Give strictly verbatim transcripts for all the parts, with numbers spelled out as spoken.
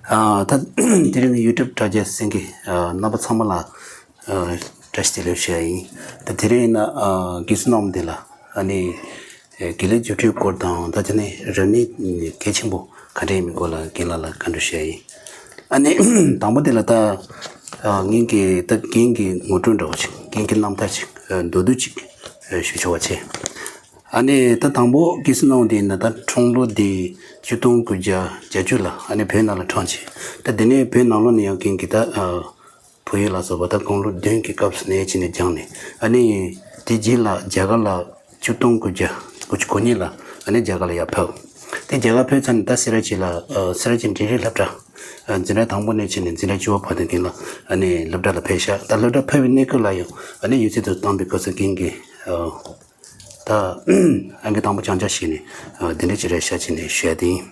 ཨ་ད་དེ་རིང་ཡུ་ཊུབ་དྲ་རྒྱ་གསན་མཁན་ཨ་རྣམ་པ་ཚང་མ་ལ་ཨ་བཀྲ་ཤིས་བདེ་ལེགས་ཞུ་ཡ་ཡིན། ད་དེ་རིང་ཡིན་ན་ཨ་དགེ་བསོད་ནམས་དེ་ལ་ཨ་ནི་ཨེ་དགེ་ལེགས་སྒྱུ་འཕྲུལ་སྐོར་དང་ད་དེ་ནས་རབ་གནས་གལ་ཆེན་པོ་ག་འདྲ་ཡིན་མིན་སྐོར་ལ་རྒན་ལགས་ལ་བཀའ་འདྲི་ཞུ་ཡ་ཡིན། ཨ་ནི་དང་པོ་དེ་ལ་ད་ཨ་ངེད་ཀྱི་ད་རྒན་གྱི་ངོ་སྤྲོད་འདྲ་བོ་ཞིག་རྒན་གྱི་རྣམ་ཐར་ཞིག་ཨ་མདོར་བསྡུས་ཅིག་ཨ་ཞུ་ཆོག་པ་བྱས། ཨ་ནི་ད་དང་པོ་དགེ་བསོད་ནམས་དེ་ཡིན་ན་ད་འཁྲུངས་ལོ་དེ་ཆིག་སྟོང་དགུ་བརྒྱ་བརྒྱད་ཅུ་ལ་ཨ་ནི་བོད་ནང་ལ་འཁྲུངས་བྱས། ད་དེ་ནས་བོད་ནང་ལོགས་ནས་ཡང་རྒན་གྱི་ད་ཨ་བོད་ཡིག་ལ་སོགས་པ་ད་དགུང་ལོ་བདུན་གྱི་སྐབས་སུ་ནས་བྱས་ནས་སྦྱངས་ནས་ཨ་ནི་དེ་རྗེས་ལ་རྒྱ་གར་ལ་ཆིག་སྟོང་དགུ་བརྒྱ་དགུ་བཅུ་གོ་གཉིས་ལ་ཨ་ནི་རྒྱ་གར་ལ་ཡར་ཕེབས། དེ་རྒྱ་གར་ཕེབས་ཚར་ནས་ད་སེ་ར་བྱེས་ལ་ཨ་སེ་ར་བྱེས་འབྲིང་རིམ་སློབ་གྲྭ་ཨ་འཛིན་གྲྭ་དང་པོ་ནས་བྱས་ནས་འཛིན་གྲྭ་བཅུ་པ་བར་དུ་རྒན་ལགས་ཨ་ནི་སློབ་གྲྭ་ལ་ཕེབས་ཤག་ད་སློབ་གྲྭ་ཕེབས་པའི་གནས་སྐབས་ལ་ཡང་ཨ་ནི་ཡོད་ཚད་དུ་བཏང་པའི་སྐབས་སུ་རྒན་གྱིས་ཨ་ད་ཨང་ཀི་དང་པོ་སྦྱང་བྱ་བྱས་ནས་ཨ་དེ་འདྲ་ཅིག་རེད་ཤག་བྱས་ནས་ཞུ་ཡ་དེ་ཡིན།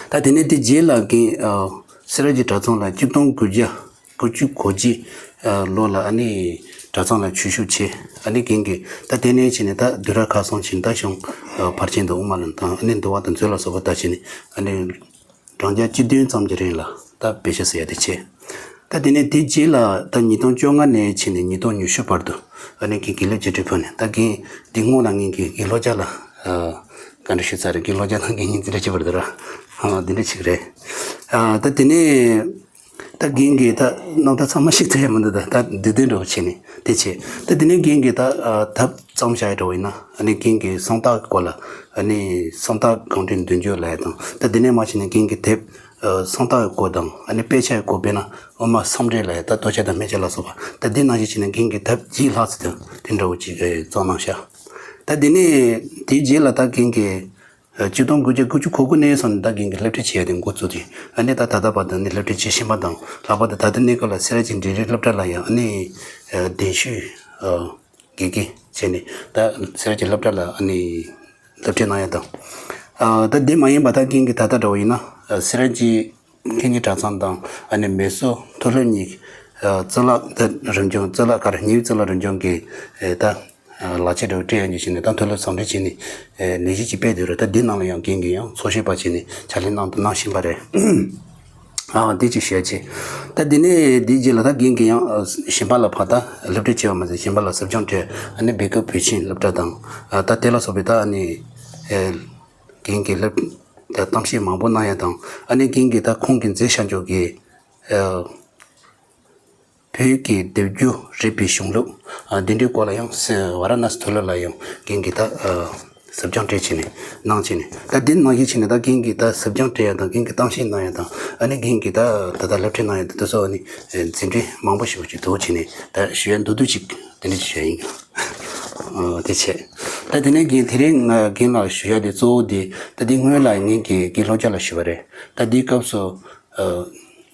ད་དེ་ནས་དེ་རྗེས་ལ་རྒན་ཨ་སེ་ར་བྱེས་གྲྭ་ཚང་ལ་ཆིག་སྟོང་དགུ་བརྒྱ་དགུ་བཅུ་གོ་གཅིག་ཨ་ལོ་ལ་ཨ་ནི་གྲྭ་ཚང་ལ་ཆོས་ཞུགས་བྱས། ཨ་ནི་རྒན་གྱིས་ད་དེ་ནས་བྱས་ནས་ད་བདུན་ཕྲག་ཁ་སང་བྱས་ནས་ད་གཞུང་ཨ་ཕར་ཕྱིན་དང་དབུ་མ་ལ་དང་ཨ་ནི་འདུལ་བ་དང་མཛོད་ལ་སོགས་པ་ད་བྱས་ནས་ཨ་ནི་བགྲང་བྱ་བཅུ་བདུན་ཙམ་གྱི་རིང་ལ་ད་དཔེ་ཆ་ཟེར་ཡ་དེ་བྱས། ད་དེ་ནས་དེ་རྗེས་ལ་ད་ཉིས་སྟོང་བཅོ་ལྔ་ནས་བྱས་ནས་ཉིས་སྟོང་ཉི་ཤུ་བར་དུ་ཨ་ནི་རྒན་དགེ་ལེགས་སྒྱུ་འཕྲུལ་ཕུལ་ནས་ད་རྒན་འདི་སྔོན་ལ་ངེད་ཀྱི་རྒན་ལྷོ་རྒྱ་ལ་ཨ་བཀའ་འདྲི་ཞུས་ཚར་རེད། རྒན་ལྷོ་རྒྱ་དང་རྒན་གཉིས་འཛིན་གྲྭ་གཅིག་པ་རེད་ད་ར། ཨ་འདི་འདྲ་ཞིག་རེད། ཨ་ད་དེ་ནས་ད་རྒན་གྱིས་ད་རྣམ་ཐར་ཚང་མ་ཞིག་ཐོས་ཡ་མི་འདུག་ད་ད་འདི་དོན་འདྲ་བོ་བྱས་ནས་དེ་བྱས། ད་དེ་ནས་རྒན་གྱིས་ད་ཨ་ཐབས་བརྩམས་བཞག་ཡ་འདྲ་བོ་ཡིན་ན་ཨ་ནི་རྒན་གྱིས་སུམ་རྟགས་ཀྱི་སྐོར་ལ་ཨ་ནི་སུམ་རྟགས་གང་དྲིན་མདུན་བསྐྱོད་ལབ་ཡ་དང་ད་དེ་ནས་མ་བྱས་ནས་རྒན་གྱིས་དེབ་ཨ་སུམ་རྟགས་ཀྱི་སྐོར་དང་ཨ་ནི་དཔེ་ཆ་ཡི་སྐོར་དཔེར་ན་དབུ་མ་སུམ་འགྲེལ་ལབ་ཡ་ད་ལྟོ་ཆས་དང་སྨད་ཆས་ལ་སོགས་པ་ད་འདི་ནང་བཞིན་བྱས་ནས་རྒན་གྱིས་ཐབས་བརྒྱད་ལྷག་ཙམ་དེ་དེ་འདྲ་བོ་ཅིག་ཨ་བརྩམས་གནང་ཤག་ད་དེ་ནས་དེའི་རྗེས་ལ་ད་རྒན་གྱིས་ཨ་ཆིག་སྟོང་དགུ་བརྒྱ་དགུ་བཅུ་གོ་དགུ་ནས་བཟུང་ནས་ད་རྒན་གྱིས་སློབ་ཁྲིད་བྱེད་ཡ་དེ་འགོ་བཙུགས་ཏེ་ཨ་ནི་ད་ད་ལྟ་བར་དུ་ཨ་ནི་སློབ་ཁྲིད་བྱེད་བཞིན་པ་དང་ལྷག་པར་དུ་ད་ལྟ་གནས་སྐབས་ལ་སེ་ར་བྱེས་འབྲིང་རིམ་སློབ་གྲྭ་ལ་ཡང་ཨ་ནི་ཨ་གདན་ཞུས་ཨ་དགེ་རྒན་བྱས་ནས་ད་སེ་ར་བྱེས་སློབ་གྲྭ་ལ་ཨ་ནི་སློབ་ཁྲིད་གནང་ཡ་དང་། ཨ་ད་དེ་མ་ཡིན་པ་ད་རྒན་གྱིས་ད་ལྟ་འདྲ་བོ་ཡིན་ན་ཨ་སེ་ར་བྱེས་མཁན་གྱི་གྲྭ་ཚང་དང་ཨ་ནི་མེ་སོར་མཐོ་སློབ་གཉིས་ཨ་གཙུག་ལག་ད་རིམ་བྱོན་གཙུག་ལག་ག་རེ་ཉི་འོད་གཙུག་ལག་རིམ་བྱོན་གྱི་ཨེ་ད་ཨ་ལག་ཁྱེར་འདྲ་བོ་སྤྲད་ཡ་ཉིད་བྱས་ནས་ད་མཐོ་སློབ་ཟུང་འབྲེལ་བྱས་ནས་ཨེ་ལས་གཞི་ཅིག་སྤེལ་བསྡད་རེད། ད་འདི་ནང་ལ་ཡང་རྒན་གྱིས་ཡང་ཚོགས་ཞུགས་པ་བྱས་ནས་ཕྱག་ལས་གནང་གནང་བཞིན་པ་རེད། ཨ་འདི་ཅིག་ཞུ་ཡ་བྱས། ད་འདི་ནས་འདིའི་རྗེས་ལ་ད་རྒན་གྱིས་ཡང་ཨ་གཞན་པ་ལ་ཕར་ད་སློབ་ཁྲིད་བྱས་པ་མ་ཟད་གཞན་པ་ལ་ཟབ་སྦྱོང་སྤྲད་ཨ་ནི་བོད་སྐད་བོད་ཆེན་སློབ་གྲྭ་དང་ཨ་ད་དེ་ལ་སོགས་པའི་ད་ཨ་ནི་ཨེ་རྒན་གྱིས་སློབ་ད་གཏམ་བཤད་མང་པོ་གནང་ཡ་དང་ཨ་ནི་རྒན་གྱིས་ད་ཁོང་གིས་མཛད་བཞག་ཆོག་གི་ཨ་བོད་ཀྱི་སྡེབ་སྦྱོར་རིག་པའི་གཞུང་ལུགས་ཨ་འདི་འདྲའི་སྐོར་ལ་ཡང་སེ་ཝཱ་ར་ཎ་སི་མཐོ་སློབ་ལ་ཡང་རྒན་གྱིས་ད་ཨ་ཟབ་སྦྱོང་སྤྲད་བྱས་ནས་གནང་བྱས་ནས་ད་འདི་ནང་བཞིན་བྱས་ནས་ད་རྒན་གྱིས་ད་ཟབ་སྦྱོང་སྤྲད་ཡ་དང་རྒན་གྱིས་གཏམ་བཤད་གནང་ཡ་དང་ཨ་ནི་རྒན་གྱིས་ད་ད་ལྟ་སློབ་ཁྲིད་གནང་ཡ་དང་དེ་ཚོ་ཨ་ནི་ཨེ་འཛིན་གྲྭ་མང་པོ་ཞིག་ཅིག་འདུག་བྱས་ནས་ད་ཞུ་ཡ་མདོར་བསྡུས་ཅིག་དེ་འདྲ་ཅིག་ཞུ་ཡ་ཡིན། ཨ་དེ་བྱས། ད་དེ་ནས་རྒན་དེ་རིང་ང་རྒན་ལགས་ཞུ་ཡ་དེ་གཙོ་བོ་དེ་ད་དེ་སྔོན་ལ་ངེད་ཀྱིས་རྒན་ལྷོ་རྒྱ་ལ་ཞུས་པ་རེད། ད་དེའི་སྐབས་སུ་ཨ་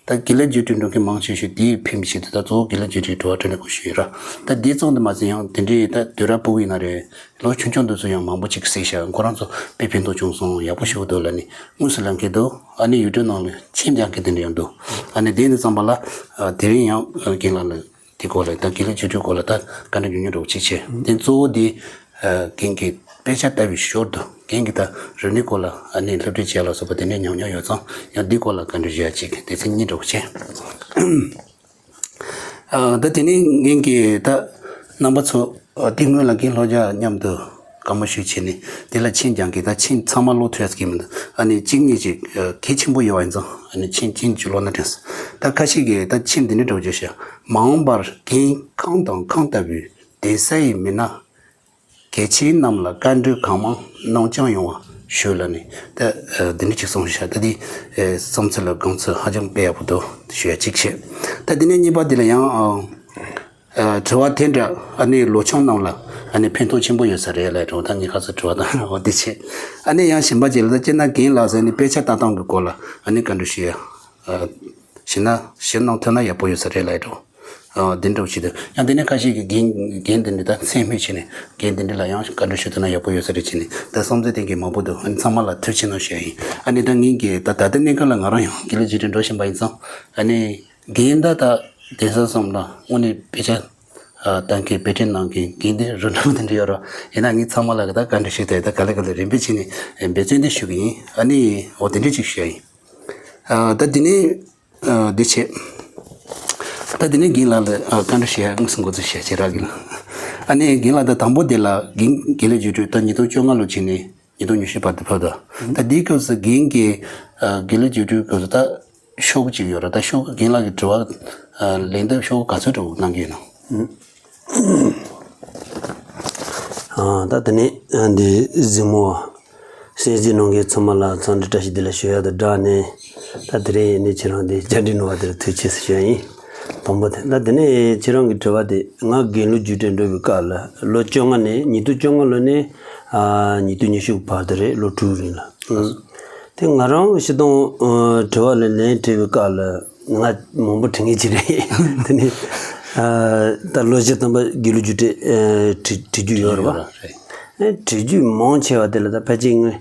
ད་དགེ་ལེགས་སྒྱུ་འཕྲུལ་འགྲོ་མཁན་མང་ཆེ་ཤོས་དེའི་ཕན་ཆེད་དུ་ད་གཙོ་བོ་དགེ་ལེགས་སྒྱུ་འཕྲུལ་དྲི་བ་དྲིས་ལན་སྐོར་ཞུས་ཡོད་ར། ད་དེ་ཙམ་དུ་མ་ཟད་ཡང་དེ་འདྲའི་ད་དུས་རབས་སྤུ་གུ་ཡིན་ན་རེད། ལོ་ཆུང་ཆུང་དེ་ཚོ་ཡང་མང་པོ་ཅིག་གཟིགས་ཤག་ཁོ་རང་ཚོ་དཔེ་ཕན་ཐོགས་བྱུང་སོང་། ཡག་པོ་ཞེ་པོ་འདུག་ལབ་ནས་དངོས་སུ་ལབ་མཁན་འདུག་ཨ་ནི་ཡུ་ཊུབ་ནང་ལ་མཆན་རྒྱག་མཁན་དེ་འདྲ་ཡང་འདུག་ཨ་ནི་དེ་འདི་ཙམ་པ་ལ་ཨ་དེ་རིང་ཡང་ཨ་རྒན་ལགས་ལ་དེ་སྐོར་ལ་ད་དགེ་ལེགས་སྒྱུ་འཕྲུལ་སྐོར་ལ་ད་བཀའ་འདྲི་ཉུང་ཉུང་འདྲ་བོ་ཅིག་བྱས། དེ་གཙོ་བོ་དེ་ཨ་རྒན་གྱིས་དཔེ་ཆ་ལྟ་བའི་ཞོར་དུ་རྒན་གྱིས་ད་རིག་གནས་སྐོར་ལ་ཨ་ནི་སློབ་ཁྲིད་བྱས་ལ་སོགས་པ་དེ་འདྲའི་ཉམས་མྱོང་ཡོད་ཙང་ཡང་འདི་སྐོར་ལ་བཀའ་འདྲི་ཞུ་ཡ་ཅིག་སྡེ་ཚན་གཉིས་འདྲ་བོ་བྱས། ཨ་ད་དེ་ནས་ངེད་ཀྱིས་ད་རྣམ་པ་ཚོ་ཨ་དེ་སྔོན་ལ་རྒན་ལྷོ་རྒྱ་མཉམ་དུ་བཀའ་མོལ་ཞུས་བྱས་ནས་དེ་ལ་མཆན་རྒྱག་མཁན་ད་མཆན་ཚང་མ་ཀློག་ཐུབ་ཡ་ཟེར་གྱི་མི་འདུག་ཨ་ནི་གཅིག་གཉིས་ཅིག་ཨ་གལ་ཆེན་པོ་ཡོད་པ་ཡིན་ཙང་ཨ་ནི་མཆན་གཅིག་གཉིས་ཅིག་ཀློག་ན་དྲན་སོང་། ད་ཁ་ཤས་ཀྱིས་ད་མཆན་འདི་འདྲ་འདྲ་བོ་བརྗོད་ཤག་མ་འོངས་པར་རྒན་གང་དང་གང་ལྟ་བུའི་གདན་ས་ཡི་མི་སྣ་གལ་ཆེན་རྣམས་ལ་བཀའ་འདྲི་གང་མང་གནང་སྐྱོང་ཡོང་བ་ཞུ་ལབ་ནས་ད་ཨ་འདི་འདྲ་ཅིག་གསུངས་ཤག་ད་འདི་ཨ་བསམ་ཚུལ་ལ་དགོངས་ཚུལ་ཧ་ཅང་དཔེ་ཡག་པོ་འདུག་ཞུ་ཡ་གཅིག་བྱས། ད་འདི་ནས་གཉིས་པ་འདི་ལ་ཡང་ཨ་ཨ་དྲི་བ་དེ་འདྲ་ཨ་ནི་ལོ་ཆུང་རྣམས་ལ་ཨ་ནི་ཕན་ཐོགས་ཆེན་པོ་ཡོད་ས་རེད་ལབ་དྲི་བ་ད་ངས་ཁ་སང་དྲི་བ་དང་འོ་འདི་བྱས། ཨ་ནི་ཡང་གཞན་པ་ཅིག་ལ་ད་སྤྱིར་ན་རྒན་ལགས་ཟེར་ནས་དཔེ་ཆ་ལྟ་སྟངས་ཀྱི་སྐོར་ལ་ཨ་ནི་བཀའ་འདྲི་ཞུ་ཡ། ཨ་བྱས་ན་ཞུ་གནང་ཐུབ་ན་ཡག་པོ་ཡོད་ས་རེད་ལབ་འགྲོ། ཨ་འདི་འདྲ་བྱེད་དུས་ཡང་དེ་ནས་ཁ་ཤས་ཀྱིས་རྒན་རྒན་དེ་འདྲ་ད་མཚན་སྨོས་བྱས་ནས་རྒན་དེ་འདྲ་ལ་ཡང་བཀའ་འདྲི་ཞུ་ཐུབ་ན་ཡག་པོ་ཡོད་ས་རེད་བྱས་ནས་ད་བསམ་ཚུལ་གཏོང་མཁན་མང་པོ་འདུག་ཨ་ནི་ཚང་མ་ལ་ཐུགས་རྗེ་གནང་ཞུ་ཡ་ཡིན། ཨ་ནི་ད་ངེད་ཀྱིས་ད་ད་ལྟ་གནས་སྐབས་ལ་ང་རང་ཡང་དགེ་ལེགས་སྒྱུ་འཕྲུལ་འགྲོ་བཞིན་པ་ཡིན་ཙང་ཨ་ནི་རྒན་ད་ད་གདན་ས་གསུམ་ལ་དངོས་གནས་དཔེ་ཆ་ཨ་གཏོང་མཁན་དཔེ་སྐྲུན་གནང་མཁན་རྒན་དེ་རུ་འདྲ་པོ་དེ་འདྲ་ཡོད་ར། ཡིན་ན་ངས་ཚང་མ་ལ་གི་ད་བཀའ་འདྲི་ཞུས་ཏེ་ད་ག་ལེ་ག་ལེ་རིམ་པས་བྱས་ནས་འབད་བརྩོན་དེ་ཞུ་གི་ཡིན། ཨ་ནི་འོ་དེ་འདྲ་ཅིག་ཞུ་ཡ་ཡིན། ཨ། ད་དེ་ནས་ཨ། འདི་བྱས། ད་དེ་ནས་རྒན་ལགས་ལ་ཨ། བཀའ་འདྲི་ཞུ་ཡ་དངོས་སུ་འགོ་འཛུགས་བྱས་བྱས་ར་རྒན་ལགས། ཨ་ནི་རྒན་ལགས། ད་དང་པོ་དེ་ལ་རྒན་དགེ་ལེགས་བརྒྱུད་སྒྲོལ་ད་ཉིས་སྟོང་བཅོ་ལྔ་ལོ་ཕྱིན་ནས་ཉིས་སྟོང་ཉི་ཤུ་བར་དུ་ཕེབས་དོ། ད་དེའི་སྐབས་སུ་རྒན་གྱིས་ཨ། དགེ་ལེགས་བརྒྱུད་སྒྲོལ་སྐབས་སུ་ད་ཤོག་གུ་གཅིག་ཡོད་ར། ད་ཤོག་གུ་རྒན་ལགས་ཀྱི་དྲི་བ་ཨ། ལན་འདེབས་ཤོག་གུ་ག་ཚོད་འདྲ་བོ་གནང་གི་ཡོད་ན། ཨ། ད་དེ་ནས་ཨ། འདི་གཟིགས་མོ་བ། གསན་གཟིགས་གནང་མཁན་ཚང་མ་ལ་འཚམས་འདྲི་བཀྲ་ཤིས་བདེ་ལེགས་ཞུ་ཡ་དང་སྦྲགས་ནས། ད་དེ་རིང་ནས་ཁྱེད་རང་འདི་བཅར་འདྲི་གནང་བ་དེར་ཐུགས་རྗེ་ཆེ་ཞུ་ཡ་ཡིན། དང་པོ་དེ། ད་དེ་ནས་ཁྱེད་རང་གི་དྲི་བ་དེ། ང་དགེ་ལུགས་རྒྱུགས་སྤྲོད་འགྲོ་བའི་སྐབས་ལ་ལོ་བཅོ་ལྔ་ནས། ཉིས་སྟོང་བཅོ་ལྔ་ལོ་ནས་ཨ། ཉིས་སྟོང་ཉི་ཤུ་བར་དུ་རེད། ལོ་དྲུག་རིང་ལ། ཨ། དེ་ང་རང་སྤྱིར་བཏང་ཨ། དྲི་བ་ལ་ལན་སྤྲད་པའི་སྐབས་ལ་ང་མང་པོ་དྲི་མཁན་ཅིག་རེད། དེ་ནས་ཨ། ད་ལོ་བཞི་ཐམ་པ་དགེ་ལུགས་རྒྱུགས་སྤྲོད་ཨ། དྲི་དྲི་རྒྱུ་ཡོད་རེད་པ། རེད། ཨ། དྲི་རྒྱུ་མང་ཆེ་བ་དེ་ལ་ད་ཕལ་ཆེར་ངས་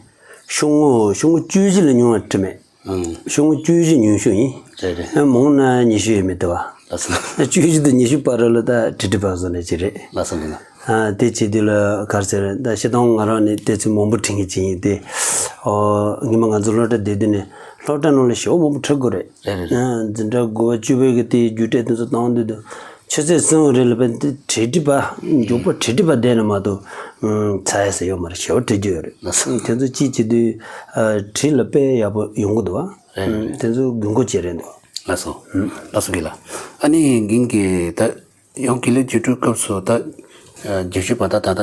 ཤོག་ངོས་ཤོག་ངོས་བཅུ་བཞི་ལས་ཉུང་བ་བྲིས་མེད། ཨང་། ཤོག་ངོས་བཅུ་བཞི་ཉུང་ཤོས་ཡིན། རེད་རེད། ཨ། མང་ན་ཉི་ཤུ་ཡས་མས་དེ་བ། ལགས་སོ། ཨ། བཅུ་བཞི་དང་ཉི་ཤུ་བར་ལ་ད་བྲིས་བྲིས་པ་བཟོ་ནས་ཅི་རེད། ལགས་སོ་ལགས། ཨ། དེ་བྱེད་དུས་ལ་ག་རེ་ཟེར། ད་སྤྱིར་བཏང་ང་རང་ནི་དེ་ཚོ་མང་པོ་བྲིས་མཁན་ཅིག་ཡིན་ཏེ། ཨོ། སྔོན་མ་ང་ཚོ་སློབ་གྲྭ་བསྡད་དུས་ནས་སློབ་གྲྭ་ནང་ལ་ཞེ་པོ་མང་པོ་བྲིས་དགོས་རེད། རེད་རེད་རེད། ཨ། འཛིན་གྲྭ་དགུ་པ་བཅུ་པའི་གི་དེ་རྒྱུགས་སྤྲོད་དེ་ཚོ་བཏང་དུས་དུ། ཆུ་ཚོད་གསུམ་རེ་ལ་དཔེ་འདི་བྲིས་བྲིས་པ། མགྱོགས་པོ་བྲིས་བྲིས་པ་བསྡད་ན་མ་གཏོགས། ཨུམ། ཚར་ཡ་ཟེར་ཡོད་མ་རེད། ཞེ་པོ་བྲིས་རྒྱུ་ཡོད་རེད། ལགས་སོ། དེ་ཚོ་གཅིག་བྱེད་དུས་ཨ། བྲིས་ལ་དཔེ་ཡག་པོ་ཡོང་གི་འདུག་བ། རེད་རེད། དེ་ཚོ་དགོས་མཁོ་ཆེ་རེད་འདུག་ལགས་སོ། ལགས་སོ་རྒན་ལགས། ཨ་ནི་རྒན་གྱིས་ད་ཡང་དགེ་ལེགས་རྒྱུགས་སྤྲོད་སྐབས་སུ་ད་ཨ། རྒྱུགས་སྤྲོད་པ་ད་ད་ད་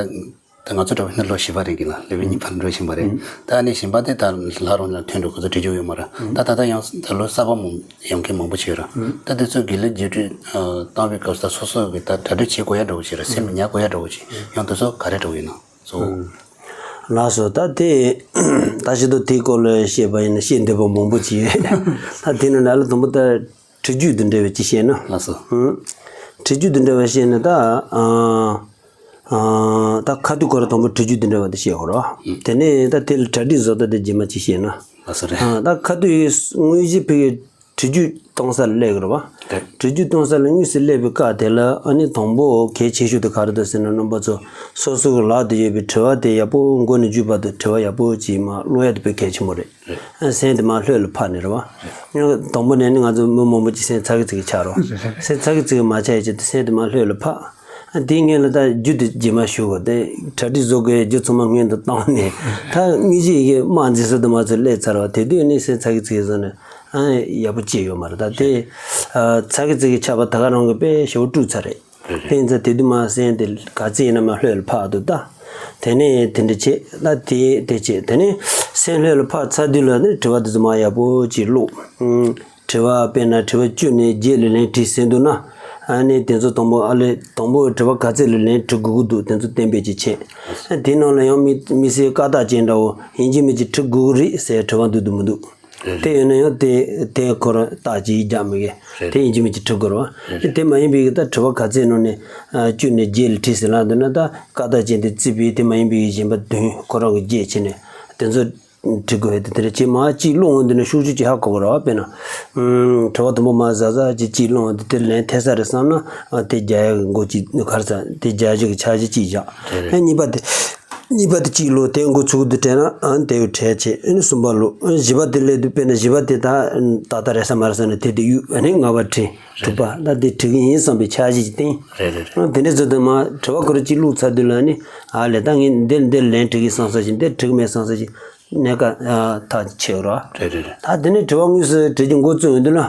ད་ང་ཚོ་འདྲ་བོ་ཡིན་ན་ལོ་བཞི་པ་རེད། རྒན་ལགས་སློབ་དཔོན་གཉིས་པ་འགྲོ་བཞིན་པ་རེད། ད་ཨ་ནི་གཞན་པ་དེ་ད་ལྷག་རུང་ལ་ཐོན་འགྲོ་ཁོ་ཚོ་བྲིས་རྒྱུ་ཡོད་མ་རེད། ད་ད་ད་ཡང་ད་ལོ་གསར་པ་མང་ཡོང་མཁན་མང་པོ་ཞིག་ཡོད་ར། ད་དེ་ཚོ་དགེ་ལེགས་རྒྱུགས་སྤྲོད་ཨ། བཏང་བའི་སྐབས་སུ་ད་སོ་སོ་གི་ད་གྲ་སྒྲིག་བྱེད་དགོས་ཡ་འདྲ་བོ་ཞིག་ར། སེམས་ཉར་དགོས་ཡ་འདྲ་བོ་ཞིག་ཡང་དེ་ཚོ་ག་རེ་འདྲ་བོ་ཡིན་ན་གཙོ་བོ། ལགས་སོ། ད་དེ་ད་ཞིག་ཏུ་དེའི་སྐོར་ལ་བཤད་པ་ཡིན་ན་བཤད་འདོད་པ་མང་པོ་ཅིག་ཡོད། ད་དེ་ནི་ལ་ལ་དང་པོ་ད་བྲིས་རྒྱུགས་དང་འབྲེལ་བའི་ཅིག་བཤད་ན། ལགས་སོ། ཨང་། བྲིས་རྒྱུགས་དང་འབྲེལ་བའི་བཤད་ན་ད། ཨ། ཨ། ད་ཁ་ཐུག་ཁོ་ར་དང་པོ་བྲིས་རྒྱུགས་དང་འབྲེལ་བ་དེ་བཤད་དགོས་ར། དེ་ནས་ད་དེ་ལ་གྲ་སྒྲིག་བཟོ་ལྟ་དེ་རྗེས་མ་ཅིག་བཤད་ན། ལགས་སོ་རེད། ཨ། ད་ཁ་ཐུག་ཡིན་དངོས་གཞི་ཕ་གིའི་བྲིས་རྒྱུགས་གཏོང་ས་ལ་སླེབས་ཀྱི་རེད་པ། རེད། བྲིས་རྒྱུགས་གཏོང་ས་ལ་དངོས་སུ་སླེབས་པའི་སྐབས་དེ་ལ་ཨ་ནི་དང་པོ་གལ་ཆེ་ཤོས་དེ་ག་རེ་འདུག་ཟེར་ན། རྣམ་པ་ཚོ་སོ་སོ་གི་ལག་ཏུ་ཡོད་པའི་དྲི་བ་དེ་ཡག་པོ་མགོ་ནས་མཇུག་བར་དུ་དྲི་བ་ཡག་པོ་ཅིག་མར་ཀློག་ཡ་དེ་དཔེ་གལ་ཆེན་པོ་རེད། རེད། ཨ། སེམས་དེ་མར་ལྷོད་ལ་ཕབ་ནས་རེད་པ། རེད། དང་པོ་ནས་ནི་ང་ཚོ་མི་མང་པོ་ཅིག་སེམས་ཚ་གི་ཚི་གི་ཆགས་རོགས། རེད་རེད། སེམས་ཚ་གི་ཚི་གི་མ་ཆགས་ཡ་ཆེད་དུ་སེམས་དེ་མར་ལྷོད་ལ་ཕབ། ཨ། དེའི་སྔོན་ལ་ད་རྒྱུ་དེ་རྗེས་མ་ཞུ་དགོས་ཏེ། གྲ་སྒྲིག་བཟོ་དགོས་ཡ་རྒྱུ་ཚང་མ་སྔོན་དུ་བཏང་ནས། ད་དངོས་གཞི་ཡི་གེ་དམག་འཛིན་ས་དུ་མ་ཚོ་སླེབས་ཚར་བ་དེ་དུས་ནི་སེམས་ཚ་གི་ཚི་གི་བཟོ་ནས། ཨ། ཡག་པོ་ཅི་ཡོད་མ་རེད། ད་དེ་ཨ། ཚ་གི་ཚི་གི་ཆགས་པ་ད་ག་རང་གི་དཔེ་ཞེ་པོ་དཀྲུགས་ཚར་རེད། རེད་རེད། དེ་ཡིན་ཙང་དེ་དུས་མར་སེམས་དེ་ག་ཚོད་ཡིན་ན་མར་ལྷོད་ལ་ཕབ་འདུག་ད། དེ་ནས་དེ་འདྲ་བྱེད་ད། དེ་དེ་བྱེད། དེ་ནས་སེམས་ལྷོད་ལ་ཕབ་ཚར་དུས་ལ་ནི་དྲི་བ་དེ་ཚོ་མར་ཡག་པོ་ཅིག་ཀློག་ཨང་། དྲི་བ་དཔེར་ན་དྲི་བ་བཅུ་ནས་བརྒྱད་ལ་ལན་བྲིས་ཟིན་འདུག་ན། ཨ་ནི་དེ་ཚོ་དང་པོ་ཨ་ལས་དང་པོ་དྲི་བ་ག་ཚོད་ལ་ལན་འབྲི་དགོས་ཀྱི་འདུག་དེ་ཚོ་གཏན་འབེབས་ཅིག་བྱེད། ཨ། དེའི་ནང་ལ་ཡང་དམིགས་དམིགས་བསལ་བཀའ་རྟགས་ཅན་འདྲ་བོ་ཡིན་གཅིག་མིན་གཅིག་འབྲི་དགོས་ཀྱི་རེད་ཟེར་དྲི་བ་འདུག་འདུག་མི་འདུག་རེད། དེ་ཡོད་ན་ཡང་དེ་དེ་ཁོ་རང་རྟགས་ཅིག་རྒྱག་མི་དགོས། རེད། དེ་ཡིན་གཅིག་མིན་གཅིག་འབྲི་དགོས་རེད་པ། རེད། དེ་མ་ཡིན་པའི་གི་ད་དྲི་བ་ག་ཚོད་ནང་ནས་ཨ། བཅུ་ནས་བརྒྱད་ལ་བྲིས་ཟིན་ལབ་འདུག་ན། ད་བཀའ་རྟགས་ཅན་དེ་བརྩིས་པའི་དེ་མ་ཡིན་པའི་གི་གཞན་པ་བདུན་ཁོ་རང་གི་བརྒྱད་བྱས་ནས་དེ་ཚོ་འབྲི་དགོས་ཡ་དེ། དེ་འདྲ་བྱེད་མ་གཅིག་ཀློག་འོང་དུས་ན་ཤུགས་ཆུ་ཅིག་ཧ་གོ་གི་རེད་པ། དཔེར་ན་ཨུམ། དྲི་བ་དང་པོ་མར་ཟ་ཟ་ཅིག་གཅིག་ཀློག་འོང་དུས་དེ་ལན་ཐེབས་ས་རེད་བསམ་ན། ཨ། དེ་རྒྱག་ཡ་གི་འགོ་གཅིག་ག་རེ་ཟ། དེ་རྒྱག་རྒྱུ་གི་འཆར་གཞི་གཅིག་བཞག་རེད་རེད། ཨ། གཉིས་པ་དེ། གཉིས་པ་དེ་གཅིག་ཀློག་དེ་འགོ་ཚུགས་དུས་དྲན་ན། ཨ། དེ་ཡོད་བྲལ་བྱེད། ཨ་ནི་གསུམ་པ་ཀློག་ཨ། བཞི་པ་དེ་སླེབས་དུས་དཔེར་ན་བཞི་པ་དེ་ད་ཏག་ཏག་རེད་ས་མ་རེད་ས་ནས་དེ་དེ་གཡུག་ཨ་ནི་ལྔ་པ་བྲིས། དྲུག་པ་ད་དེ་བྲིས་གི་ཡིན་བསམ་པའི་འཆར་གཞི་ཅིག་བཏིང་། རེད་རེད་རེད། ཨ། དེ་ནས་བཟོ་དུས་མར་དྲི་བ་ཁོ་རང་གཅིག་བླུགས་ཚར་དུས་ལ་ནི། ཨ་ལས། ད་ངས་འདིར་འདིར་ལན་འབྲི་གི་བསམ་ས་ཞིག་འདིར་འབྲི་གི་མེད་བསམ་ས་ཞིག་གནད་འགག་ཨ། ཐག་ཆོད་རོགས། རེད་རེད་རེད། ད་དེ་ནས་དྲི་བ་དངོས་སུ་འབྲི་རྒྱུ་འགོ་བཙུགས་ཡོང་དུས་ལ།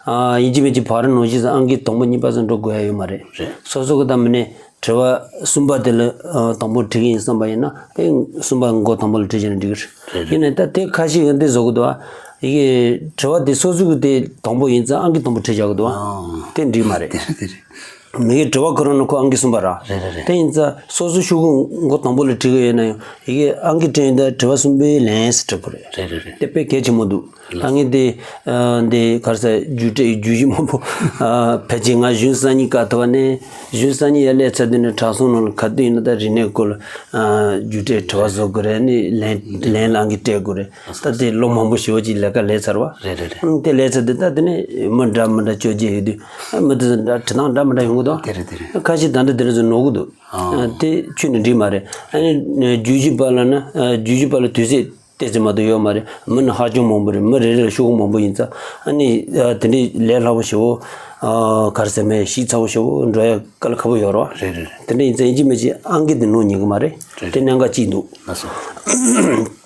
ཨ། ཡིན་གཅིག་མིན་གཅིག་བར་ནང་བཞིན་ཨང་ཀི་དང་པོ་གཉིས་པ་ཙམ་འགྲོ་དགོས་ཡ་ཡོད་མ་རེད། རེད། སོ་སོ་གི་ད་མི་ནས་དྲི་བ་གསུམ་པ་དེ་ལ་ཨ། དང་པོ་འབྲི་གི་ཡིན་བསམ་པ་ཡིན་ན། ཨེ། གསུམ་པ་མགོ་དང་པོ་ལ་བྲིས་བྱས་ན་འགྲིག་གི་རེད། རེད་རེད། ཡིན་ནའི་ད་དེ་ཁ་ཤས་ཀྱིས་འདི་བཟོ་གི་འདུག་ཨ། ཡི་གེ་དྲི་བ་དེ་སོ་སོ་གི་དེ་དང་པོ་ཡིན་ཙང་ཨང་ཀི་དང་པོ་བྲིས་བཞག་གི་འདུག་ཨ། ཨང་། དེ་འགྲིག་མ་རེད། དེ་རེད་དེ་རེད། མི་གི་དྲི་བ་ཁོ་རང་ནི་ཁོ་ཨང་ཀི་གསུམ་པ་ར། རེད་རེད་རེད། དེ་ཡིན་ཙང་སོ་སོ་ཤོག་གུ་མགོ་དང་པོ་ལ་བྲིས་གི་ཡོད་ན་ཡང་ཡི་གེ་ཨང་ཀི་སྤྲད་ཡོང་དུས་དྲི་བ་གསུམ་པའི་ལན་ཟེར་འབྲི་དགོས་རེད། རེད་རེད་རེད། དེ་དཔེ་གལ་ཆེན་པོ་འདུག་ད་ངས་དེ་ཨ། འདི་ག་རེ་ཟ། རྒྱུགས་སྤྲོད་རྒྱུགས་གཞི་མང་པོ་ཨ། ཕལ་ཆེར་ང་གཞུང་གསར་རྙིང་བཀའ་ཐོག་ནས། གཞུང་གསར་རྙིང་ཡར་སླེབས་ཚར་དུས་ནས་དྲང་སྲོང་ནང་ལ་ག་དུས་ཡིན་ན་ད་རིག་གནས་སྐོར་ལ་ཨ། རྒྱུགས་སྤྲོད་དྲི་བ་བཟོ་དགོས་རེད། ནི་ལན་ལན་ལ་ཨང་ཀི་སྤྲད་དགོས་རེད། ད་དེ་ལོ་མང་པོ་ཞེ་པོ་ཅིག་ལས་ཀ་ལས་ཚར་བ། རེད་རེད་རེད། ཨང་། དེ་ལས་ཚར་དུས་ད་དེ་ནས་མི་འདྲ་མི་འདྲ་བཅོ་བརྒྱད་ཡོད་དུས། ཨ། མི་དེ་ཚོ་འདྲ་བྲིས་སྟངས་འདྲ་མི་འདྲ་ཡོང་གི་འདུག་དེ་རེད་དེ་རེད། ཁ་ཤས་ད་ལྟ་དེ་འདྲ་ཚོ་ནོར་གི་འདུག་ཨ། དེ་ཁྱོན་ནས་འགྲིག་མ་རེད། ཨ་ནི་རྒྱུགས་གཞི་པ་ལ་ན། ཨ། རྒྱུགས་གཞི་པ་ལ་དུས་ཚོད་ ཨེ་ཙི་མ་གཏོགས་ཡོད་མ་རེད། མི་ནི་ཧ་ཅང་མང་པོ་རེད། མི་རེ་རེ་ལ་ཤོག་གུ་མང་པོ་ཡིན་ཙང་། ཨ་ནི་ཨ་དེ་འདྲའི་ལས་སླ་པོ་ཞེ་པོ། ཨ་ག་རེ་ཟེར་མེད། ཞིབ་ཚགས་པོ་ཞེ་པོ་འགྲོ་ཡ་དཀའ་ལས་ཁག་པོ་ཡོད་རེད་བ། རེད་རེད་རེད། དེ་འདྲ་ཡིན་ཙང་ཡིན་གཅིག་མིན་གཅིག་ཨང་ཀི་དེ་ནོར་ཉན་གི་མ་རེད། རེད་རེད། དེ་གནད་འགག་གཅིག་འདུག་ལགས་སོ།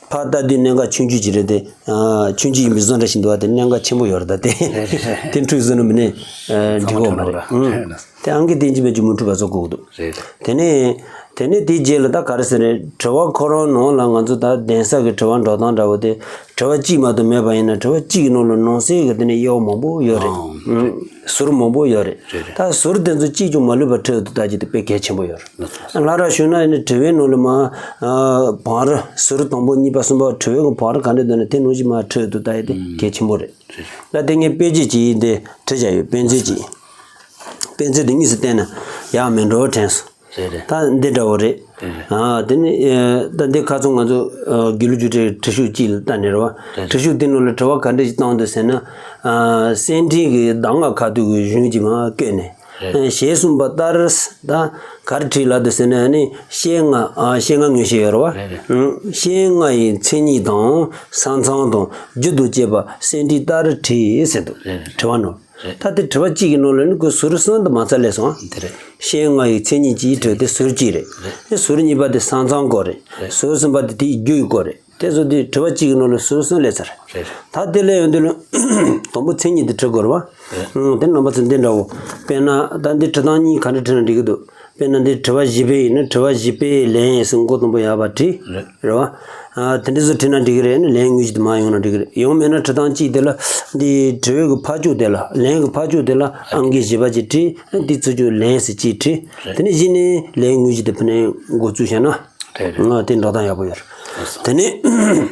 ཕར་ལྟ་དུས་གནད་འགག་ཆུང་ཆུང་ཅིག་རེད་དེ། ཨ་ཆུང་ཆུང་ཡིན་པའི་བཟོ་འདྲ་ཞིག་འདུག་བ། དེ་གནད་འགག་ཆེན་པོ་ཡོད་རེད་ད་དེ། རེད་རེད་རེད། དེ་འཁྲུག་ཟིན་ན་མི་ནས་ཨ་འགྲིག་གོ་མ་རེད། ཚང་མ་འཁྲུག་འགྲོ་ར། ཨང་། རེད་ལགས་སོ། དེ་ཨང་ཀི་དེ་ཡིན་གཅིག་མིན་གཅིག་མུ་མཐུད་པ་བཟོ་དགོས་ཀྱི་འདུག་རེད་རེད། དེ་ནས་དེ་ནས་དེའི་རྗེས་ལ་ད་ག་རེ་ཟེར་ནས་དྲི་བ་ཁོ་རང་ནང་ལ་ང་ཚོ་ད་གདན་ས་གི་དྲི་བ་འགྲོ་སྟངས་འདྲ་བོ་དེ། དྲི་བ་གཅིག་མ་གཏོགས་མེད་པ་ཡིན་ན། དྲི་བ་གཅིག་གི་ནང་ལ་ནང་གསེས་ཀྱི་དེ་ནས་དབྱེ་བ་མང་པོ་ཡོད་རེད། ཨང་། ཟུར་མང་པོ་ཡོད་རེད། རེད་རེད། ད་ཟུར་དེ་ཚོ་གཅིག་ཀྱང་མ་ལུས་པ་ཁྲིད་ཐུབ་ད་ཅིག་དེ་དཔེ་གལ་ཆེན་པོ་ཡོད་རེད། ལགས་སོ། ལྷག་ར་ཞུས་ན་ནི་དྲི་བའི་ནང་ལ་མ་ཨ་བང་རིམ་ཟུར་དང་པོ་གཉིས་པ་གསུམ་པ་དྲི་བའི་གི་བང་རིམ་ག་འདྲ་འདུག་ན་དེ་ནང་བཞིན་མ་ཁྲིད་ཐུབ་ད་ཡི་དེ་གལ་ཆེན་པོ་རེད། རེད་རེད། ད་དེ་ངས་དཔེ་ཆ་ཅིག་ཡིན་དེ་བྲིས་བཞག་ཡོད། དཔེ་མཛོད་ཅིག་དཔེ་མཛོད་དེ་དངོས་སུ་བལྟས་ན་ཡག་མེད་འགྲོ་དྲན་སོང་། རེད་རེད། ད་འདི་འདྲ་བོ་རེད། རེད་རེད། ཨ་དེ་ནི་ཨ་ད་འདི་ཁ་ཚོན་ང་ཚོ་ཨ་དགེ་ལུགས་རྒྱུགས་སྤྲོད་བྲིས་གཞུག་ཅིག་ལ་ལྟ་ནས་རེད་བ། རེད། བྲིས་གཞུག་དེ་ནང་ལ་དྲི་བ་ག་འདྲ་ཞིག་བཏང་འདུག་ཟེར་ན། ཨ་སེང་ཁྲི་གི་གདམས་ངག་ཁ་ཐུག་གི་གཞུང་ཅིག་མར་བཀོད་ནས། རེད། ཨ་ཞེས་གསུངས་པ་ལྟར། ད་ག་རེ་བྲིས་ལབ་འདུག་ཟེར་ན་ནི་ཤེལ་རྔ་ཨ་ཤེལ་རྔ་ངོས་བཞེས་ཡོད་རེད་བ། རེད་རེད། ཨང་། ཤེལ་རྔ་ཡི་མཚན་ཉིད་དང་ས་མཚམས་དང་རྒྱུ་དང་བཅས་པ་སེང་ཁྲི་ལྟར་བྲིས་ཟེར་འདུག་རེད་རེད། དྲི་བ་ནང་། རེད། ད་དེ་དྲི་བ་གཅིག་གི་ནང་ལ་ནི་ཁོ་ཟུར་གསུམ་དུ་མ་རྩ་ལས་སོང་། དེ་རེད། ཤེལ་རྔ་ཡི་མཚན་ཉིད་ཀྱིས་བྲིས་ཏེ་ཟུར་གཅིག་རེད། རེད། དེ་ཟུར་གཉིས་པ་དེ་ས་མཚམས་སྐོར་རེད། རེད། ཟུར་གསུམ་པ་དེ་དེའི་རྒྱུ་ཡི་སྐོར་རེད། དེ་ཚོ་དེ་དྲི་བ་གཅིག་གི་ནང་ལ་ཟུར་གསུམ་སླེབས་ཚར། རེད། ད་དེ་ལས་ཡོང་དུས་ལ་དང་པོ་མཚན་ཉིད་དེ་བྲི་དགོས་རེད་བ། རེད། ཨང་། དེ་རྣམ་པ་ཚོ་འདི་འདྲ་བོ། དཔེར་ན་ད་འདི་བྲི་སྟངས་གཉིས་ག་འདྲ་བྲིས་ན་འགྲིག་གི་འདུག་དཔེར་ན་འདི་དྲི་བ་བཞི་པའི་ཡིན་ན་དྲི་བ་བཞི་པའི་ལན་ཟེར་མགོ་དང་པོ་ཡར་བ་བྲིས། རེད། རེད་བ། ཨ་དེ་འདྲ་ཚོ་བྲིས་ན་འགྲིག་གི་རེད། ནི་ལན་དངོས་གཞི་དེ་མར་ཡོང་ན་འགྲིག་གི་རེད། ཡང་མེད་ན་བྲི་སྟངས་གཅིག་དེ་ལ་འདི་དྲི་བའི་གི་ཕར་ཕྱོགས་དེ་ལ་ལན་གི་ཕར་ཕྱོགས་དེ་ལ་ཨང་ཀི་བཞི་པ་ཅིག་བྲིས། འདི་ཚུར་ཕྱོགས་ལན་ཟེར་གཅིག་བྲིས། རེད། དེ་ནས་གཞི་ནས་ལན་དངོས་གཞི་དེ་ཕུ་ནས་འགོ་བཙུགས་བྱས་ན། རེད་རེད། ང་དེ་འགྲོ་སྟངས་ཡག་པོ་ཡོད་རེད། ལགས་སོ། དེ་ནས་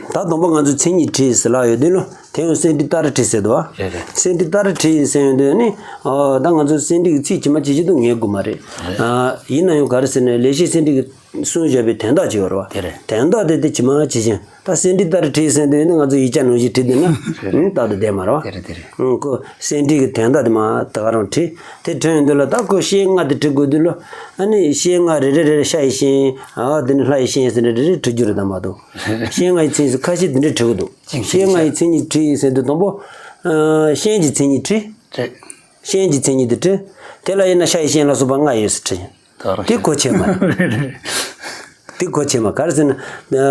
ད་དང་པོ་ང་ཚོ་མཚན་ཉིད་བྲིས་ཟེར་ལབ་ཡོད་དུས་ལ། དེ་ཡང་སེང་ཁྲི་ལྟར་བྲིས་ཟེར་འདུག་བ། རེད་རེད། སེང་ཁྲི་ལྟར་བྲིས་ཟེར་ཡོང་དུས་ནི། ཨ་ད་ང་ཚོ་སེང་ཁྲི་གི་ཚིག་ཇི་མ་ཇི་བཞིན་དུ་ངེས་དགོས་མ་རེད། རེད། ཨ་ཡིན་ན་ཡང་ག་རེ་ཟེར་ན་ལེགས་བཤད་སེང་ཁྲི་གིས་གསུངས་བཞག་པའི་དོན་དག་ཅིག་ཡོད་རེད་བ། དེ་རེད། དོན་དག་དེ་དེ་ཇི་མ་ཇི་བཞིན། ད་སེང་ཁྲི་ལྟར་བྲིས་ཟེར་དུས་ནི་ང་ཚོ་ཡིག་ཆ་ནང་བཞིན་བྲིས་དུས་ན། རེད། ཨང་། རྟག་ཏུ་བསྡད་མ་རེད་བ། དེ་རེད་དེ་རེད། ཨང་། ཁོ་སེང་ཁྲི་གི་དོན་དག་དེ་མར་ད་ག་རང་བྲིས། དེ་བྲིས་ཡོང་དུས་ལ་ད་ཁོ་ཤེལ་རྔ་དེ་བྲི་དགོས་དུས་ལ། ཨ་ནི་ཤེལ་རྔ་རེ་རེ་རེ་རེ་ཤ་ཡི་ཤིང་། ཨ་དེ་ནི་ལྷ་ཡི་ཤིང་ཟེར་ནས་རེ་རེ་བྲི་རྒྱུ་རེད་ད་མ་གཏོགས། ཤེལ་རྔ་ཡི་མཚན་ཉིད་ཁ་ཤས་དེ་འདྲས་བྲི་གི་འདུག་ཤེལ་རྔ་ཡི་མཚན་ཉིད་བྲིས་ཟེར་དུས་དང་པོ། ཨ་ཤིང་གི་མཚན་ཉིད་བྲིས། རེད། ཤིང་གི་མཚན་ཉིད་དེ་བྲིས། དེ་ལ་ཡིན་ན་ཤ་ཡི་ཤིང་ལ་སོགས་པ་རྔ་ཡོད་ཟེར་བྲིས། དེ་གོ་ཆེ་མ་རེད། དེ་གོ་ཆེ་མ། ག་རེ་ཟེར་ན། ཨ་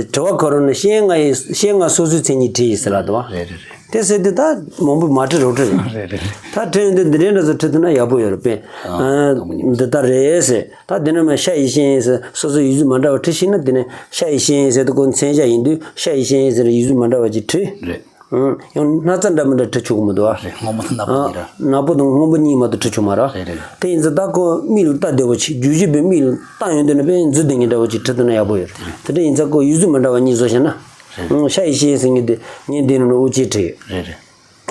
དྲི་བ་ཁོ་རང་ནི་ཤེལ་རྔ་ཡི་ཤེལ་རྔ་སོ་སོའི་མཚན་ཉིད་བྲིས་ཡིན་ཟེར་ལབ་འདུག་བ། རེད་རེད་རེད། དེ་ཟེར་དུས་ད་མང་པོ་མ་བྲི་རོགས་བྲི་རེད། རེད་རེད་རེད། ད་བྲི་ཡོང་དུས་འདི་འདྲའི་འདྲ་ཚོ་བྲི་ཐུབ་ན་ཡག་པོ་ཡོད་རེད་པས། ཨ་ཨ་འདི་ལྟར་རེད་ཟེར། ད་འདི་ནས་མར་ཤ་ཡི་ཤིང་ཟེར་སོ་སོ་ཡིག་གཟུགས་མ་འདྲ་བ་བྲིས་ཤེས་ན། དེ་ནས་ཤ་ཡི་ཤིང་ཟེར་དུས་ཁོ་མཚན་བྱ་ཡིན་དུས་ཤ་ཡི་ཤིང་ཟེར་ཡིག་གཟུགས་མ་འདྲ་བ་ཅིག་བྲིས། རེད། ཨང་། ཡང་སྣག་ཚ་འདྲ་མི་འདྲ་བྲི་ཆོག་གི་མི་འདུག་ཨ། རེད། སྔོན་པོ་དང་ནག་པོ་གཉིས་ར། ནག་པོ་དང་སྔོན་པོ་གཉིས་མ་གཏོགས་བྲི་ཆོག་མ་རེད། རེད་རེད། དེ་ཡིན་ཙང་ད་ཁོ་མིག་ལ་ལྟ་བདེ་བོ་བྱེད། རྒྱུ་བཞི་པའི་མིག་ལ་ལྟ་ཡོང་དུས་ནི་དཔེ་མཛུབ་དེ་ངེས་འདྲ་བོ་ཅིག་བྲི་ཐུབ་ན་ཡག་པོ་ཡོད་རེད། དེ་འདྲ་ཡིན་ཙང་ཁོ་ཡིག་གཟུགས་མི་འདྲ་བ་གཉིས་བཟོ་བྱས་ན། རེད། ཨང་། ཤ་ཡི་ཤིང་ཟེར་མཁན་དེ་ངས་འདི་ནང་ལ་དབུ་ཅན་བྲིས་ཡོད། རེད་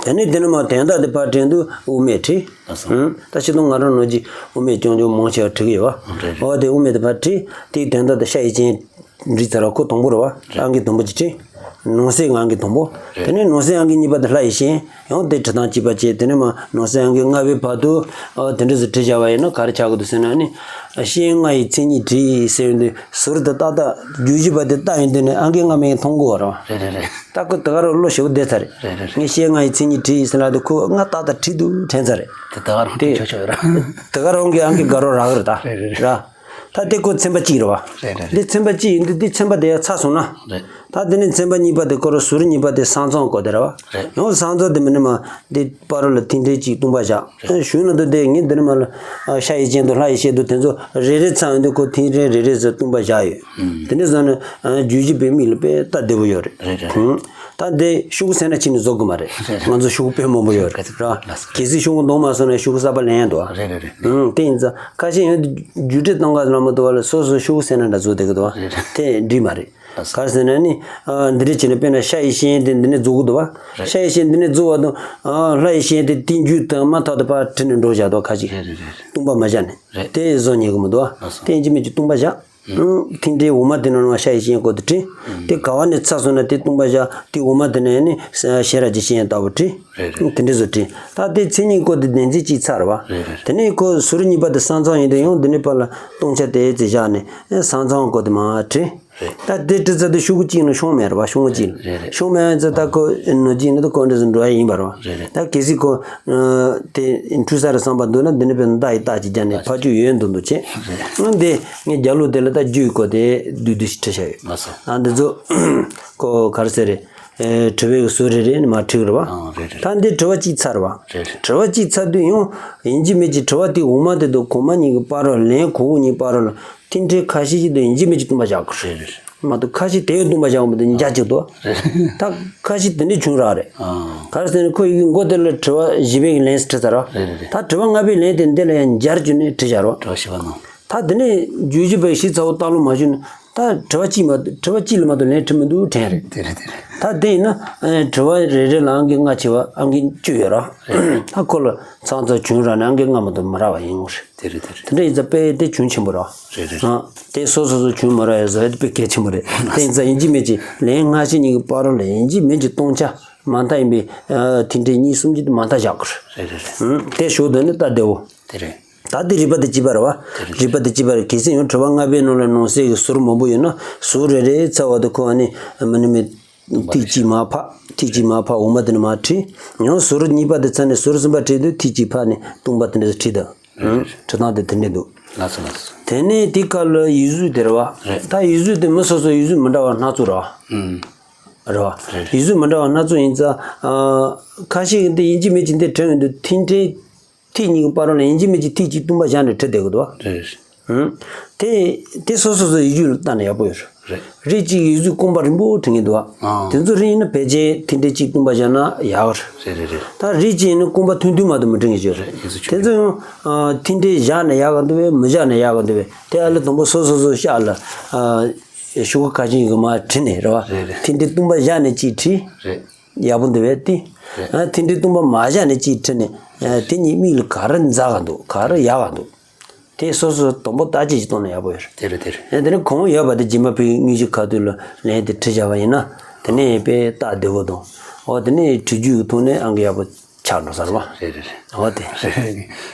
རེད། དེ་ནས་དེ་ནས་མར་དོན་དག་དེ་ཕར་དྲན་དུས་དབུ་མེད་བྲིས། ལགས་སོ། ཨང་། ད་སྤྱིར་བཏང་ང་རང་ནང་བཞིན་དབུ་མེད་རྐྱང་རྐྱང་མང་ཆེ་བ་བྲི་གི་ཡོད་བ། རེད་རེད། འོ་དེ་དབུ་མེད་དེ་ཕར་བྲིས། དེའི་དོན་དག་དེ་ཤ་ཡི་ཤིང་བྲིས་ཚར་བ་ཁོ་དང་པོ་རེད་བ། རེད། ཨང་ཀི་དང་པོ་ཅིག་བྲིས། ནང་གསེས་ཨང་ཀི་དང་པོ། རེད། དེ་ནས་ནང་གསེས་ཨང་ཀི་གཉིས་པ་དེ་ལྷ་ཡི་ཤིང་། ཡང་དེ་བྲི་སྟངས་གཅིག་པ་བྱས། དེ་ནས་མར་ནང་གསེས་ཨང་ཀི་ལྔ་པའི་བར་དུ། ཨ་དེ་འདྲ་ཟེར་བྲིས་བཞག་པ་ཡིན་ན་ག་རེ་ཆགས་ཀྱི་འདུག་ཟེར་ན་ནི། ཤེལ་རྔ་ཡི་མཚན་ཉིད་བྲིས་ཟེར་ཡོང་དུས་ཟུར་དུ་ཏག་ཏག་རྒྱུ་བཞི་པ་དེ་ལྟ་ཡོང་དུས་ནི་ཨང་ཀི་ལྔ་མ་ཡིན་མཐོང་གི་ཡོད་རེད་བ། རེད་རེད་རེད། ད་ཁོ་དེ་ག་རང་བློ་ཞེ་པོ་བདེ་ཚར་རེད། རེད་རེད་རེད། ངས་ཤེལ་རྔ་ཡི་མཚན་ཉིད་བྲིས་ཟེར་ལབ་དུས་ཁོ་ལྔ་ཏག་ཏག་བྲིས་འདུག་དྲན་ཚར་རེད། དེ་དེ་ག་རང་དེ་བྲིས་ཆོག་ཆོག་ཡོད་ར། དེ་ག་རང་གི་ཨང་ཀི་དགའ་རོགས་རག་གི་རེད་ད། རེད་རེད་རེད། ར། ད་དེ་ཁོ་ཚན་པ་གཅིག་རེད་བ། རེད་རེད། འདི་ཚན་པ་གཅིག་ཡིན་དུས་འདི་ཚན་པ་དེ་ཡང་ཚར་སོང་ན། རེད། ད་དེ་ནས་ཚན་པ་གཉིས་པ་དེ་ཁོ་རང་ཟུར་གཉིས་པ་དེ་ས་མཚམས་སྐོར་དེ་རེད་བ། རེད། ཡང་ས་མཚམས་དེ་མི་ནི་མར་འདི་བར་ལ་ཐིག་ཕྲེང་གཅིག་སྟོང་པ་བཞག། རེད། གཞུག་ན་དུ་དེ་ངས་འདི་ནི་མར་ལ་ཤ་ཡི་ཤིང་དང་ལྷ་ཡི་ཤིང་དང་དེ་ཚོ་རེ་རེ་ཚར་ཡོང་དུས་ཁོ་ཐིག་ཕྲེང་རེ་རེ་ཟེར་སྟོང་པ་བཞག་ཡོད། ཨུམ། དེ་འདྲ་བཟོས་ནས་རྒྱུད་བཞི་པའི་མིག་ལ་དཔེ་ལྟ་བདེ་པོ་ཡོད་རེད། རེད་རེད། ཨུམ། ད་འདི་ཤོག་གུ་ཟེར་ན་ཕྱིན་ནས་བཟོ་དགོས་མ་རེད། རེད་རེད། ང་ཚོ་ཤོག་གུ་དཔེ་མང་པོ་ཡོད་རེད། ལགས་སོ། གལ་སྲིད་ཤོག་གུ་འདུག་མ་སོང་ན་ཤོག་གུ་གསར་པ་ལེན་ཡ་འདུག་ཨ། རེད་རེད་རེད། ཨུམ། དེ་ཡིན་ཙང་ཁ་ཤས་ཡོད་དུས་རྒྱུད་སྤྲོད་གཏོང་ག་ལ་མ་འདུག་བ་ལ་སོ་སོ་ཤོག་གུ་ཟེར་ན་འདྲ་བཟོ་བསྡད་ཀྱི་འདུག་ཨ། རེད་རེད། དེ་འགྲིག་མ་རེད། ལགས་སོ། ག་རེ་ཟེར་ན་ནི། ཨ་འདི་འདྲ་བྱས་ནས་དཔེར་ན་ཤ་ཡི་ཤིང་དེ་འདི་ནས་རྫོགས་ཀྱི་འདུག་བ། རེད། ཤ་ཡི་ཤིང་འདི་ནས་རྫོགས་པ་དང་། ཨ་ལྷ་ཡི་ཤིང་དེ་དེའི་མཇུག་དང་མ་ཐག་ཏུ་ཕར་བྲིས་ནས་འགྲོ་བཞག་འདུག་ཁ་ཅིག་རེད་རེད་རེད། སྟོང་པ་མ་བཞག་ནས། རེད། དེ་བཟོ་ཉན་གྱི་མི་འདུག་བ། ལགས་སོ། དེ་ཡིན་གཅིག་མིན་གཅིག་སྟོང་པ་བཞག་ཨང་། ཐིག་ཕྲེང་འོག་མ་དེ་ནང་ལ་ཤ་ཡི་ཤིང་སྐོར་དུ་བྲིས། ཨང་། དེ་ག་བ་ནས་ཚར་སོང་ན་དེ་སྟོང་པ་བཞག་དེ་འོག་མ་དེ་ནས་ནི་ཤེས་རབ་ཀྱི་ཤིང་ལྟ་བུ་བྲིས། རེད་རེད། དེ་འདྲ་བཟོ་བྲིས། ད་དེ་མཚན་ཉིད་སྐོར་དེ་བདེན་འཛིན་གཅིག་ཚར་བ། རེད་རེད། དེ་ནས་ཁོ་ཟུར་གཉིས་པ་དེ་ས་མཚམས་ཡིན་དུས་ཡང་དེ་ནས་ཕར་ལ་སྟོང་ཆ་དེ་ཙམ་བཞག་ནས་ས་མཚམས་སྐོར་དེ་མར་བྲིས། ད་དེ་དྲི་ཚར་དུས་ཤོག་གུ་གཅིག་ནང་ཤོང་མེད་རེད་བ། ཤོག་ངོས་གཅིག་ནང་། རེད་རེད། ཤོང་མེད་ཙང་ད་ཁོ་ནོར་གཅིག་ནང་ད་ཁོ་འདྲ་ཟིག་འགྲོ་ཡ་ཡིན་པ་རེད་བ། རེད་རེད། ད་གལ་སྲིད་ཁོ་དེ་འཁྲུལ་ས་རེད་བསམ་པ་འདུག་ན། འདི་ནས་དཔེར་ན་མདའ་ཡི་རྟགས་ཅིག་བརྒྱབ་ནས་ཕར་ཚུར་ཡོད་འདུག་འདུག་བྱས། འདི་ངས་རྒྱབ་ལོགས་དེ་ལ་ད་རྒྱུ་ཡི་སྐོར་དེ་བསྡུས་བསྡུས་ཤིག་བྲིས་བཞག་ཡོད། ལགས་སོ། ཨ་འདི་ཚོ་ཁོ་ག་རེ་ཟེར་རེད། ཨེ། དྲི་བའི་ཟུར་རེ་རེ་ནས་མར་བྲིས་ཀྱི་རེད་བ། ཨང་། རེད་རེད། ད་འདི་དྲི་བ་གཅིག་ཚར་བ། རེད་རེད། དྲི་བ་གཅིག་ཚར་དུས་ཡང་ཡིན་གཅིག་མིན་གཅིག་དྲི་བ་དེ་འོག་མ་དེ་དང་གོང་མ་གཉིས་ཀྱི་བར་རོ། ལན་གོང་འོག་གཉིས་བར་རོ་ལ་མཐུན་འབྲེལ་ཁ་ཤས་ཤིག་དང་ཡིན་གཅིག་མིན་གཅིག་སྟོང་པ་བཞག་དགོས་རེད། རེད་རེད། མ་གཏོགས་ཁ་ཤས་དེ་ཡང་སྟོང་པ་བཞག་དགོས་མི་འདུག་འཇའ་གཅིག་ཏུ། རེད། ད་ཁ་ཤས་དེ་འདྲ་བྱུང་རག་རེད། ཨང་། ག་རེ་ཟེར་ན་ཁོ་ཡི་གེ་མགོ་དེ་ལ་དྲི་བ་བཞི་པའི་ལན་ཞིག་བྲིས་ཚར་ར། རེད་རེད་རེད། ད་དྲི་བ་ལྔ་པའི་ལན་དེ་འདི་ལ་ཡང་སྦྱར་བཅུག་ནས་བྲིས་བཞག་རོགས། དྲི་བ་བཞི་པ་ནང་། ད་དེ་ནས་བརྗོད་གཞི་པའི་ཞིབ་ཚགས་པོ་ལྟ་ཀློག་མ་ཞུས་ན། ད་དྲི་བ་གཅིག་མ་དྲི་བ་གཅིག་ལ་མ་གཏོགས་ལན་བྲིས་མི་འདུག་དྲན་རེད། དེ་རེད་དེ་རེད། ད་དེ་ཡིན་ན་ཨེ། དྲི་བ་རེ་རེ་ལ་ཨང་ཀི་ལྔ་བྱས་པ་ཨང་ཀི་བཅུ་ཡོད་ར། ད་ཁོ་ལ་ཚང་ཚང་བྱུང་ར་ནས་ཨང་ཀི་ལྔ་མ་གཏོགས་མ་རག་པ་ཡིན་དགོས་རེད། དེ་རེད་དེ་རེད། དེ་འདྲ་ཡིན་ཙང་དཔེ་དེ་གྱོང་ཆེན་པོ་ར། རེད་རེད། ཨ། དེ་སོ་སོ་སོ་གྱོང་མ་རག་ཡ་བཟོ་ཡ་དེ་དཔེ་གལ་ཆེན་པོ་རེད། དེ་ཡིན་ཙང་ཡིན་གཅིག་མིན་གཅིག་ལན་སྔ་ཕྱི་གཉིས་ཀྱི་བར་རོ་ལ་ཡིན་གཅིག་མིན་གཅིག་སྟོང་ཆ་མ་མཐའ་ཡིན་པའི་ཨ། མཐུན་འབྲེལ་གཉིས་གསུམ་གྱི་དེ་མ་མཐའ་བཞག་དགོས་རེད། རེད་རེད་རེད། ཨང་། དེ་ཞོག་དོན་ནི་ད་བདེ་བོ། དེ་རེད། ད་འདི་རིགས་པ་དེ་གཅིག་པ་རེད་བ། དེ་རེད། རིགས་པ་དེ་གཅིག་པ་རེད། གལ་སྲིད་ཡང་དྲི་བ་ལྔ་པའི་ནང་ལ་ནང་གསེས་ཀྱི་ཟུར་མང་པོ་ཡོད་ན་ཟུར་རེ་རེའི་རྩ་བ་དེ་ཁོ་ཨ་ནི་མི་ནི་མི་ཐིག་གཅིག་མར་ཕབ། ཐིག་གཅིག་མར་ཕབ། འོག་མ་དེ་ནས་མར་བྲིས། ཡང་ཟུར་གཉིས་པ་དེ་ཚར་ནས་ཟུར་གསུམ་པ་བྲིས་དུས་ཐིག་གཅིག་ཕབ་ནས་སྟོང་པ་དེ་འདྲ་བྲིས་དང་། རེད། བྲིས་སྟངས་དེ་དེ་འདྲ་འདུག་ལགས་སོ་ལགས་སོ། དེ་ནས་དེ་ཁ་ལ་ཡིག་གཟུགས་དེ་རེད་བ། རེད། ད་ཡིག་གཟུགས་དེ་མི་སོ་སོ་ཡིག་གཟུགས་མི་འདྲ་བ་སྣ་ཚོགས་རེད་བ། ཨང་། རེད་བ། རེད། ཡིག་གཟུགས་མི་འདྲ་བ་སྣ་ཚོགས་ཡིན་ཙང་། ཨ། ཁ་ཤས་ཀྱིས་འདི་ཡིན་གཅིག་མིན་གཅིག་འདི་བྲིས་ཡོང་དུས་མཐུན་འབྲེལ། ཐིག་གཉིས་ཀྱི་བར་རོ་ལ་ཡིན་གཅིག་མིན་གཅིག་ཐིག་གཅིག་སྟོང་པ་བཞག་ནས་བྲིས་བསྡད་དགོས་འདུག་བ། རེད། ཧུམ། དེ་དེ་སོ་སོ་སོ་ཡིག་རྒྱུགས་ལ་བལྟས་ན་ཡག་པོ་ཡོད་རེད། རེད། རིགས་གཅིག་གི་ཡིག་གཟུགས་དཀོན་པ་རིང་པོ་བྲིས་མཁན་འདུག་བ། ཨང་། དེ་ཚོ་རིགས་ཡིན་ན་ཕལ་ཆེར་ཐིག་འབྲས་གཅིག་སྟོང་པ་བཞག་ན་ཡག་རེད། རེད་རེད་རེད། ད་རིགས་གཅིག་ཡིན་ན་དཀོན་པ་ཐུང་ཐུང་མ་གཏོགས་མི་བྲིས་མཁན་ཅིག་ཡོད་རེད། རེད། ཡིག་གཟུགས་ཆུང་དེ་ཆུང་། ཚོ་ཡང་ཨ། ཐིག་འབྲས་བཞག་ན་ཡག་ག་འདུག་བས་མི་བཞག་ན་ཡག་ག་འདུག་བས། དེ་ཨ་ལས་དང་པོ་སོ་སོ་སོ་ཤག་ལ། ཨ། ཤོག་གུ་ཁ་ཤས་ཀྱི་མར་བྲིས་ནས་རེད་བ། རེད་རེད། ཐིག་འབྲས་སྟོང་པ་བཞག་ནས་གཅིག་བྲིས། རེད། ཡག་པོ་འདུག་བས་དེ། རེད། ཨ། ཐིག་འབྲས་སྟོང་པ་མ་བཞག་ནས་གཅིག་བྲིས་ནས། ཨ། དེ་གཉིས་མིག་ལ་ག་རེ་མཛའ་ག་འདུག་ག་རེ་ཡག་ག་འདུག་དེ་སོ་སོ་དང་པོ་བརྟག་དཔྱད་ཅིག་གཏོང་ན་ཡག་པོ་ཡོད་རེད། དེ་རེད་དེ་རེད། ཨ། དེ་ནས་གང་ཡོད་པ་དེ་རྗེས་མ་ཕའི་དངོས་གཞི་ཁ་ཐུག་ལ་ལན་དེ་བྲིས་བཞག་པ་ཡིན་ན། དེ་ནས་དཔེ་སྟབས་བདེ་བོ་དང་། འོ་དེ་ནས་བྲིས་རྒྱུ་གི་ཐོག་ནས་ཨང་ཀི་ཡག་པོ་ཆགས་འགྲོ་ས་རེད་བ། རེད་རེད་རེད། འོ་དེ། རེད་རེད།